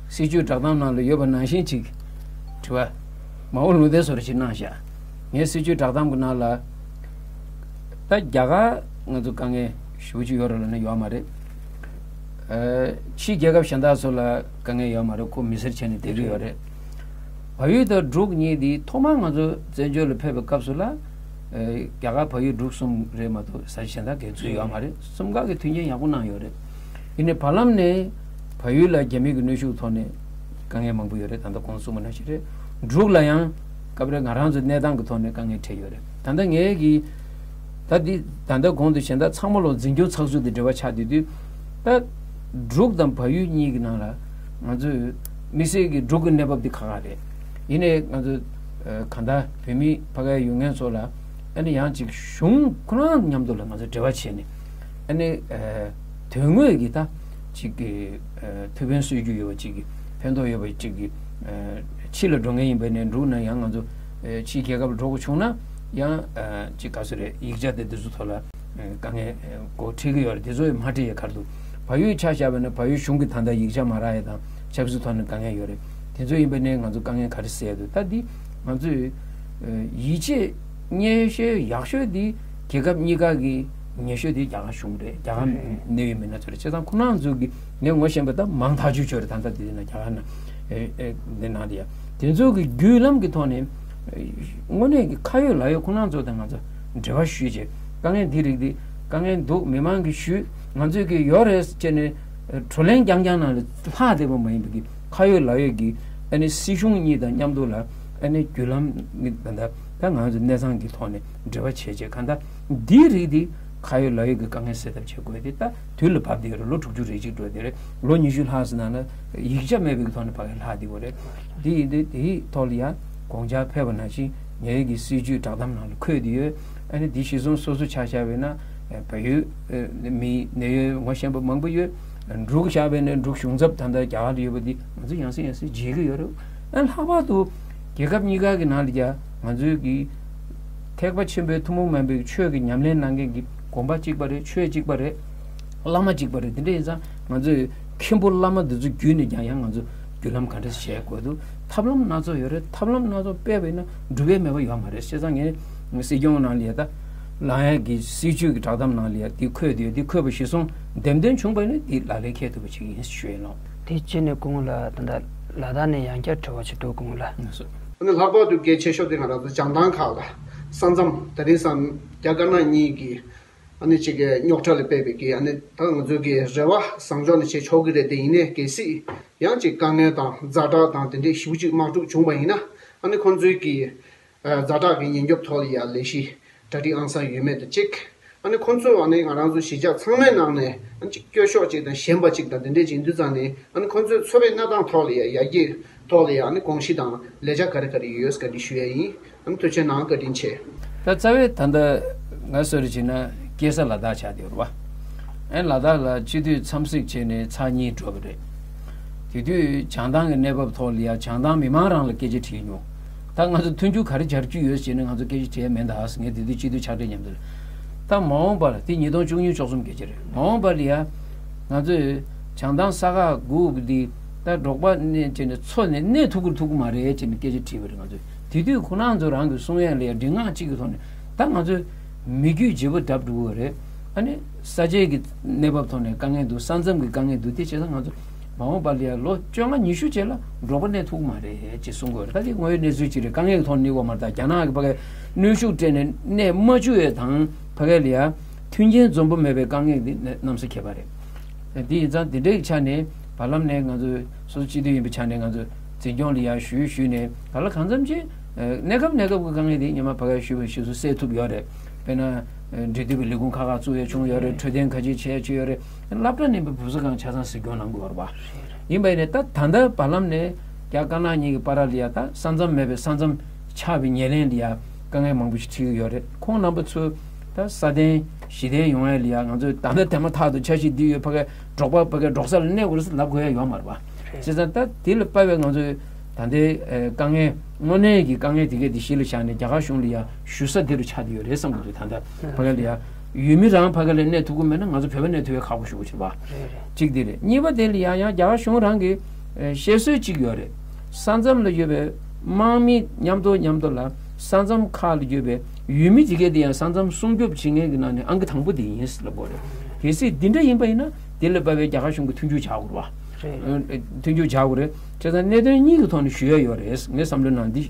སྲིད་བྱུས་བསྒྲགས་གཏམ་ནང་ལ་ཡོད་པ་ནང་བཞིན་ཅིག་དྲི་བ་མ་འོངས་ལུང་བསྟན་བཟོ་འདྲ་ཅིག་གནང་བཞག་ངའི་སྲིད་བྱུས་བསྒྲགས་གཏམ་གྱི་ནང་ལ། ད་རྒྱ་གར་ང་ཚོ་དཀའ་ངལ་ཞེ་པོ་ཅིག་ཡོད་རེད་ལབ་ན་ཡོད་མ་རེད། ཨ། ཕྱིའི་རྒྱལ་ཁབ་གཞན་དག་ཚོ་ལ་དཀའ་ངལ་ཡོད་མ་རེད། ཁོ་མི་སེར་བྱས་ནས་བསྡད་ཀྱི་ཡོད་རེད། བལ་ཡུལ་དང་འབྲུག་གཉིས་འདི་ཐོག་མར་ང་ཚོ་བཙན་བྱོལ་ལ་ཕེབས་པའི་སྐབས་སུ་ལ། ཨ། རྒྱ་གར་བལ་ཡུལ་འབྲུག་གསུམ་རེད་མ་གཏོགས་ས་ཆ་གཞན་དག་གའི་ཚུལ་ཡོད་མ་རེད། གསུམ་ཀ་གི་མཐུན་རྐྱེན་ཡག་པོ་གནང་ཡོད་རེད། ཡིན་ནའི་བར་ལམ་ནས་བལ་ཡུལ་ལ་རྒྱ་མི་གི་གནོན་ཤུགས་ཐོག་ནས་དཀའ་ངལ་མང་པོ་ཡོད་རེད། ད་ལྟ་གོང་གསུངས་པ་ནང་བཞིན་རེད། འབྲུག་ལ་ཡང་སྐབས་རེ་ང་རང་ཚོའི་གནས་སྟངས་ཀྱི་ཐོག་ནས་དཀའ་ངལ་འཕྲད་ཡོད་རེད། ད་ལྟ་ངའི་གི་ད་འདི་ད་ལྟ་གོང་དུ་གཞན་དག་ཚང་མ་ལོ་འཛིན་སྐྱོང་ཚགས་ཚུད་དེ་འབྲེལ་བ་ཆགས་བསྡད་དུས། ད་འབྲུག་དང་བལ་ཡུལ་གཉིས་ཀྱི་ནང་ལ་ང་ཚོས་དམིགས་བསལ་གྱི་འབྲུག་གི་གནས་བབ་འདི་ཁག་ཁག་རེད། ཡིན་ནའི་ང་ཚོ་ཨ། གང་ལྟར་བོད་མི་ཕ་གིར་ཡོད་མཁན་ཚོ་ལ་ཨ་ནི་ཡང་ཅིག་གཞུང་ཁོ་རང་མཉམ་དུ་ལ་ང་ཚོ་འབྲེལ་བ་བྱས་ནས་ཨ་ནི་ཨ། དོན་དངོས་ཀྱི་ད་ཅིག་གི་ཨ། ཐུགས་ཕན་གསོས་རྒྱུ་ཡོད་པ་ཅིག་གི་ཕན་ཐོགས་ཡོད་པ་ཅིག་གི་ཨ། ཕྱི་ལ་འགྲོ་མཁན་ཡིན་པ་ནས་འབྲུག་ནང་ཡང་ང་ཚོ་ཨ། ཕྱིའི་རྒྱལ་ཁབ་ལ་འགྲོ་དགོས་བྱུང་ན་ཡང་ཨ། ཅིག་ག་ཚོད་རེད། ཡིག་ཆ་དེ་འདི་ཚོ་ཐོག་ལ་ཨ། དཀའ་ངལ་ཨ། འགོ་ཁྲིད་ཀྱི་ཡོད་རེད། དེ་ཚོ་ཡང་མ་ཁྲིད་ཡ་ག་རེ་འདུག་བལ་ཡུལ་ཆ་བཞག་པ་ན་བལ་ཡུལ་གཞུང་གི་ད་ལྟ་ཡིག་ཆ་མ་རག་ཡ་དང་ཆབ་སྲིད་ཐོག་ནས་དཀའ་ངལ་ཡོད་རེད། དེ་ཚོ་ཡིན་པ་ནས་ང་ཚོ་དཀའ་ངལ་ག་རེ་སེལ་ཡ་འདུག་ད་འདི་ང་ཚོས་ཨ། ཡིད་ཆེས་རྙེད་ཤོས་ཡག་ཤོས་འདི་རྒྱལ་ཁབ་གཉིས་ཀ་གི་ཉེ་ཤོས་དེ་རྒྱ་གར་གཞུང་རེད། རྒྱ་གར་གནད་ཡོད་མི་སྣ་ཚོ་རེད། བྱས་ཙང་ཁོ་རང་ཚོ་གི་ངས་ངོ་ཤེས་པ་ད་མང་ཐག་ཆོད་ཆོད་རེད། ད་ལྟ་དེ་ན་རྒྱ་གར་ན་ཨེ་ཨེ་འདི་ནང་དེ་ཡ་དེ་ཚོ་གི་བརྒྱུད་ལམ་གི་ཐོག་ནས་ཨེ་དངོས་གནས་ཀྱི་ཁ་ཡོད་ལག་ཡོད་ཁོ་རང་ཚོ་དང་ང་ཚོ་འབྲེལ་བ་ཞུས་བྱས། དཀའ་ངལ་འདི་རིགས་འདི་དཀའ་ངལ་འདུག་མི་མང་གིས་ཞུས། ང་ཚོས་ཀྱི་ཡོད་རེད་ཅེས་ནས་བགྲོ་གླེང་རྐྱང་རྐྱང་ནང་ལ་ལྷག་བསྡད་པ་མ་ཡིན་པ་གི་ཁ་ཡོད་ལག་ཡོད་ཀྱི་ཨ་ནི་སྲིད་གཞུང་གཉིས་དང་མཉམ་དུ་ལ་ཨ་ནི་བརྒྱུད་ལམ་གྱི་ད་ལྟ་ད་ང་ཚོ་གནས་ཚང་གི་ཐོག་ནས་འབྲེལ་བ་བྱས་བྱས། གང་ལྟར་འདིའི་རིགས་འདི་ཁ་ཡོད་ལག་ཡོད་ཀྱི་དཀའ་ངལ་སེལ་ཐབས་བྱེད་དགོས་དེ་ད་དུས་ལ་བབ་བསྡད་ཡོད་རེད། ལོ་དྲུག་ཅུ་རེ་གཅིག་འགྲོ་བསྡད་རེད། ལོ་ཉི་ཤུ་ལྷག་ཙམ་ནང་ལ་ཡིག་ཆ་མེད་པའི་ཐོག་ནས་ཕ་གིར་ལྷག་བསྡད་ཡོད་རེད། དེ་ཡིན་དུས་དེའི་ཐོག་ལ་ཡང་དགོངས་འཆར་ཕེབས་པ་ནང་བཞིན་ངའི་གི་སྲིད་བྱུས་བསྒྲགས་གཏམ་ནང་ལ་འཁོད་དེ་ཡོད། ཨ་ནི་འདི་གཞི་བཟུང་སོ་སོ་ཆ་བཞག་པས་ན་བལ་ཡུལ་མི་གནད་ཡོད་ངོ་ཤེས་པ་མང་པོ་ཡོད། འབྲུག་བཞག་པས་ན་འབྲུག་གཞུང་ཚབ་ད་ལྟ་རྒྱ་གར་ལ་ཡོད་པ་འདི་ང་ཚོ་ཡང་སེ་ཡང་སེ་མཇལ་གྱི་ཡོད་རེད། ཨ་ལྷག་པར་དུ་རྒྱལ་ཁབ་གཉིས་ཀ་གི་ནང་ལ་ཀྱང་ང་ཚོའི་གི་ཐེག་པ་ཆེན་པོའི་ཐུན་མོང་མ་ཡིན་པའི་ཆོས་ཀྱི་ཉམས་ལེན་གནང་མཁན་གྱི་དགོན་པ་གཅིག་པ་རེད། ཆོས་གཅིག་པ་རེད། བླ་མ་གཅིག་པ་རེད། དེ་འདྲ་ཡིན་ཙང་ང་ཚོས་མཁན་པོ་བླ་མ་འདི་ཚོ་བརྒྱུད་ནས་ཀྱང་ཡང་ང་ཚོ་བརྒྱུད་ལམ་ག་འདྲ་བྱེད་དགོས་འདུག་ཐབས་ལམ་སྣ་ཚོགས་ཡོད་རེད། ཐབས་ལམ་སྣ་ཚོགས་སྤེལ་བས་ན་འགྲུབ་པའི་མེད་པ་ཡོད་མ་རེད། བྱས་ཙང་ངས་སྲིད་སྐྱོང་ནང་ལ་ཡ་ད་ལངས་ཡ་གི་སྲིད་བྱུས་ཀྱི་བསྒྲགས་གཏམ་ནང་ལ་ཡ་འདི་འཁོད་དེ་ཡོད། འདི་འཁོད་པ་གཞི་བཟུང་འདེམས་ཐོན་བྱུང་བ་ནི་འདི་ལག་ལེན་འཁེལ་ཐུབ་པ་ཞིག་ཡིན་ཞུ་ཡ་ལོ། དེ་བྱས་ནས་སྐུ་ངོ་ལ་ད་ལྟ་ལ་དྭགས་ནས་ཡང་བསྐྱར་དྲི་བ་ཞིག་འདུག་སྐུ་ངོ་ལ། ལྷག་པར་དུ་གལ་ཆེ་ཤོས་དེ་ང་རང་ཚོ་བྱང་ཐང་ཁག་ལ་ས་མཚམས་དེ་རིང་སང་རྒྱ་དཀར་ནག་གཉིས་ཀྱི་ཨ་ནི་གཅིག་གི་རྙོག་དྲ་ལ་དཔག་པའི་གི་ཨ་ནི་ད་ང་ཚོའི་གི་རེ་བ་བཟང་ཕྱོགས་ནས་བྱེད་ཆོག་གི་རེད། དེ་ཡིན་ནའི་གལ་སྲིད་ཡང་ཅིག་དཀའ་ངལ་དང་ཛ་དྲག་དང་དེ་འདྲའི་ཞེ་པོ་ཅིག་དམག་འཁྲུག་བྱུང་བ་ཡིན་ན་ཨ་ནི་ཁོང་ཚོའི་གི་ཛ་དྲག་གི་ཉེན་སྐྱོབ་ཐོག་ལ་ཡང་ལས་གཞི་གྲ་སྒྲིག་ཨང་གསར་ཡོད་མེད་དང་གཅིག་ཨ་ནི་ཁོང་ཚོས་ཨ་ནི་ང་རང་ཚོ་གཞིས་ཆགས་ཚང་མའི་ནང་ནས་ཨ་ནི་ཅིག་སྐྱོ་ཤོས་ཅིག་དང་ཞན་པ་ཅིག་དང་དེ་འདྲས་ཅིག་ཡིན་དུས་ཙང་ནས་ཨ་ནི་ཁོང་ཚོས་འཚོ་བའི་གནས་སྟངས་ཐོག་ལ་ཡང་ཡར་རྒྱས་ཐོག་ལ་ཡང་ཨ་ནི་དགོངས་གཞི་དང་ལས་འཆར་ག་རེ་ག་རེ་ཡོད་བཀའ་འདྲི་ཞུ་ཡ་ཡིན། ཨ་ནི་ཐུགས་རྗེ་གནང་། བཀའ་དྲིན་ཆེ། ད་རྩ་བའི་ད་ལྟ་ང་གསོལ་རས་བྱས་ན་སྐྱེས་ས་ལ་དྭགས་ཆགས་བསྡད་ཡོད་རེད་བ། ཨ་ནི་ལ་དྭགས་ལ་སྤྱི་འཐུས་འཚམས་གཟིགས་བྱས་ནས་ཚར་གཉིས་འགྲོ་གི་རེད། དེ་དུས་བྱང་ཐང་གི་གནས་བབ་ཐོག་ལ་ཡང་བྱང་ཐང་མི་མང་རང་ལ་སྐད་ཆ་དྲིས་མྱོང་། ད་ང་ཚོ་མཐུན་འགྱུར་ག་རེ་སྦྱར་རྒྱུ་ཡོད་ཟེར་ནས་ང་ཚོ་སྐད་ཆ་དྲིས་ཡ་མེད་ད། ངས་དེ་དུས་སྤྱི་འཐུས་ཕྱག་སྦྲེལ་མཉམ་དུ་རེད། ད་མ་འོངས་པར་དེ་ཉིས་སྟོང་བཅུ་གཉིས་བཅུ་གསུམ་སྐད་ཆ་རེད། མ་འོངས་པར་ལ་ཡང་ང་ཚོས་བྱང་ཐང་ས་ཁག་དགུ་འདི་ད་འབྲོག་པ་གནས་བྱས་ནས་འཚོ་ནས་གནས་ཐུབ་ཀྱི་ཐུབ་ཀྱི་མ་རེད་ཅེས་ནས་སྐད་ཆ་དྲིས་པ་རེད། ང་ཚོས་དེ་དུས་ཁོ་རང་ཚོ་རང་གི་གསུང་ཡ་ལ་ཡང་མགྲིན་ངག་གཅིག་གི་ཐོག་ནས་ད་ང་ཚོས་མི་རྒྱུད་བརྗེ་པོ་བརྡབ་འགྲོ་གི་རེད། ཨ་ནི་ས་ཆའི་གི་གནས་བབ་ཐོག་ནས་དཀའ་ངལ་འདུག་ས་མཚམས་ཀྱི་དཀའ་ངལ་འདུག་དེ་བྱས་ཙང་ང་ཚོ་མ་འོངས་པ་ལ་ཡང་ལོ་བཅོ་ལྔ་ཉི་ཤུ་རྗེས་ལ་འབྲོག་པ་གནས་ཐུབ་ཀྱི་མ་རེད་ཅེས་གསུང་གི་ཡོད་རེད། ད་དེ་དངོས་ཡོད་གནས་ཚུལ་ཅིག་རེད། དཀའ་ངལ་གྱི་ཐོག་ནས་གནས་དགོས་མ་རེད། ད་རྒྱ་ནག་གི་ཕ་གིར་གནོན་ཤུགས་སྤྲད་ནས་གནས་མ་བཅུག་ཡས་དང་ཕ་གི་ལ་ཡང་མཐུན་རྐྱེན་འཛོམས་པོ་མེད་པའི་དཀའ་ངལ་འདི་གནམ་ས་ཁྱད་པར་རེད། དེ་ཡིན་ཙང་དེ་འདྲའི་ཆ་ནས་བར་ལམ་ནས་ང་ཚོས་སོ་སོ་སྤྱི་འཐུས་ཡིན་པའི་ཆ་ནས་ང་ཚོས་འཛིན་སྐྱོང་ལ་ཡང་ཞུས་ཞུས་ནས་ག་ལ་གང་འཚམ་ཅིག་གནས་སྐབས་གནས་སྐབས་ཀྱི་དཀའ་ངལ་དེ་སྔོན་མ་ཕ་གིར་ཞུས་པ་ཞུས་སུ་སེལ་ཐུབ་ཡོད་རེད། དཔེར་ན། འབྲེལ་མཐུད་པའི་ལས་ཁུངས་ཁག་ཁག་བཙུགས་ཡ་བྱུང་ཡོད་རེད། འཕྲོད་བསྟེན་ཁ་ཤས་བྱས་ཡ་བྱས་ཡོད་རེད། སློབ་གྲྭ་ནས་བུ་བུ་གསོ་ཁང་ཆ་ཚང་གཟིགས་སྐྱོང་གནང་དགོས་རེད་བ། ཡིན་པ་ཡིན་ནའི་ད་ད་ལྟ་བར་ལམ་ནས་རྒྱ་དཀར་ནག་གཉིས་ཀྱི་བར་ལ་ཡ་ད་ས་མཚམས་མེད་པའི་ས་མཚམས་ཆགས་པའི་ཉེར་ལེན་ལ་ཡ་དཀའ་ངལ་མང་པོ་ཞིག་འཕྲད་ཀྱི་ཡོད་རེད། ཁོང་རྣམ་པ་ཚོ་ད་སྲ་བརྟན་ཞི་བརྟན་ཡོང་ཡ་ལ་ཡ་ང་ཚོས་ད་ལྟ་དེ་མ་ཐག་ཏུ་འཆར་གཞི་འདི་ཡོད། ཕ་གི་འབྲོག་པ་ཕ་གི་འབྲོག་ས་ལ་གནས་དགོས་རེད་ཟེར་ལབ་དགོས་ཡ་ཡོད་མ་རེད་བ། བྱས་ཙང་ད་དེ་ལ་དཔག་པའི་ང་ཚོས་ད་ལྟའི་ཨ་དཀའ་ངལ་དངོས་གནས་ཀྱི་དཀའ་ངལ་དེ་གས་དེ་གཞི་ལ་བཞག་ནས་རྒྱ་གར་གཞུང་ལ་ཡ་ཞུ་ས་དེ་རུ་ཆགས་བསྡད་ཡོད་རེད་བསམ་གྱི་འདུག་ད་ལྟ་ཕ་གི་ལ་ཡ་ཡུལ་མི་རང་ཕ་གི་ལ་གནས་ཐུབ་ཀྱི་མེད་ན་ང་ཚོ་བོད་པ་གནས་ཐུབ་ཡ་ཁག་པོ་ཞེ་པོ་ཅིག་རེད་བ། གཅིག་དེ་རེད། གཉིས་པ་དེ་ལ་ཡ་ཡང་རྒྱ་གར་གཞུང་རང་གི་ཨ་བཤད་སྲོལ་གཅིག་ཡོད་རེད། ས་མཚམས་ལ་ཡོད་པའི་དམག་མི་མཉམ་དུ་མཉམ་དུ་ལ་ ས་མཚམས་ཁག་ལ་ཡོད་པའི་ཡུལ་མི་དེ་གས་དེ་ཡང་ས་མཚམས་སྲུང་སྐྱོབ་བྱེད་མཁན་གྱི་ནང་ནས་ཨང་ཀི་དང་པོ་དེ་ཡིན་ལབ་དགོས་རེད། གལ་སྲིད་འདི་འདྲ་ཡིན་པ་ཡིན་ན་དེ་ལ་དཔག་པའི་རྒྱ་གར་གཞུང་གིས་མཐུན་འགྱུར་བྱ་དགོས་རེད་བ། རེད། ཨ་མཐུན་འགྱུར་བྱ་དགོས་རེད། བྱས་ཙང་གནད་དོན་གཉིས་ཀྱི་ཐོག་ནས་ཞུ་ཡ་ཡོད་རེད། ངའི་བསམ་བློའི་ནང་འདི་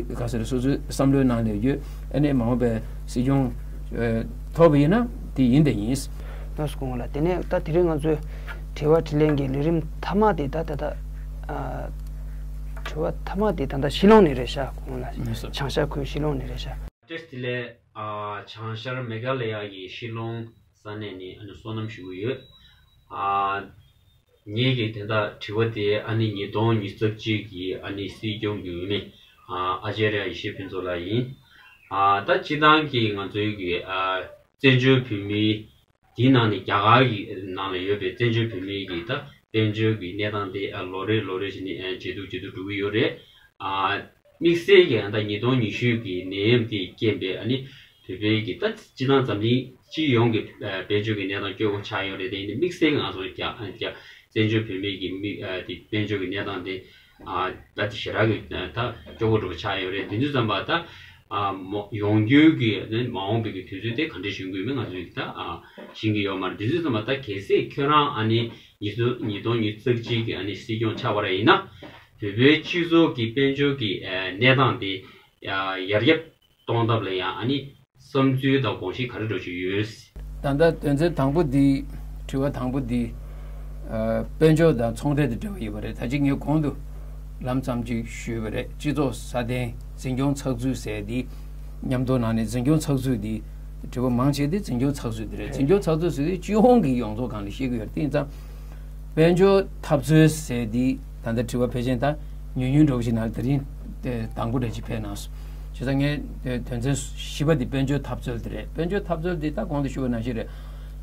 ག་ཟེར་སོ་སོའི་བསམ་བློའི་ནང་ལས་ཡོད། ཨ་ནི་མ་འོངས་པའི་སྲིད་སྐྱོང་ཐོབ་པ་ཡིན་ན་དེ་ཡིན་དེ་ཡིན། ལགས་སོ་སྐུ་ངོ་ལགས། དེ་ནས་ད་དེ་རིང་ང་ཚོའི་དྲི་བ་དྲིས་ལན་གྱི་ལས་རིམ་མཐའ་མ་དེ་ད་ད་ད་ཨ་དྲི་བ་མཐའ་མ་དེ་ད་ད་ཤི་ལོང་ནས་རེད་ཤག་སྐུ་ངོ་ལགས། ལགས་སོ། བྱང་ཤར་ཁུལ་ཤི་ལོང་ནས་རེད་ཤག་བཀྲ་ཤིས་བདེ་ལེགས། ཨ་བྱང་ཤར་མེ་གྷ་ལ་ཡ་གི་ཤི་ལོང་ས་གནས་ནས་ཨ་ནི་བསོད་ནམས་ཞུ་གི་ཡོད། ཨ་ངེད་ཀྱི་དེ་འདྲ་དྲི་བ་དེ་ཨ་ནི་ཉིས་སྟོང་ཉི་ཤུ་རྩ་གཅིག་གི་ཨ་ནི་སྲིད་སྐྱོང་གི་འོས་མི་ཨ་ཨ་ཅཱརྱ་ཡེ་ཤེས་ཕུན་ཚོགས་ལགས་ཡིན། ཨ་ད་སྤྱིར་བཏང་གི་ང་ཚོའི་གི་ཨ་བཙན་བྱོལ་བོད་མི་དེའི་ནང་ནས་རྒྱ་གར་གྱི་ནང་ལ་ཡོད་པའི་བཙན་བྱོལ་བོད་མི་གི་ད་དཔལ་འབྱོར་གྱི་གནས་སྟངས་དེ་ཨ་ལོ་རེ་ལོ་རེ་བཞིན་ནས་ཨ་ཇེ་སྡུག་ཇེ་སྡུག་འགྲོ་གི་ཡོད་རེད། ཨ་དམིགས་བསལ་གྱི་ཨ་ད་ཉིས་སྟོང་ཉི་ཤུ་གི་ནད་ཡམས་དེས་རྐྱེན་པས་ཨ་ནི་བོད་པའི་གི་ད་སྤྱིར་བཏང་འཛམ་གླིང་སྤྱི་ཡོངས་ཀྱི་ཨ་དཔལ་འབྱོར་གྱི་གནས་སྟངས་སྐྱོ་བོ་ཆགས་ཡོད་རེད། དེ་ཡིན་དུས་དམིགས་བསལ་གྱི་ང་ཚོ་རྒྱ་རྒྱ་བཙན་བྱོལ་བོད་མི་གི་མི་ཨ་དེ་དཔལ་འབྱོར་གྱི་གནས་སྟངས་དེ་ཨ་ད་དེ་ཞེ་དྲག་གི་ཨ་ད་སྐྱོ་བོ་འགྲོ་བ་ཆགས་ཡོད་རེད། དེ་ཚོ་ཙམ་པ་ད་ཨ་མ་ཡོང་རྒྱུའི་གི་ཨ་ནི་མ་འོངས་པའི་གི་དུས་ཚོད་དེ་ག་འདྲ་བྱུང་དགོས་མིན་ང་ཚོས་ད་ཨ་ཤེས་ཀྱི་ཡོད་མ་རེད། དེ་ཚོ་ཙམ་པ་ད་གལ་སྲིད་ཁྱོད་རང་ཨ་ནི་ཉིས་སྟོང་ཉིས་སྟོང་ཉི་ཤུ་རྩ་གཅིག་གི་ཨ་ནི་སྲིད་སྐྱོང་ཆགས་པ་རེད་ཡིན་ན། བོད་པའི་སྤྱི་ཚོགས་ཀྱི་དཔལ་འབྱོར་གྱི་ཨ་གནས་སྟངས་དེ་ཡར་རྒྱས་གཏོང་ཐབས་ལ་ཡང་ཨ་ནི་བསམ་ཚུལ་དང་དགོངས་གཞི་ག་རེ་འདྲ་ཞིག་ཡོད། ད་ལྟ་དོན་ཚན་དང་པོ་འདི་དྲི་བ་དང་པོ་འདི་ཨ་དཔལ་འབྱོར་དང་ཚོང་འབྲེལ་དང་འབྲེལ་བ་ཡོད་པ་རེད། ད་ཅི་ངས་གོང་དུ་ལམ་ཙམ་ཅིག་ཞུས་པ་རེད། སྤྱི་ཚོགས་སྲ་བརྟན་འཛིན་སྐྱོང་ཚགས་ཚུད་ཟེར་འདི་མཉམ་དུ་ནང་ནས་འཛིན་སྐྱོང་ཚགས་ཚུད་འདི་དྲི་བ་མང་ཆེ་འདི་འཛིན་སྐྱོང་ཚགས་ཚུད་འདི་རེད། འཛིན་སྐྱོང་ཚགས་ཚུད་ཟེར་དུས་སྤྱི་ཡོངས་ཀྱི་ཡོངས་རྫོགས་སྒང་ལ་བཤད་ཀྱི་ཡོད་རེད། དེ་ཡིན་ཙང་དཔལ་འབྱོར་འཐབ་རྩོད་ཟེར་འདི་ད་ལྟ་དྲི་བ་ཕལ་ཆེར་ད་ཉུང་ཉུང་འགྲོ་བཞིན་ན་དེ་རིང་དེ་དང་པོ་འདྲ་ཅིག་ཕེབས་གནང་སོང་། བྱས་ཙང་ངས་དོན་ཚན་བཞི་པ་འདི་དཔལ་འབྱོར་འཐབ་རྩོད་འདི་རེད། དཔལ་འབྱོར་འཐབ་རྩོད་འདི་ད་གོང་དུ་ཞུས་པ་ནང་བཞིན་རེད།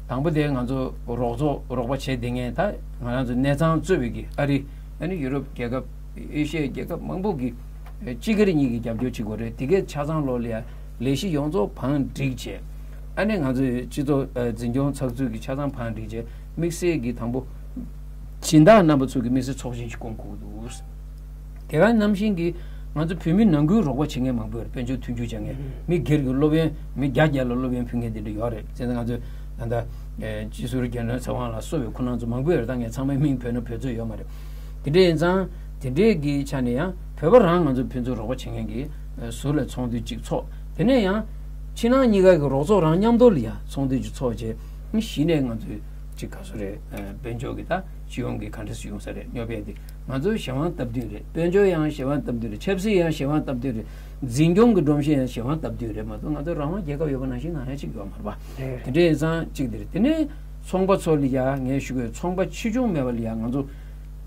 དང་པོ་དེ་ང་ཚོ་རོགས་ཚོགས་རོགས་པ་བྱེད་བསྡད་མཁན་ད་ང་རང་ཚོ་གནས་ཚང་གཙོས་པའི་གི་ཨ་རི་ཨ་ནི་ཡུ་རོབ་རྒྱལ་ཁབ་ཨེ་ཤི་ཡའི་རྒྱལ་ཁབ་མང་པོ་གི་སྤྱི་སྒེར་གཉིས་ཀྱི་རྒྱབ་སྐྱོར་བྱེད་དགོས་རེད། དེ་གའི་ཆ་ཚང་ལོག་ལ་ཡ་ལས་གཞི་ཡོངས་རྫོགས་བང་སྒྲིག་བྱས། ཨ་ནི་ང་ཚོའི་སྤྱི་ཚོགས་ཨ་འཛིན་སྐྱོང་ཚགས་ཚུད་ཀྱི་ཆ་ཚང་བང་སྒྲིག་བྱས། དམིགས་བསལ་གྱི་དང་པོ་སྦྱིན་བདག་རྣམ་པ་ཚོ་གི་དམིགས་བསལ་ཚོགས་ཆེན་ཞིག་བསྐོང་དགོས་འདུག་དེ་ག་ནང་བཞིན་གྱི་ང་ཚོ་བོད་མི་ནང་ཁུལ་རོགས་པ་བྱེད་མཁན་མང་པོ་ཡོད་རེད། དཔལ་འབྱོར་མཐུན་འགྱུར་བྱ་མཁན་མི་སྒེར་གྱི་སློབ་ཡོན་མི་བརྒྱ་བརྒྱ་ལ་སློབ་ཡོན་ཕུལ་མཁན་དེ་འདྲ་ཡོད་རེད། བྱས་ཙང་ང་ཚོས་ད་ལྟ་སྤྱི་ཟུར་རྒྱལ་མཚན་ཚེ་དབང་ལགས་སོགས་པའི་ཁོང་རྣམ་ཚོ་མང་པོ་ཡོད་རེད། ད་ངས་ཚང་མའི་མིང་བོས་ན་བོད་ཚོད་ཡོད་མ་རེད། དེ་འདྲ་ཡིན་ཙང་དེ་འདྲའི་གི་ཆ་ནས་ཡང་བོད་པ་རང་ང་ཚོ་ཕན་ཚུན་རོགས་པ་བྱེད་མཁན་གྱི་ཟུར་ལ་ཚོགས་འདུ་གཅིག་ཚོགས། དེ་ནས་ཡང་ཕྱི་ནང་གཉིས་ཀ་གི་རོགས་ཚོགས་རང་མཉམ་དུ་ལ་ཡང་ཚོགས་འདུ་གཅིག་ཚོགས་རྗེས་གཞི་ནས་ང་ཚོས་གཅིག་ག་ཚོད་རེད། དཔལ་འབྱོར་གྱི་ད་སྤྱི་ཡོངས་ཀྱི་ག་འདྲ་སེ་ཡོང་ས་རེད། སྙོབ་ཡས་དེ་ང་ཚོའི་གཞན་དབང་སྟབས་བསྟུན་རེད། དཔལ་འབྱོར་ཡང་གཞན་དབང་སྟབས་བསྟུན་རེད། ཆབ་སྲིད་ཡང་གཞན་དབང་སྟབས་བསྟུན་རེད། འཛིན་སྐྱོང་གི་སྒྲོམ་གཞི་ཡང་གཞན་དབང་སྟབས་བསྟུན་རེད་མ་གཏོགས་ང་ཚོ་རང་དབང་རྒྱལ་ཁབ་ཡོད་པ་ནང་བཞིན་ནང་ཡ་གཅིག་ཡོད་མ་རེད་པ། རེད། དེ་འདྲ་ཡིན་ཙང་གཅིག་དེ་རེད། དེ་ནས་ཚོང་པ་ཚོ་ལ་ཡ་ངས་ཞུ་དགོས། ཚོང་པ་ཆེ་ཆུང་མེད་པ་ལ་ཡ་ང་ཚོ་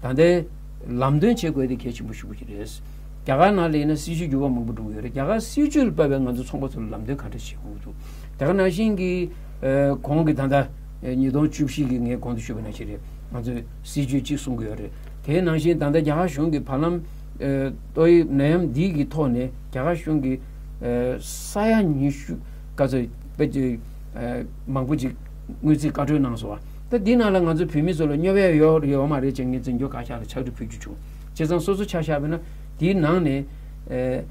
ད་ལྟའི་ལམ་སྟོན་བྱེད་དགོས་དེ་གལ་ཆེན་པོ་ཞེ་པོ་ཅིག་རེད། རྒྱ་གར་ནང་ལ་ཡིན་ན་སྲིད་ཇུས་འགྱུར་བ་མང་པོ་འགྲོ་གི་ཡོད་རེད། རྒྱ་གར་སྲིད་ཇུས་ལ་དཔག་པའི་ང་ཚོ་ཚོང་པ་ཚོ་ལ་ལམ་སྟོན་ག་འདྲ་བྱེད་དགོས་འདུག་དེ་ག་ནང་བཞིན་གྱི་ཨ་གོང་གི་ད་ལྟ་ཨ་ཉིས་སྟོང་བཅུ་བཞི་གི་ངས་གོང་དུ་ཞུས་པ་ནང་བཞིན་རེད། ང་ཚོས་སྲིད་ཇུས་གཅིག་གསུང་གི་ཡོད་རེད། དེའི་ནང་བཞིན་ད་ལྟ་རྒྱ་གར་གཞུང་གིས་བར་ལམ་ཨ་ཏོག་དབྱིབས་ནད་ཡམས་འདི་གི་ཐོག་ནས་རྒྱ་གར་གཞུང་གིས་ཨ་ས་ཡ་ཉི་ཤུ་ག་ཚོད་དཔེ་ཅིག་ཨ་མང་པོ་ཅིག་དངུལ་རྩིས་བཀའ་འཁྲོལ་གནང་སོང་བ། ད་འདི་ནང་ལ་ང་ཚོ་བོད་མི་ཚོ་ལ་སྙོབ་ཡས་ཡོད་ཡོད་མ་རེད་ཅེས་ངས་འཛིན་སྐྱོང་བཀའ་ཤག་ལ་ཕྱག་བྲིས་ཕུལ་རྒྱུ་བྱུང་། བྱས་ཙང་སོ་སོ་ཆ་བཞག་པ་ཡིན་ན་དེའི་ནང་ནས་ཨེ་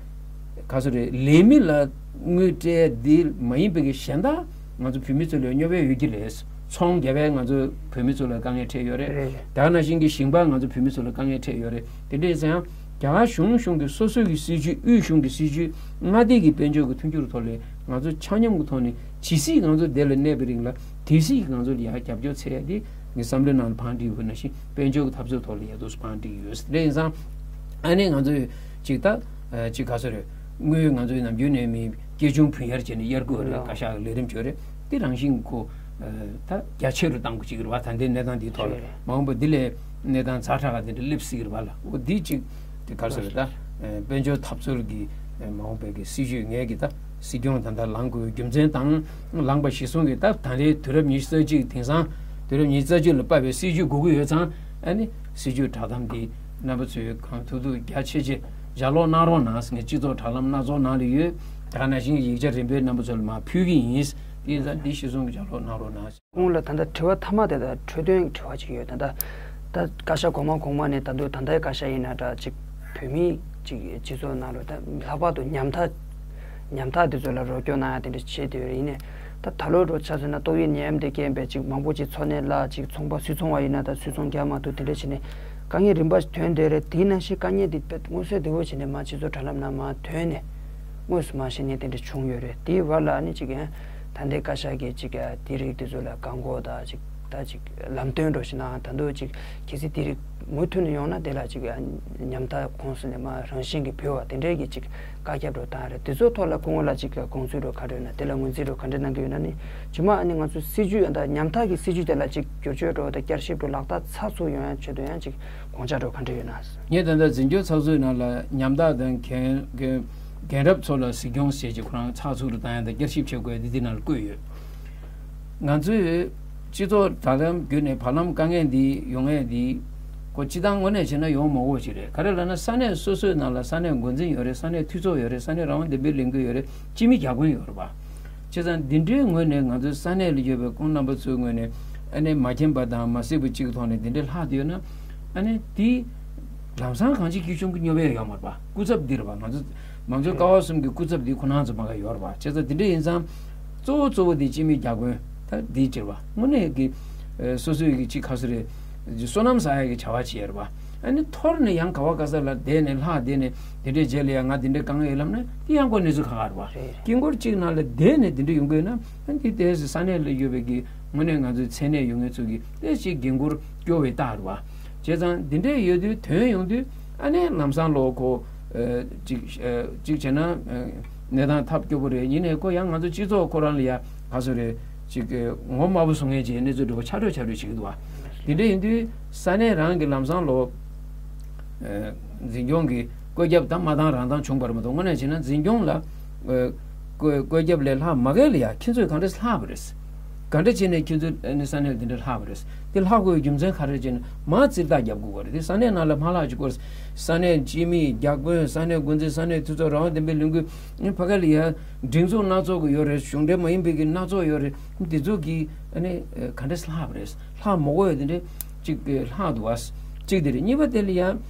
ག་ཚོད་རེད། ལས་མི་ལ་དངུལ་སྤྲད་འདི་མ་ཡིན་པའི་གི་གཞན་དག་ང་ཚོ་བོད་མི་ཚོ་ལ་སྙོབ་ཡས་ཡོད་ཀྱི་རེད། ཚོང་རྒྱག་པའི་ང་ཚོ་བོད་མི་ཚོ་ལ་དཀའ་ངལ་འཕྲད་ཡོད་རེད། རེད། དེ་ག་ནང་བཞིན་གྱི་ཞིང་པ་ང་ཚོ་བོད་མི་ཚོ་ལ་དཀའ་ངལ་འཕྲད་ཡོད་རེད། དེ་འདྲ་ཡིན་ཙང་རྒྱ་གར་གཞུང་གཞུང་གི་སོ་སོ་གི་སྲིད་ཇུས། དབུས་གཞུང་གི་སྲིད་ཇུས། མངའ་སྡེ་གི་དཔལ་འབྱོར་གྱི་མཐུན་འགྱུར་ཐོག་ལ་ང་ཚོ་ཆ་སྙོམས་ཀྱི་ཐོག་ནས་ཇི་སྲིད་ང་ཚོ་འདི་ལ་གནས་པའི་རིང་ལ་དེ་སྲིད་ང་ཚོ་ལ་ཡང་རྒྱབ་སྐྱོར་འཚོལ་ཡ་དེ་ངའི་བསམ་བློའི་ནང་ལ་བང་བསྒྲིགས་ཡོད་པ་ནང་བཞིན་དཔལ་འབྱོར་གྱི་འཐབ་རྩོད་ཐོག་ལ་ཡ་དུ་བང་བསྒྲིགས་ཡོད། དེ་ཡིན་ཙང་ཨ་ནི་ང་ཚོས་ཅིག་ད་ཅིག་ག་ཚོད་རེད། དངུལ་ང་ཚོའི་ནམ་རྒྱུན་ནས་མི་སྐྱེ་ཆུང་བུན་གཡར་བྱས་ནས་གཡར་དགོས་རེད། བཀའ་ཤག་གི་ལས་རིམ་བྱོས་རེད། དེ་རང་བཞིན་གོ་ད་རྒྱ་ཆེ་རུ་བཏང་དགོས་ཅིག་རེད་བ། ད་ལྟའི་གནས་སྟངས་འདིའི་ཐོག་ལ་མ་འོངས་པ་འདི་ལས་གནས་སྟངས་ཛ་དྲག་ག་དེ་འདྲ་སླེབས་སྲིད་ཀྱི་རེད་བ་ལ། འོ་འདི་གཅིག་དེ་ག་རེ་ཟེར་རེད། ད་དཔལ་འབྱོར་འཐབ་རྩོད་ཀྱི་མ་འོངས་པའི་གི་སྲིད་ཇུས་ངས་ཀྱི་ད་སྲིད་སྐྱོང་ད་ལྟ་ལངས་དགོས་རྒྱུ་མཚན་དང་། ལངས་པ་གཞིར་བཟུང་གི་ད་ད་རེས་དུས་རབས་ཉི་ཤུ་རྩ་གཅིག་དེང་སང་དུས་རབས་ཉི་ཤུ་རྩ་གཅིག་ལ་དཔག་པའི་སྲིད་ཇུས་དགོས་ཀྱི་ཡོད་ཙང་། ཨ་ནི་སྲིད་ཇུས་བསྒྲགས་གཏམ་འདི་རྣམ་པ་ཚོས་གང་ཐུབ་ཐུབ་རྒྱ་ཆེ་ཆེ་ལྗགས་ཀློག་གནང་རོགས་གནང་ཟེར། ངས་སྤྱི་ཚོགས་དྲ་ལམ་སྣ་ཚོགས་ནང་ལ་ཡོད། དེ་ག་ནང་བཞིན་ཡིག་ཆ་རིམ་པས་རྣམ་པ་ཚོ་ལ་མར་ཕུལ་གྱི་ཡིན། དེ་ཡིན་ཙང་འདི་གཞིར་བཟུང་གི་ལྗགས་ཀློག་གནང་རོགས་གནང་། ཁོང་ལ་ད་ལྟ་དྲི་བ་མཐའ་མ་དེ་དང་འཕྲོས་དོན་དྲི་བ་ཅིག་ཡོད། ད་ལྟ་ད་བཀའ་ཤག་གོང་མ་གོང་མ་ནས་ད་དུང་ད་ལྟའི་བཀའ་ཤག་ཡིན་ན་འདྲ་ཅིག་བོད་མི་ཅིག་སྤྱི་ཚོགས་ནང་ལ་ད་ལྷག་པར་དུ་ཉམ་ཐག་ ཉམ་ཐག་དེ་ཚོ་ལ་རོགས་སྐྱོར་གནང་ཡ་དེ་འདྲ་བྱེད་དེ་ཡོད་རེད། ཡིན་ནའི་ད་ད་ལོ་འགྲོ་ཆ་མཚོན་ན་ཏོག་དབྱིབས་ནད་ཡམས་དེ་རྐྱེན་པས་ཅིག་མང་པོ་ཅིག་འཚོ་གནས་བརླག་ཅིག་ཚོང་པ་སུད་ཚོང་བ་ཡིན་ན་ད་སུད་ཚོང་རྒྱག་མ་ཐུབ་དེ་འདྲ་བྱས་ནས་དཀའ་ངལ་རིམ་པ་ཐོན་བསྡད་རེད། དེའི་ནང་བཞིན་དཀའ་ངལ་དེ་དཔེ་མངོན་གསལ་དོད་པོ་བྱས་ནས་མར་སྤྱི་ཚོགས་དྲ་ལམ་ནང་མར་ཐོན་ནས་དངོས་སུ་མར་གཞི་ནས་དེ་འདྲ་བྱུང་ཡོད་རེད། དེའི་བར་ལ་ཨ་ནི་ཅིག་ཡང་ད་ལྟའི་བཀའ་ཤག་གིས་ཅིག་ཡང་དེ་རིགས་དེ་ཚོ་ལ་བཀག་འགོག་དང་ཅིག་ད་ཅིག་ལམ་སྟོན་འགྲོ་བཞིན་ན་ད་དུང་ཅིག་གལ་སྲིད་དེ་རིགས་མུ་མཐུད་ནས་ཡོང་ན་དེ་ལ་ཅིག་ཉམ་ཐག་ཁོངས་སུ་ནས་མར་རང་བཞིན་གྱིས་བུད་པ་དེ་འདྲའི་གི་ཅིག་བཀའ་ཁྱབ་འགྲོ་སྟངས་རེད། དེ་ཚོའི་ཐོག་ལ་སྐུ་ངོ་ལ་ཅིག་དགོངས་ཚུལ་འགྲོ་ག་འདྲ་ཡོད་ན་དེ་ལ་ངོས་འཛིན་འགྲོ་ག་འདྲ་གནང་གི་ཡོད་ན་ནི་རྗེས་མ་ཨ་ནི་ང་ཚོའི་སྲིད་ཇུས་ཡང་དག་ཉམ་ཐག་གི་སྲིད་ཇུས་དེ་ལ་ཅིག་བསྒྱུར་བཅོས་འགྲོ་དང་བསྐྱར་ཞིབ་འགྲོ་ལག་བསྟར་ཚགས་ཚུད་ཡོང་ཡ་ཆེད་དུ་ཡང་ཅིག་དགོངས་འཆར་འགྲོ་ག་འདྲ་ཡོད་ན། ངས་ད་ལྟ་འཛིན་སྐྱོང་ཚགས་ཚུད་ནང་ལ་ཉམ་ཐག་དང་རྒན་རྒན་རྒན་རབས་ཚོ་ལ་གཟིགས་སྐྱོང་བྱས་ཀྱི་ཁོ་རང་ཚགས་ཚུད་རུ་བཏང་ཡ་དང་བསྐྱར་ཞིབ་བྱེད་དགོས་ཡ་འདི་འདི་ནང་ལ་བཀོད་ཡོད། ང་ཚོས་སྤྱི་ཚོགས་དྲ་ལམ་བརྒྱུད་ནས་བར་ལམ་དཀའ་ངལ་འདི་ཡོང་ཡས་འདི་ཁོ་སྤྱི་བཏང་དངོས་གནས་བྱས་ན་ཡོང་མ་དགོས་ཞིག་རེད། ག་རེ་ལབ་ན་ས་གནས་སོ་སོའི་ནང་ལ་ས་གནས་འགོ་འཛིན་ཡོད་རེད། ས་གནས་འཐུས་ཚོགས་ཡོད་རེད། ས་གནས་རང་དབང་བདེན་པའི་ལས་འགུལ་ཡོད་རེད། སྤྱི་མི་བརྒྱ་དཔོན་ཡོད་རེད་པ། བྱས་ཙང་འདི་འདྲའི་ངོས་ནས་ང་ཚོའི་ས་གནས་ལ་ཡོད་པའི་ཁོང་རྣམ་པ་ཚོའི་ངོས་ནས་ཨ་ནི་མ་མཁྱེན་པ་དང་མ་གཟིགས་པ་གཅིག་གི་ཐོག་ནས་འདི་འདྲའི་ལྷག་བསྡད་ཡོད་ན་ཨ་ནི་འདི་ལམ་སང་གང་ཅི་སྐྱིད་ཆུང་གི་སྨྱོ་བས་ཡོད་མ་རེད་པ། སྐུ་ཚབ་འདི་རེད་པ། ང་ཚོ་མང་གཙོའི་ཀ་བ་གསུམ་གྱི་སྐུ་ཚབ་འདི་ཁོ་རང་ཚོ་མ་ག་ཡོད་རེད་པ། བྱས་ཙང་འདི་འདྲ་ཡིན་ཙང་གཙོ་བོ་གཙོ་བོ་འདི་སྤྱི་མི་བརྒྱ་དཔོན་ད་འདི་ཅིག་རེད་པ། དངོས་གནས་ཀྱི་ཨ་སོ་སོའི་གི་ཅིག་ག་ཚོད་རེད། བསོད་ནམས་བསགས་ཡ་གི་བྱ་བ་བྱས་རེད་པ། ཨ་ནི་ཐོར་ནས་ཡང་ག་བ་ག་ས་ལ་བསྡད་ནས་ལྷག་བསྡད་ནས་དེ་འདྲའི་རྗེས་ལ་ཡང་ང་དེ་འདྲའི་དཀའ་ངལ་ཡོད་ལབ་ན་དེ་ཡང་ཁོ་གནས་ཚུལ་ཁག་ཁག་རེད་པ། རེད་རེད། དཀྱིལ་འཁོར་གཅིག་ནང་ལ་བསྡད་ནས་དེ་འདྲ་ཡོང་གི་ཡོད་ན་ཨ་ནི་དེ་ཏོག་ཙམ་ས་གནས་ལ་ཡོད་པའི་གི་དངོས་གནས་ང་ཚོའི་མཚན་གནས་ཡོད་མཁན་ཚོ་གི་ཏོག་ཙམ་འགན་ཁུར་སྐྱོ་བའི་རྟགས་རེད་པ། བྱས་ཙང་འདི་འདྲའི་ཡོད་དུས་དོན་ཡོང་དུས་ཨ་ནི་ལམ་སང་ལོ་ཁོ་ཨ་གཅིག་ཨ་གཅིག་བྱས་ན་ཨ་གནས་སྟངས་ཐབས་སྐྱོ་པོ་རེད། ཡིན་ནའི་ཁོ་ཡང་ང་ཚོ་སྤྱི་ཚོགས་ཁོ་རང་ལ་ཡ་ག་ཚོད་རེད་ཅིག་ཨ་ངོ་དམར་པོ་བཟོ་མཁན་ཅིག་གནས་ཚུལ་འགྲོ་བ་ཆགས་འགྲོ་ཆགས་འགྲོ་བྱེད་ཀྱི་འདུག་བ། འདི་འདྲ་ཡིན་དུས་ས་གནས་རང་གི་ལམ་སང་ལོ་ཨ་འཛིན་སྐྱོང་གི་བཀོད་ཁྱབ་དང་མ་བཏང་རང་བཏང་བྱུང་བ་རེད་མ་གཏོགས་དངོས་གནས་བྱས་ན་འཛིན་སྐྱོང་ལ་ཨ་བཀོད་བཀོད་ཁྱབ་ལས་ལྷག་མ་གས་ལ་ཡ་ཁྱེད་ཚོས་གང་འདྲ་ལྷག་པ་རེད། ག་འདྲ་བྱས་ནས་ཁྱེད་ཚོས་ཨ་ནི་ས་གནས་འདི་འདྲ་ལྷག་པ་རེད། དེ་ལྷག་དགོས་རྒྱུ་མཚན་ག་རེ་བྱས་ནས་མར་རྩིས་རྟགས་རྒྱབ་དགོས་པ་རེད། དེ་ས་གནས་ནང་ལ་མ་ལྷག་ཅིག་སྐོར་ས་གནས་སྤྱི་མི་བརྒྱ་དཔོན་ས་གནས་འགོ་འཛིན་ས་གནས་འཐུས་ཚོགས་རང་དབང་བདེན་པའི་ལས་འགུལ་ཨ་ཕ་ག་ལ་ཡ་སྒྲིག་འཛུགས་སྣ་ཚོགས་ཀྱི་ཡོད་རེད། གཞུང་འབྲེལ་མ་ཡིན་པའི་གི་སྣ་ཚོགས་ཡོད་རེད། འདི་ཚོ་གི་ཨ་ནི་ག་འདྲ་ལྷག་པ་རེད། ལྷག་མ་དགོས་ཡ་དེ་འདྲ་ཅིག་ལྷག་འདུག་བ། གཅིག་དེ་རེད། གཉིས་པ་དེ་ལ་ཡ་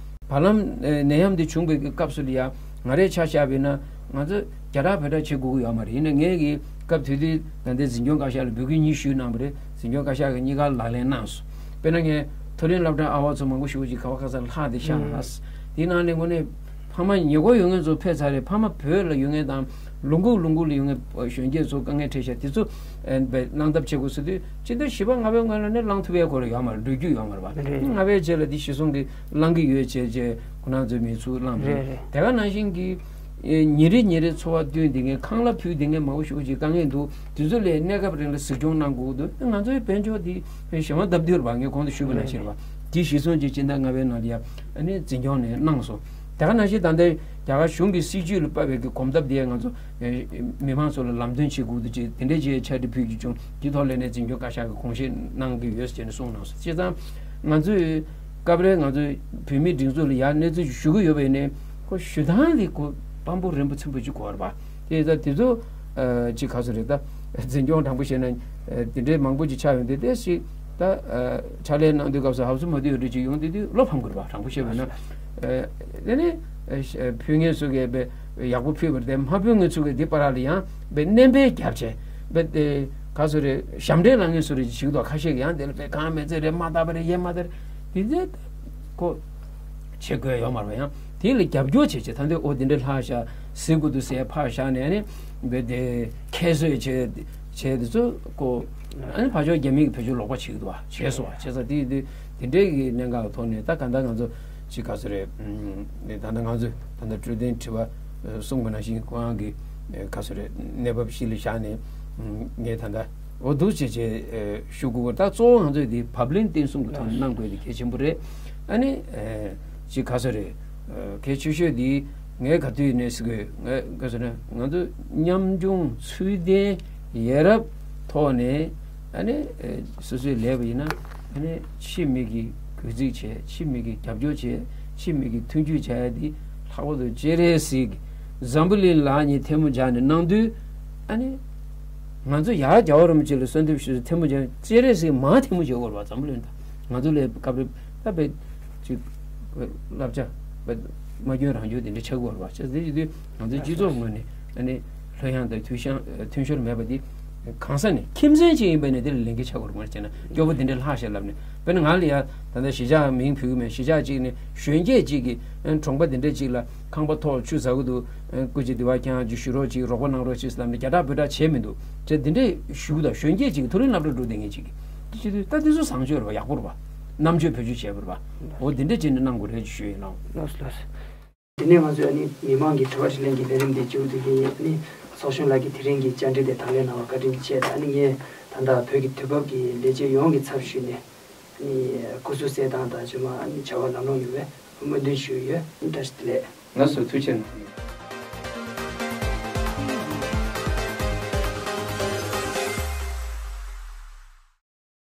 བར་ལམ་ནད་ཡམས་འདི་བྱུང་བའི་གི་སྐབས་སུ་ལ་ཡ་ང་རའི་ཆ་བཞག་པ་ཡིན་ན་ང་ཚོ་རྒྱ་ར་བོད་ར་བྱེད་དགོས་ཀྱི་ཡོད་མ་རེད། ཡིན་ན་ངས་གི་སྐབས་དེ་དུས་ད་ལྟའི་འཛིན་སྐྱོང་བཀའ་ཤག་ལ་འབོད་སྐུལ་གཉིས་ཞུས་གནང་བ་རེད། འཛིན་སྐྱོང་བཀའ་ཤག་གིས་གཉིས་ཀ་ལག་ལེན་གནང་སོང་། དཔེར་ན་ངས་མཐོ་རིམ་སློབ་གྲྭ་ཨ་བ་ཚོ་མང་པོ་ཞེ་པོ་ཅིག་ག་བ་ག་ས་ལྷག་བསྡད་ཤག་ལ། དེའི་ནང་ནས་དངོས་གནས་ཕ་མ་ཉེ་འཁོར་ཡོད་མཁན་ཚོ་ཕེབས་ཚར་རེད། ཕ་མ་བོད་ལ་ཡོད་མཁན་དང་ལུང་ཁུག་ལུང་ཁུག་ལ་ཡོད་མཁན་གཞོན་སྐྱེས་ཚོ་དཀའ་ངལ་འཕྲད་ཤག་དེ་ཚོ་ཨ་གནང་ཐབས་བྱེད་དགོས་ཟེར་དུས་སྤྱི་ཟླ་བཞི་པ་ལྔ་པའི་སྔོན་ལ་ནས་བླང་ཐུབ་ཡས་སྐོར་ཡོད་མ་རེད། འགྲོ་རྒྱུ་ཡོད་མ་རེད་པ། རེད། ལྔ་པའི་རྗེས་ལ་དེ་གཞི་བཟུང་གི་བླང་གི་ཡོད་ཅེས་ཅེས་ཁོ་རང་ཚོས་མི་ཚུར་བླངས་པ་རེད། རེད་རེད། དེ་ག་ནང་བཞིན་གྱི་ཨེ་ཉིན་རེ་ཉིན་རེ་འཚོ་བ་བསྟུན་བསྡད་མཁན་ཁང་གླ་ཕུལ་བསྡད་མཁན་མང་པོ་ཞིག་ཅིག་དཀའ་ངལ་འདུག་དེ་ཚོ་ལ་གནས་སྐབས་རིང་ལ་གཟིགས་སྐྱོང་གནང་དགོས་འདུག་ང་ཚོའི་དཔལ་འབྱོར་འདི་གཞན་པ་ལྡབ་འདུས་རེད་པ། ངས་གོང་དུ་ཞུས་པ་ནང་བཞིན་རེད་པ། དེ་གཞི་བཟུང་ཅིག་སྤྱི་ཟླ་ལྔ་པའི་ནང་ལ་ཡ་ཨ་ནི་འཛིན་སྐྱོང་ནས་གནང་སོང་། དེ་ག་ནང་བཞིན་ད་ལྟའི་རྒྱ་གར་གཞུང་གི་སྲིད་ཇུས་ལ་དཔག་པའི་གི་གོམ་སྟབས་དེ་ང་ཚོ་ཨེ་མི་མང་ཚོ་ལ་ལམ་སྟོན་བྱེད་དགོས་འདུག་ཅེས་དེ་འདྲའི་ཅིག་ཕྱག་བྲིས་ཕུལ་རྒྱུ་བྱུང་། དེའི་ཐོག་ལ་ནས་འཛིན་སྐྱོང་བཀའ་ཤག་གི་དགོངས་བཞེས་གནང་གི་ཡོད་ཅེས་ནས་གསུངས་གནང་སོང་། བྱས་ཙང་ང་ཚོས་སྐབས་རེ་ང་ཚོའི་བོད་མིའི་སྒྲིག་འཛུགས་ལ་ཡར་གནས་ཚུལ་ཞུ་གི་ཡོད་པ་ཡིན་ནའི་ཁོ་ཞུ་སྟངས་དེ་ཁོ་དཔང་པོ་རིམ་པ་ཚིམ་པོ་ཅིག་དགོས་རེད་པ། དེ་ད་དེ་ཚོ་ཨ་ཅིག་ག་ཚོད་རེད། ད་འཛིན་སྐྱོང་དྲང་པོ་བཤད་ན་ཨ་དེ་འདྲའི་མང་པོ་ཅིག་ཆགས་ཡོང་དུས་དེ་ཞིག་ད་ཨ་ཕྱག་ལས་གནང་དུས་སྐབས་སུ་ཧབ་སུ་མ་དུས་ཡོད་འདྲ་ཅིག་ཡོང་དུས་དུས་བློ་ཕམ་དགོས་རེད་པ། དྲང་པོ་བཤད་པ་ཡིན་ན་ཨ་དེ་ནི་ཨ་ཕུལ་མཁན་ཚོ་གིས་དཔེ་ཡག་པོ་ཕུལ་བ་རེད་དེ། མ་ཕུལ་མཁན་ཚོ་གིས་དེ་བར་ལ་ཡང་དཔེ་སྣོན་པ་བརྒྱབ་བྱས་དཔེ་དེ་ག་ཚོད་རེད། ཞབས་འདྲེན་ལབ་མཁན་ཚོ་རེད་ཅིག་འདུག་ཁ་ཤས་ཀྱིས་ཡང་དེ་ལ་དཔེ་གང་མེད་ཚད་རེད། མ་དག་པ་རེད། ཡས་མ་དག་རེད། དེ་ཚོ་ཁོ་བྱེད་དགོས་ཡོད་མ་རེད་པ། ཡང་དེ་ལ་རྒྱབ་སྐྱོར་བྱེད་ཆེད་ད་འདི་ཨོ་དེ་འདྲ་ལྷག་བཞག་གཟིགས་དགོས་འདུག་ཟེར་ཕར་བཞག་ནས་ཨ་ནི་དཔེ་དེ་ཁྱད་གསོད་བྱས་བྱས་དེ་ཚོ་ཁོ་ཨ་ནི་ཕར་ཕྱོགས་རྒྱ་མི་གིས་བེད་སྤྱོད་ལོག་པ་བྱེད་ཀྱི་འདུག་པ། བྱས་སོང་པ། བྱས་ཙང་དེ་དེ་དེ་འདྲའི་གི་གནད་འགག་གི་ཐོག་ནས་ད་གང་ལྟར་ང་ཚོ་ཅིག་ག་ཚོད་རེད། ཨ་ད་ལྟ་ང་ཚོས་ད་ལྟ་འཕྲོད་བསྟེན་དྲི་བ་གསུངས་པ་ནང་བཞིན་ཁོ་རང་གི་ག་ཚོད་རེད། གནས་བབ་གཞི་ལ་བཞག་ནས་ངས་ད་ལྟ་འོ་འདུག་བྱས་བྱས་ཞུ་དགོས་པ། ད་གཙོ་བོ་ང་ཚོས་འདི་བབ་བརླིང་བརྟན་གསུམ་གྱི་ཐོག་ནས་གནང་དགོས་འདི་གལ་ཆེན་པོ་རེད། ཨ་ནི་ཅིག་ག་ཚོད་རེད། གལ་ཆེ་ཤོས་འདི་ངས་ག་དུས་ནས་ཟེར་དགོས། ངས་ག་ཚོད་ན་ང་ཚོ་ཉམ་ཆུང་ཚུལ་ལྡན་ཡ་རབས་ཐོག་ནས་ཨ་ནི་སོ་སོའི་ལས་པ་ཡིན་ན་ཨ་ནི་ཕྱི་མི་གི་གུས་བརྩི་བྱས། ཕྱི་མི་གི་རྒྱབ་སྐྱོར་བྱས། ཕྱི་མི་གི་མཐུན་འགྱུར་བྱ་ཡ་འདི་ལྷག་པར་དུ་སྤྱན་རས་གཟིགས་འཛམ་བུ་གླིང་ལ་ཉིད་ཐལ་མོ་སྦྱར་ནས་གནང་དུས་ཨ་ནི་ང་ཚོ་ཡར་རྒྱལ་བ་རིན་པོ་ཆེ་ལ་གསོལ་འདེབས་ཞུ་ཐལ་མོ་སྦྱར་ནས་སྤྱན་རས་གཟིགས་མར་ཐལ་མོ་སྦྱར་དགོས་རེད་པ། འཛམ་བུ་གླིང་ད་ང་ཚོ་ལ་སྐབས་རེ་ད་དཔེ་ཅིག་བསླབ་བྱ་དཔེ་མ་སྐྱོན་རང་སྐྱོན་དེ་འདྲ་ཆགས་དགོས་རེད་པ། བྱས་ཙང་དེ་བྱེད་དུས་ང་ཚོའི་སྤྱི་ཚོགས་ངོས་ནས་ཨ་ནི། ལྷོད་ཡངས་དང་འཐུས་ཤོར་འཐུས་ཤོར་མེད་པ་འདི་གང་ཟག་ནས་ཁྱིམ་མཚེས་ཅིག་ཡིན་པ་ནས་དེ་ལ་ལས་འགན་ཆགས་དགོས་རེད། མ་བྱས་ན་སྐྱོ་པོ་འདི་འདྲའི་ལྷག་ཤག་ལབ་ནས། དཔེར་ན་ང་ལ་ཡ་ད་ལྟ་གཞིས་ཆགས་མིང་ཕུད་ཀྱི་མེད། གཞིས་ཆགས་གཅིག་ནས་གཞོན་སྐྱེས་གཅིག་གིས་གྲོང་པ་འདི་འདྲ་གཅིག་ལ་ཁང་པ་ཐོག་ཆུ་ཟ་གི་འདུག་སྐུ་མཁྱེན་འདི་བ་ཁྱེད་རང་ཅིག་ཞུ་རོགས་གཅིག་རོགས་པ་གནང་རོགས་གཅིག་ལབ་ནས་རྒྱ་གྲགས་བོད་གྲགས་བྱས་མི་འདུག་ཅེས་འདི་འདྲའི་ཞུ་དང་། གཞོན་སྐྱེས་གཅིག་གིས་མཐོ་རིམ་སློབ་གྲྭ་འགྲོ་བསྡད་མཁན་གཅིག་གིས་དེ་བྱེད་དུས་ད་དེ་ཚོ་བཟང་སྤྱོད་རེད་པ། ཡག་པོ་རེད་པ། རྣམ་དཔྱོད་བེད་སྤྱོད་བྱས་པ་རེད་པ། འོ་འདི་འདྲ་བྱས་ནས་གནང་དགོས་རེད་ཞུ་ཡིན་ལགས། ལགས་སོ་ལགས་སོ། དེ་ནས་ང་ཚོས་ཨ་ནི་མི་མང་གི་དྲི་བ་དྲིས་ལན་གྱི་ལས་རིམ་དེ་མཇུག་བསྡུ་གི་ཡིན། ཨ་ནི་ཚོགས་གཞོན་ལགས་ཀྱིས་དེ་རིང་གི་བཅར་འདྲི་དེ་དང་ལེན་གནང་བར་བཀའ་དྲིན་ཆེ། ཨ་ནི་ངས་ད་ལྟ་བོད་ཀྱི་དུས་བབ་ཀྱི་ལས་བྱེད་ཡོངས་ཀྱི་ཚབ་ཞུས་ནས་ཨ་ནི་སྐུ་གཟུགས་གསལ་ཐང་དང་རྗེས་མ་ཨ་ནི་བྱ་བ་ལམ་ལྷོང་ཡོང་བའི་སྨོན་འདུན་ཞུ་ཡི་ཡོད། བཀྲ་ཤིས་བདེ་ལེགས། ལགས་སོ། ཐུགས་རྗེ་གནང་།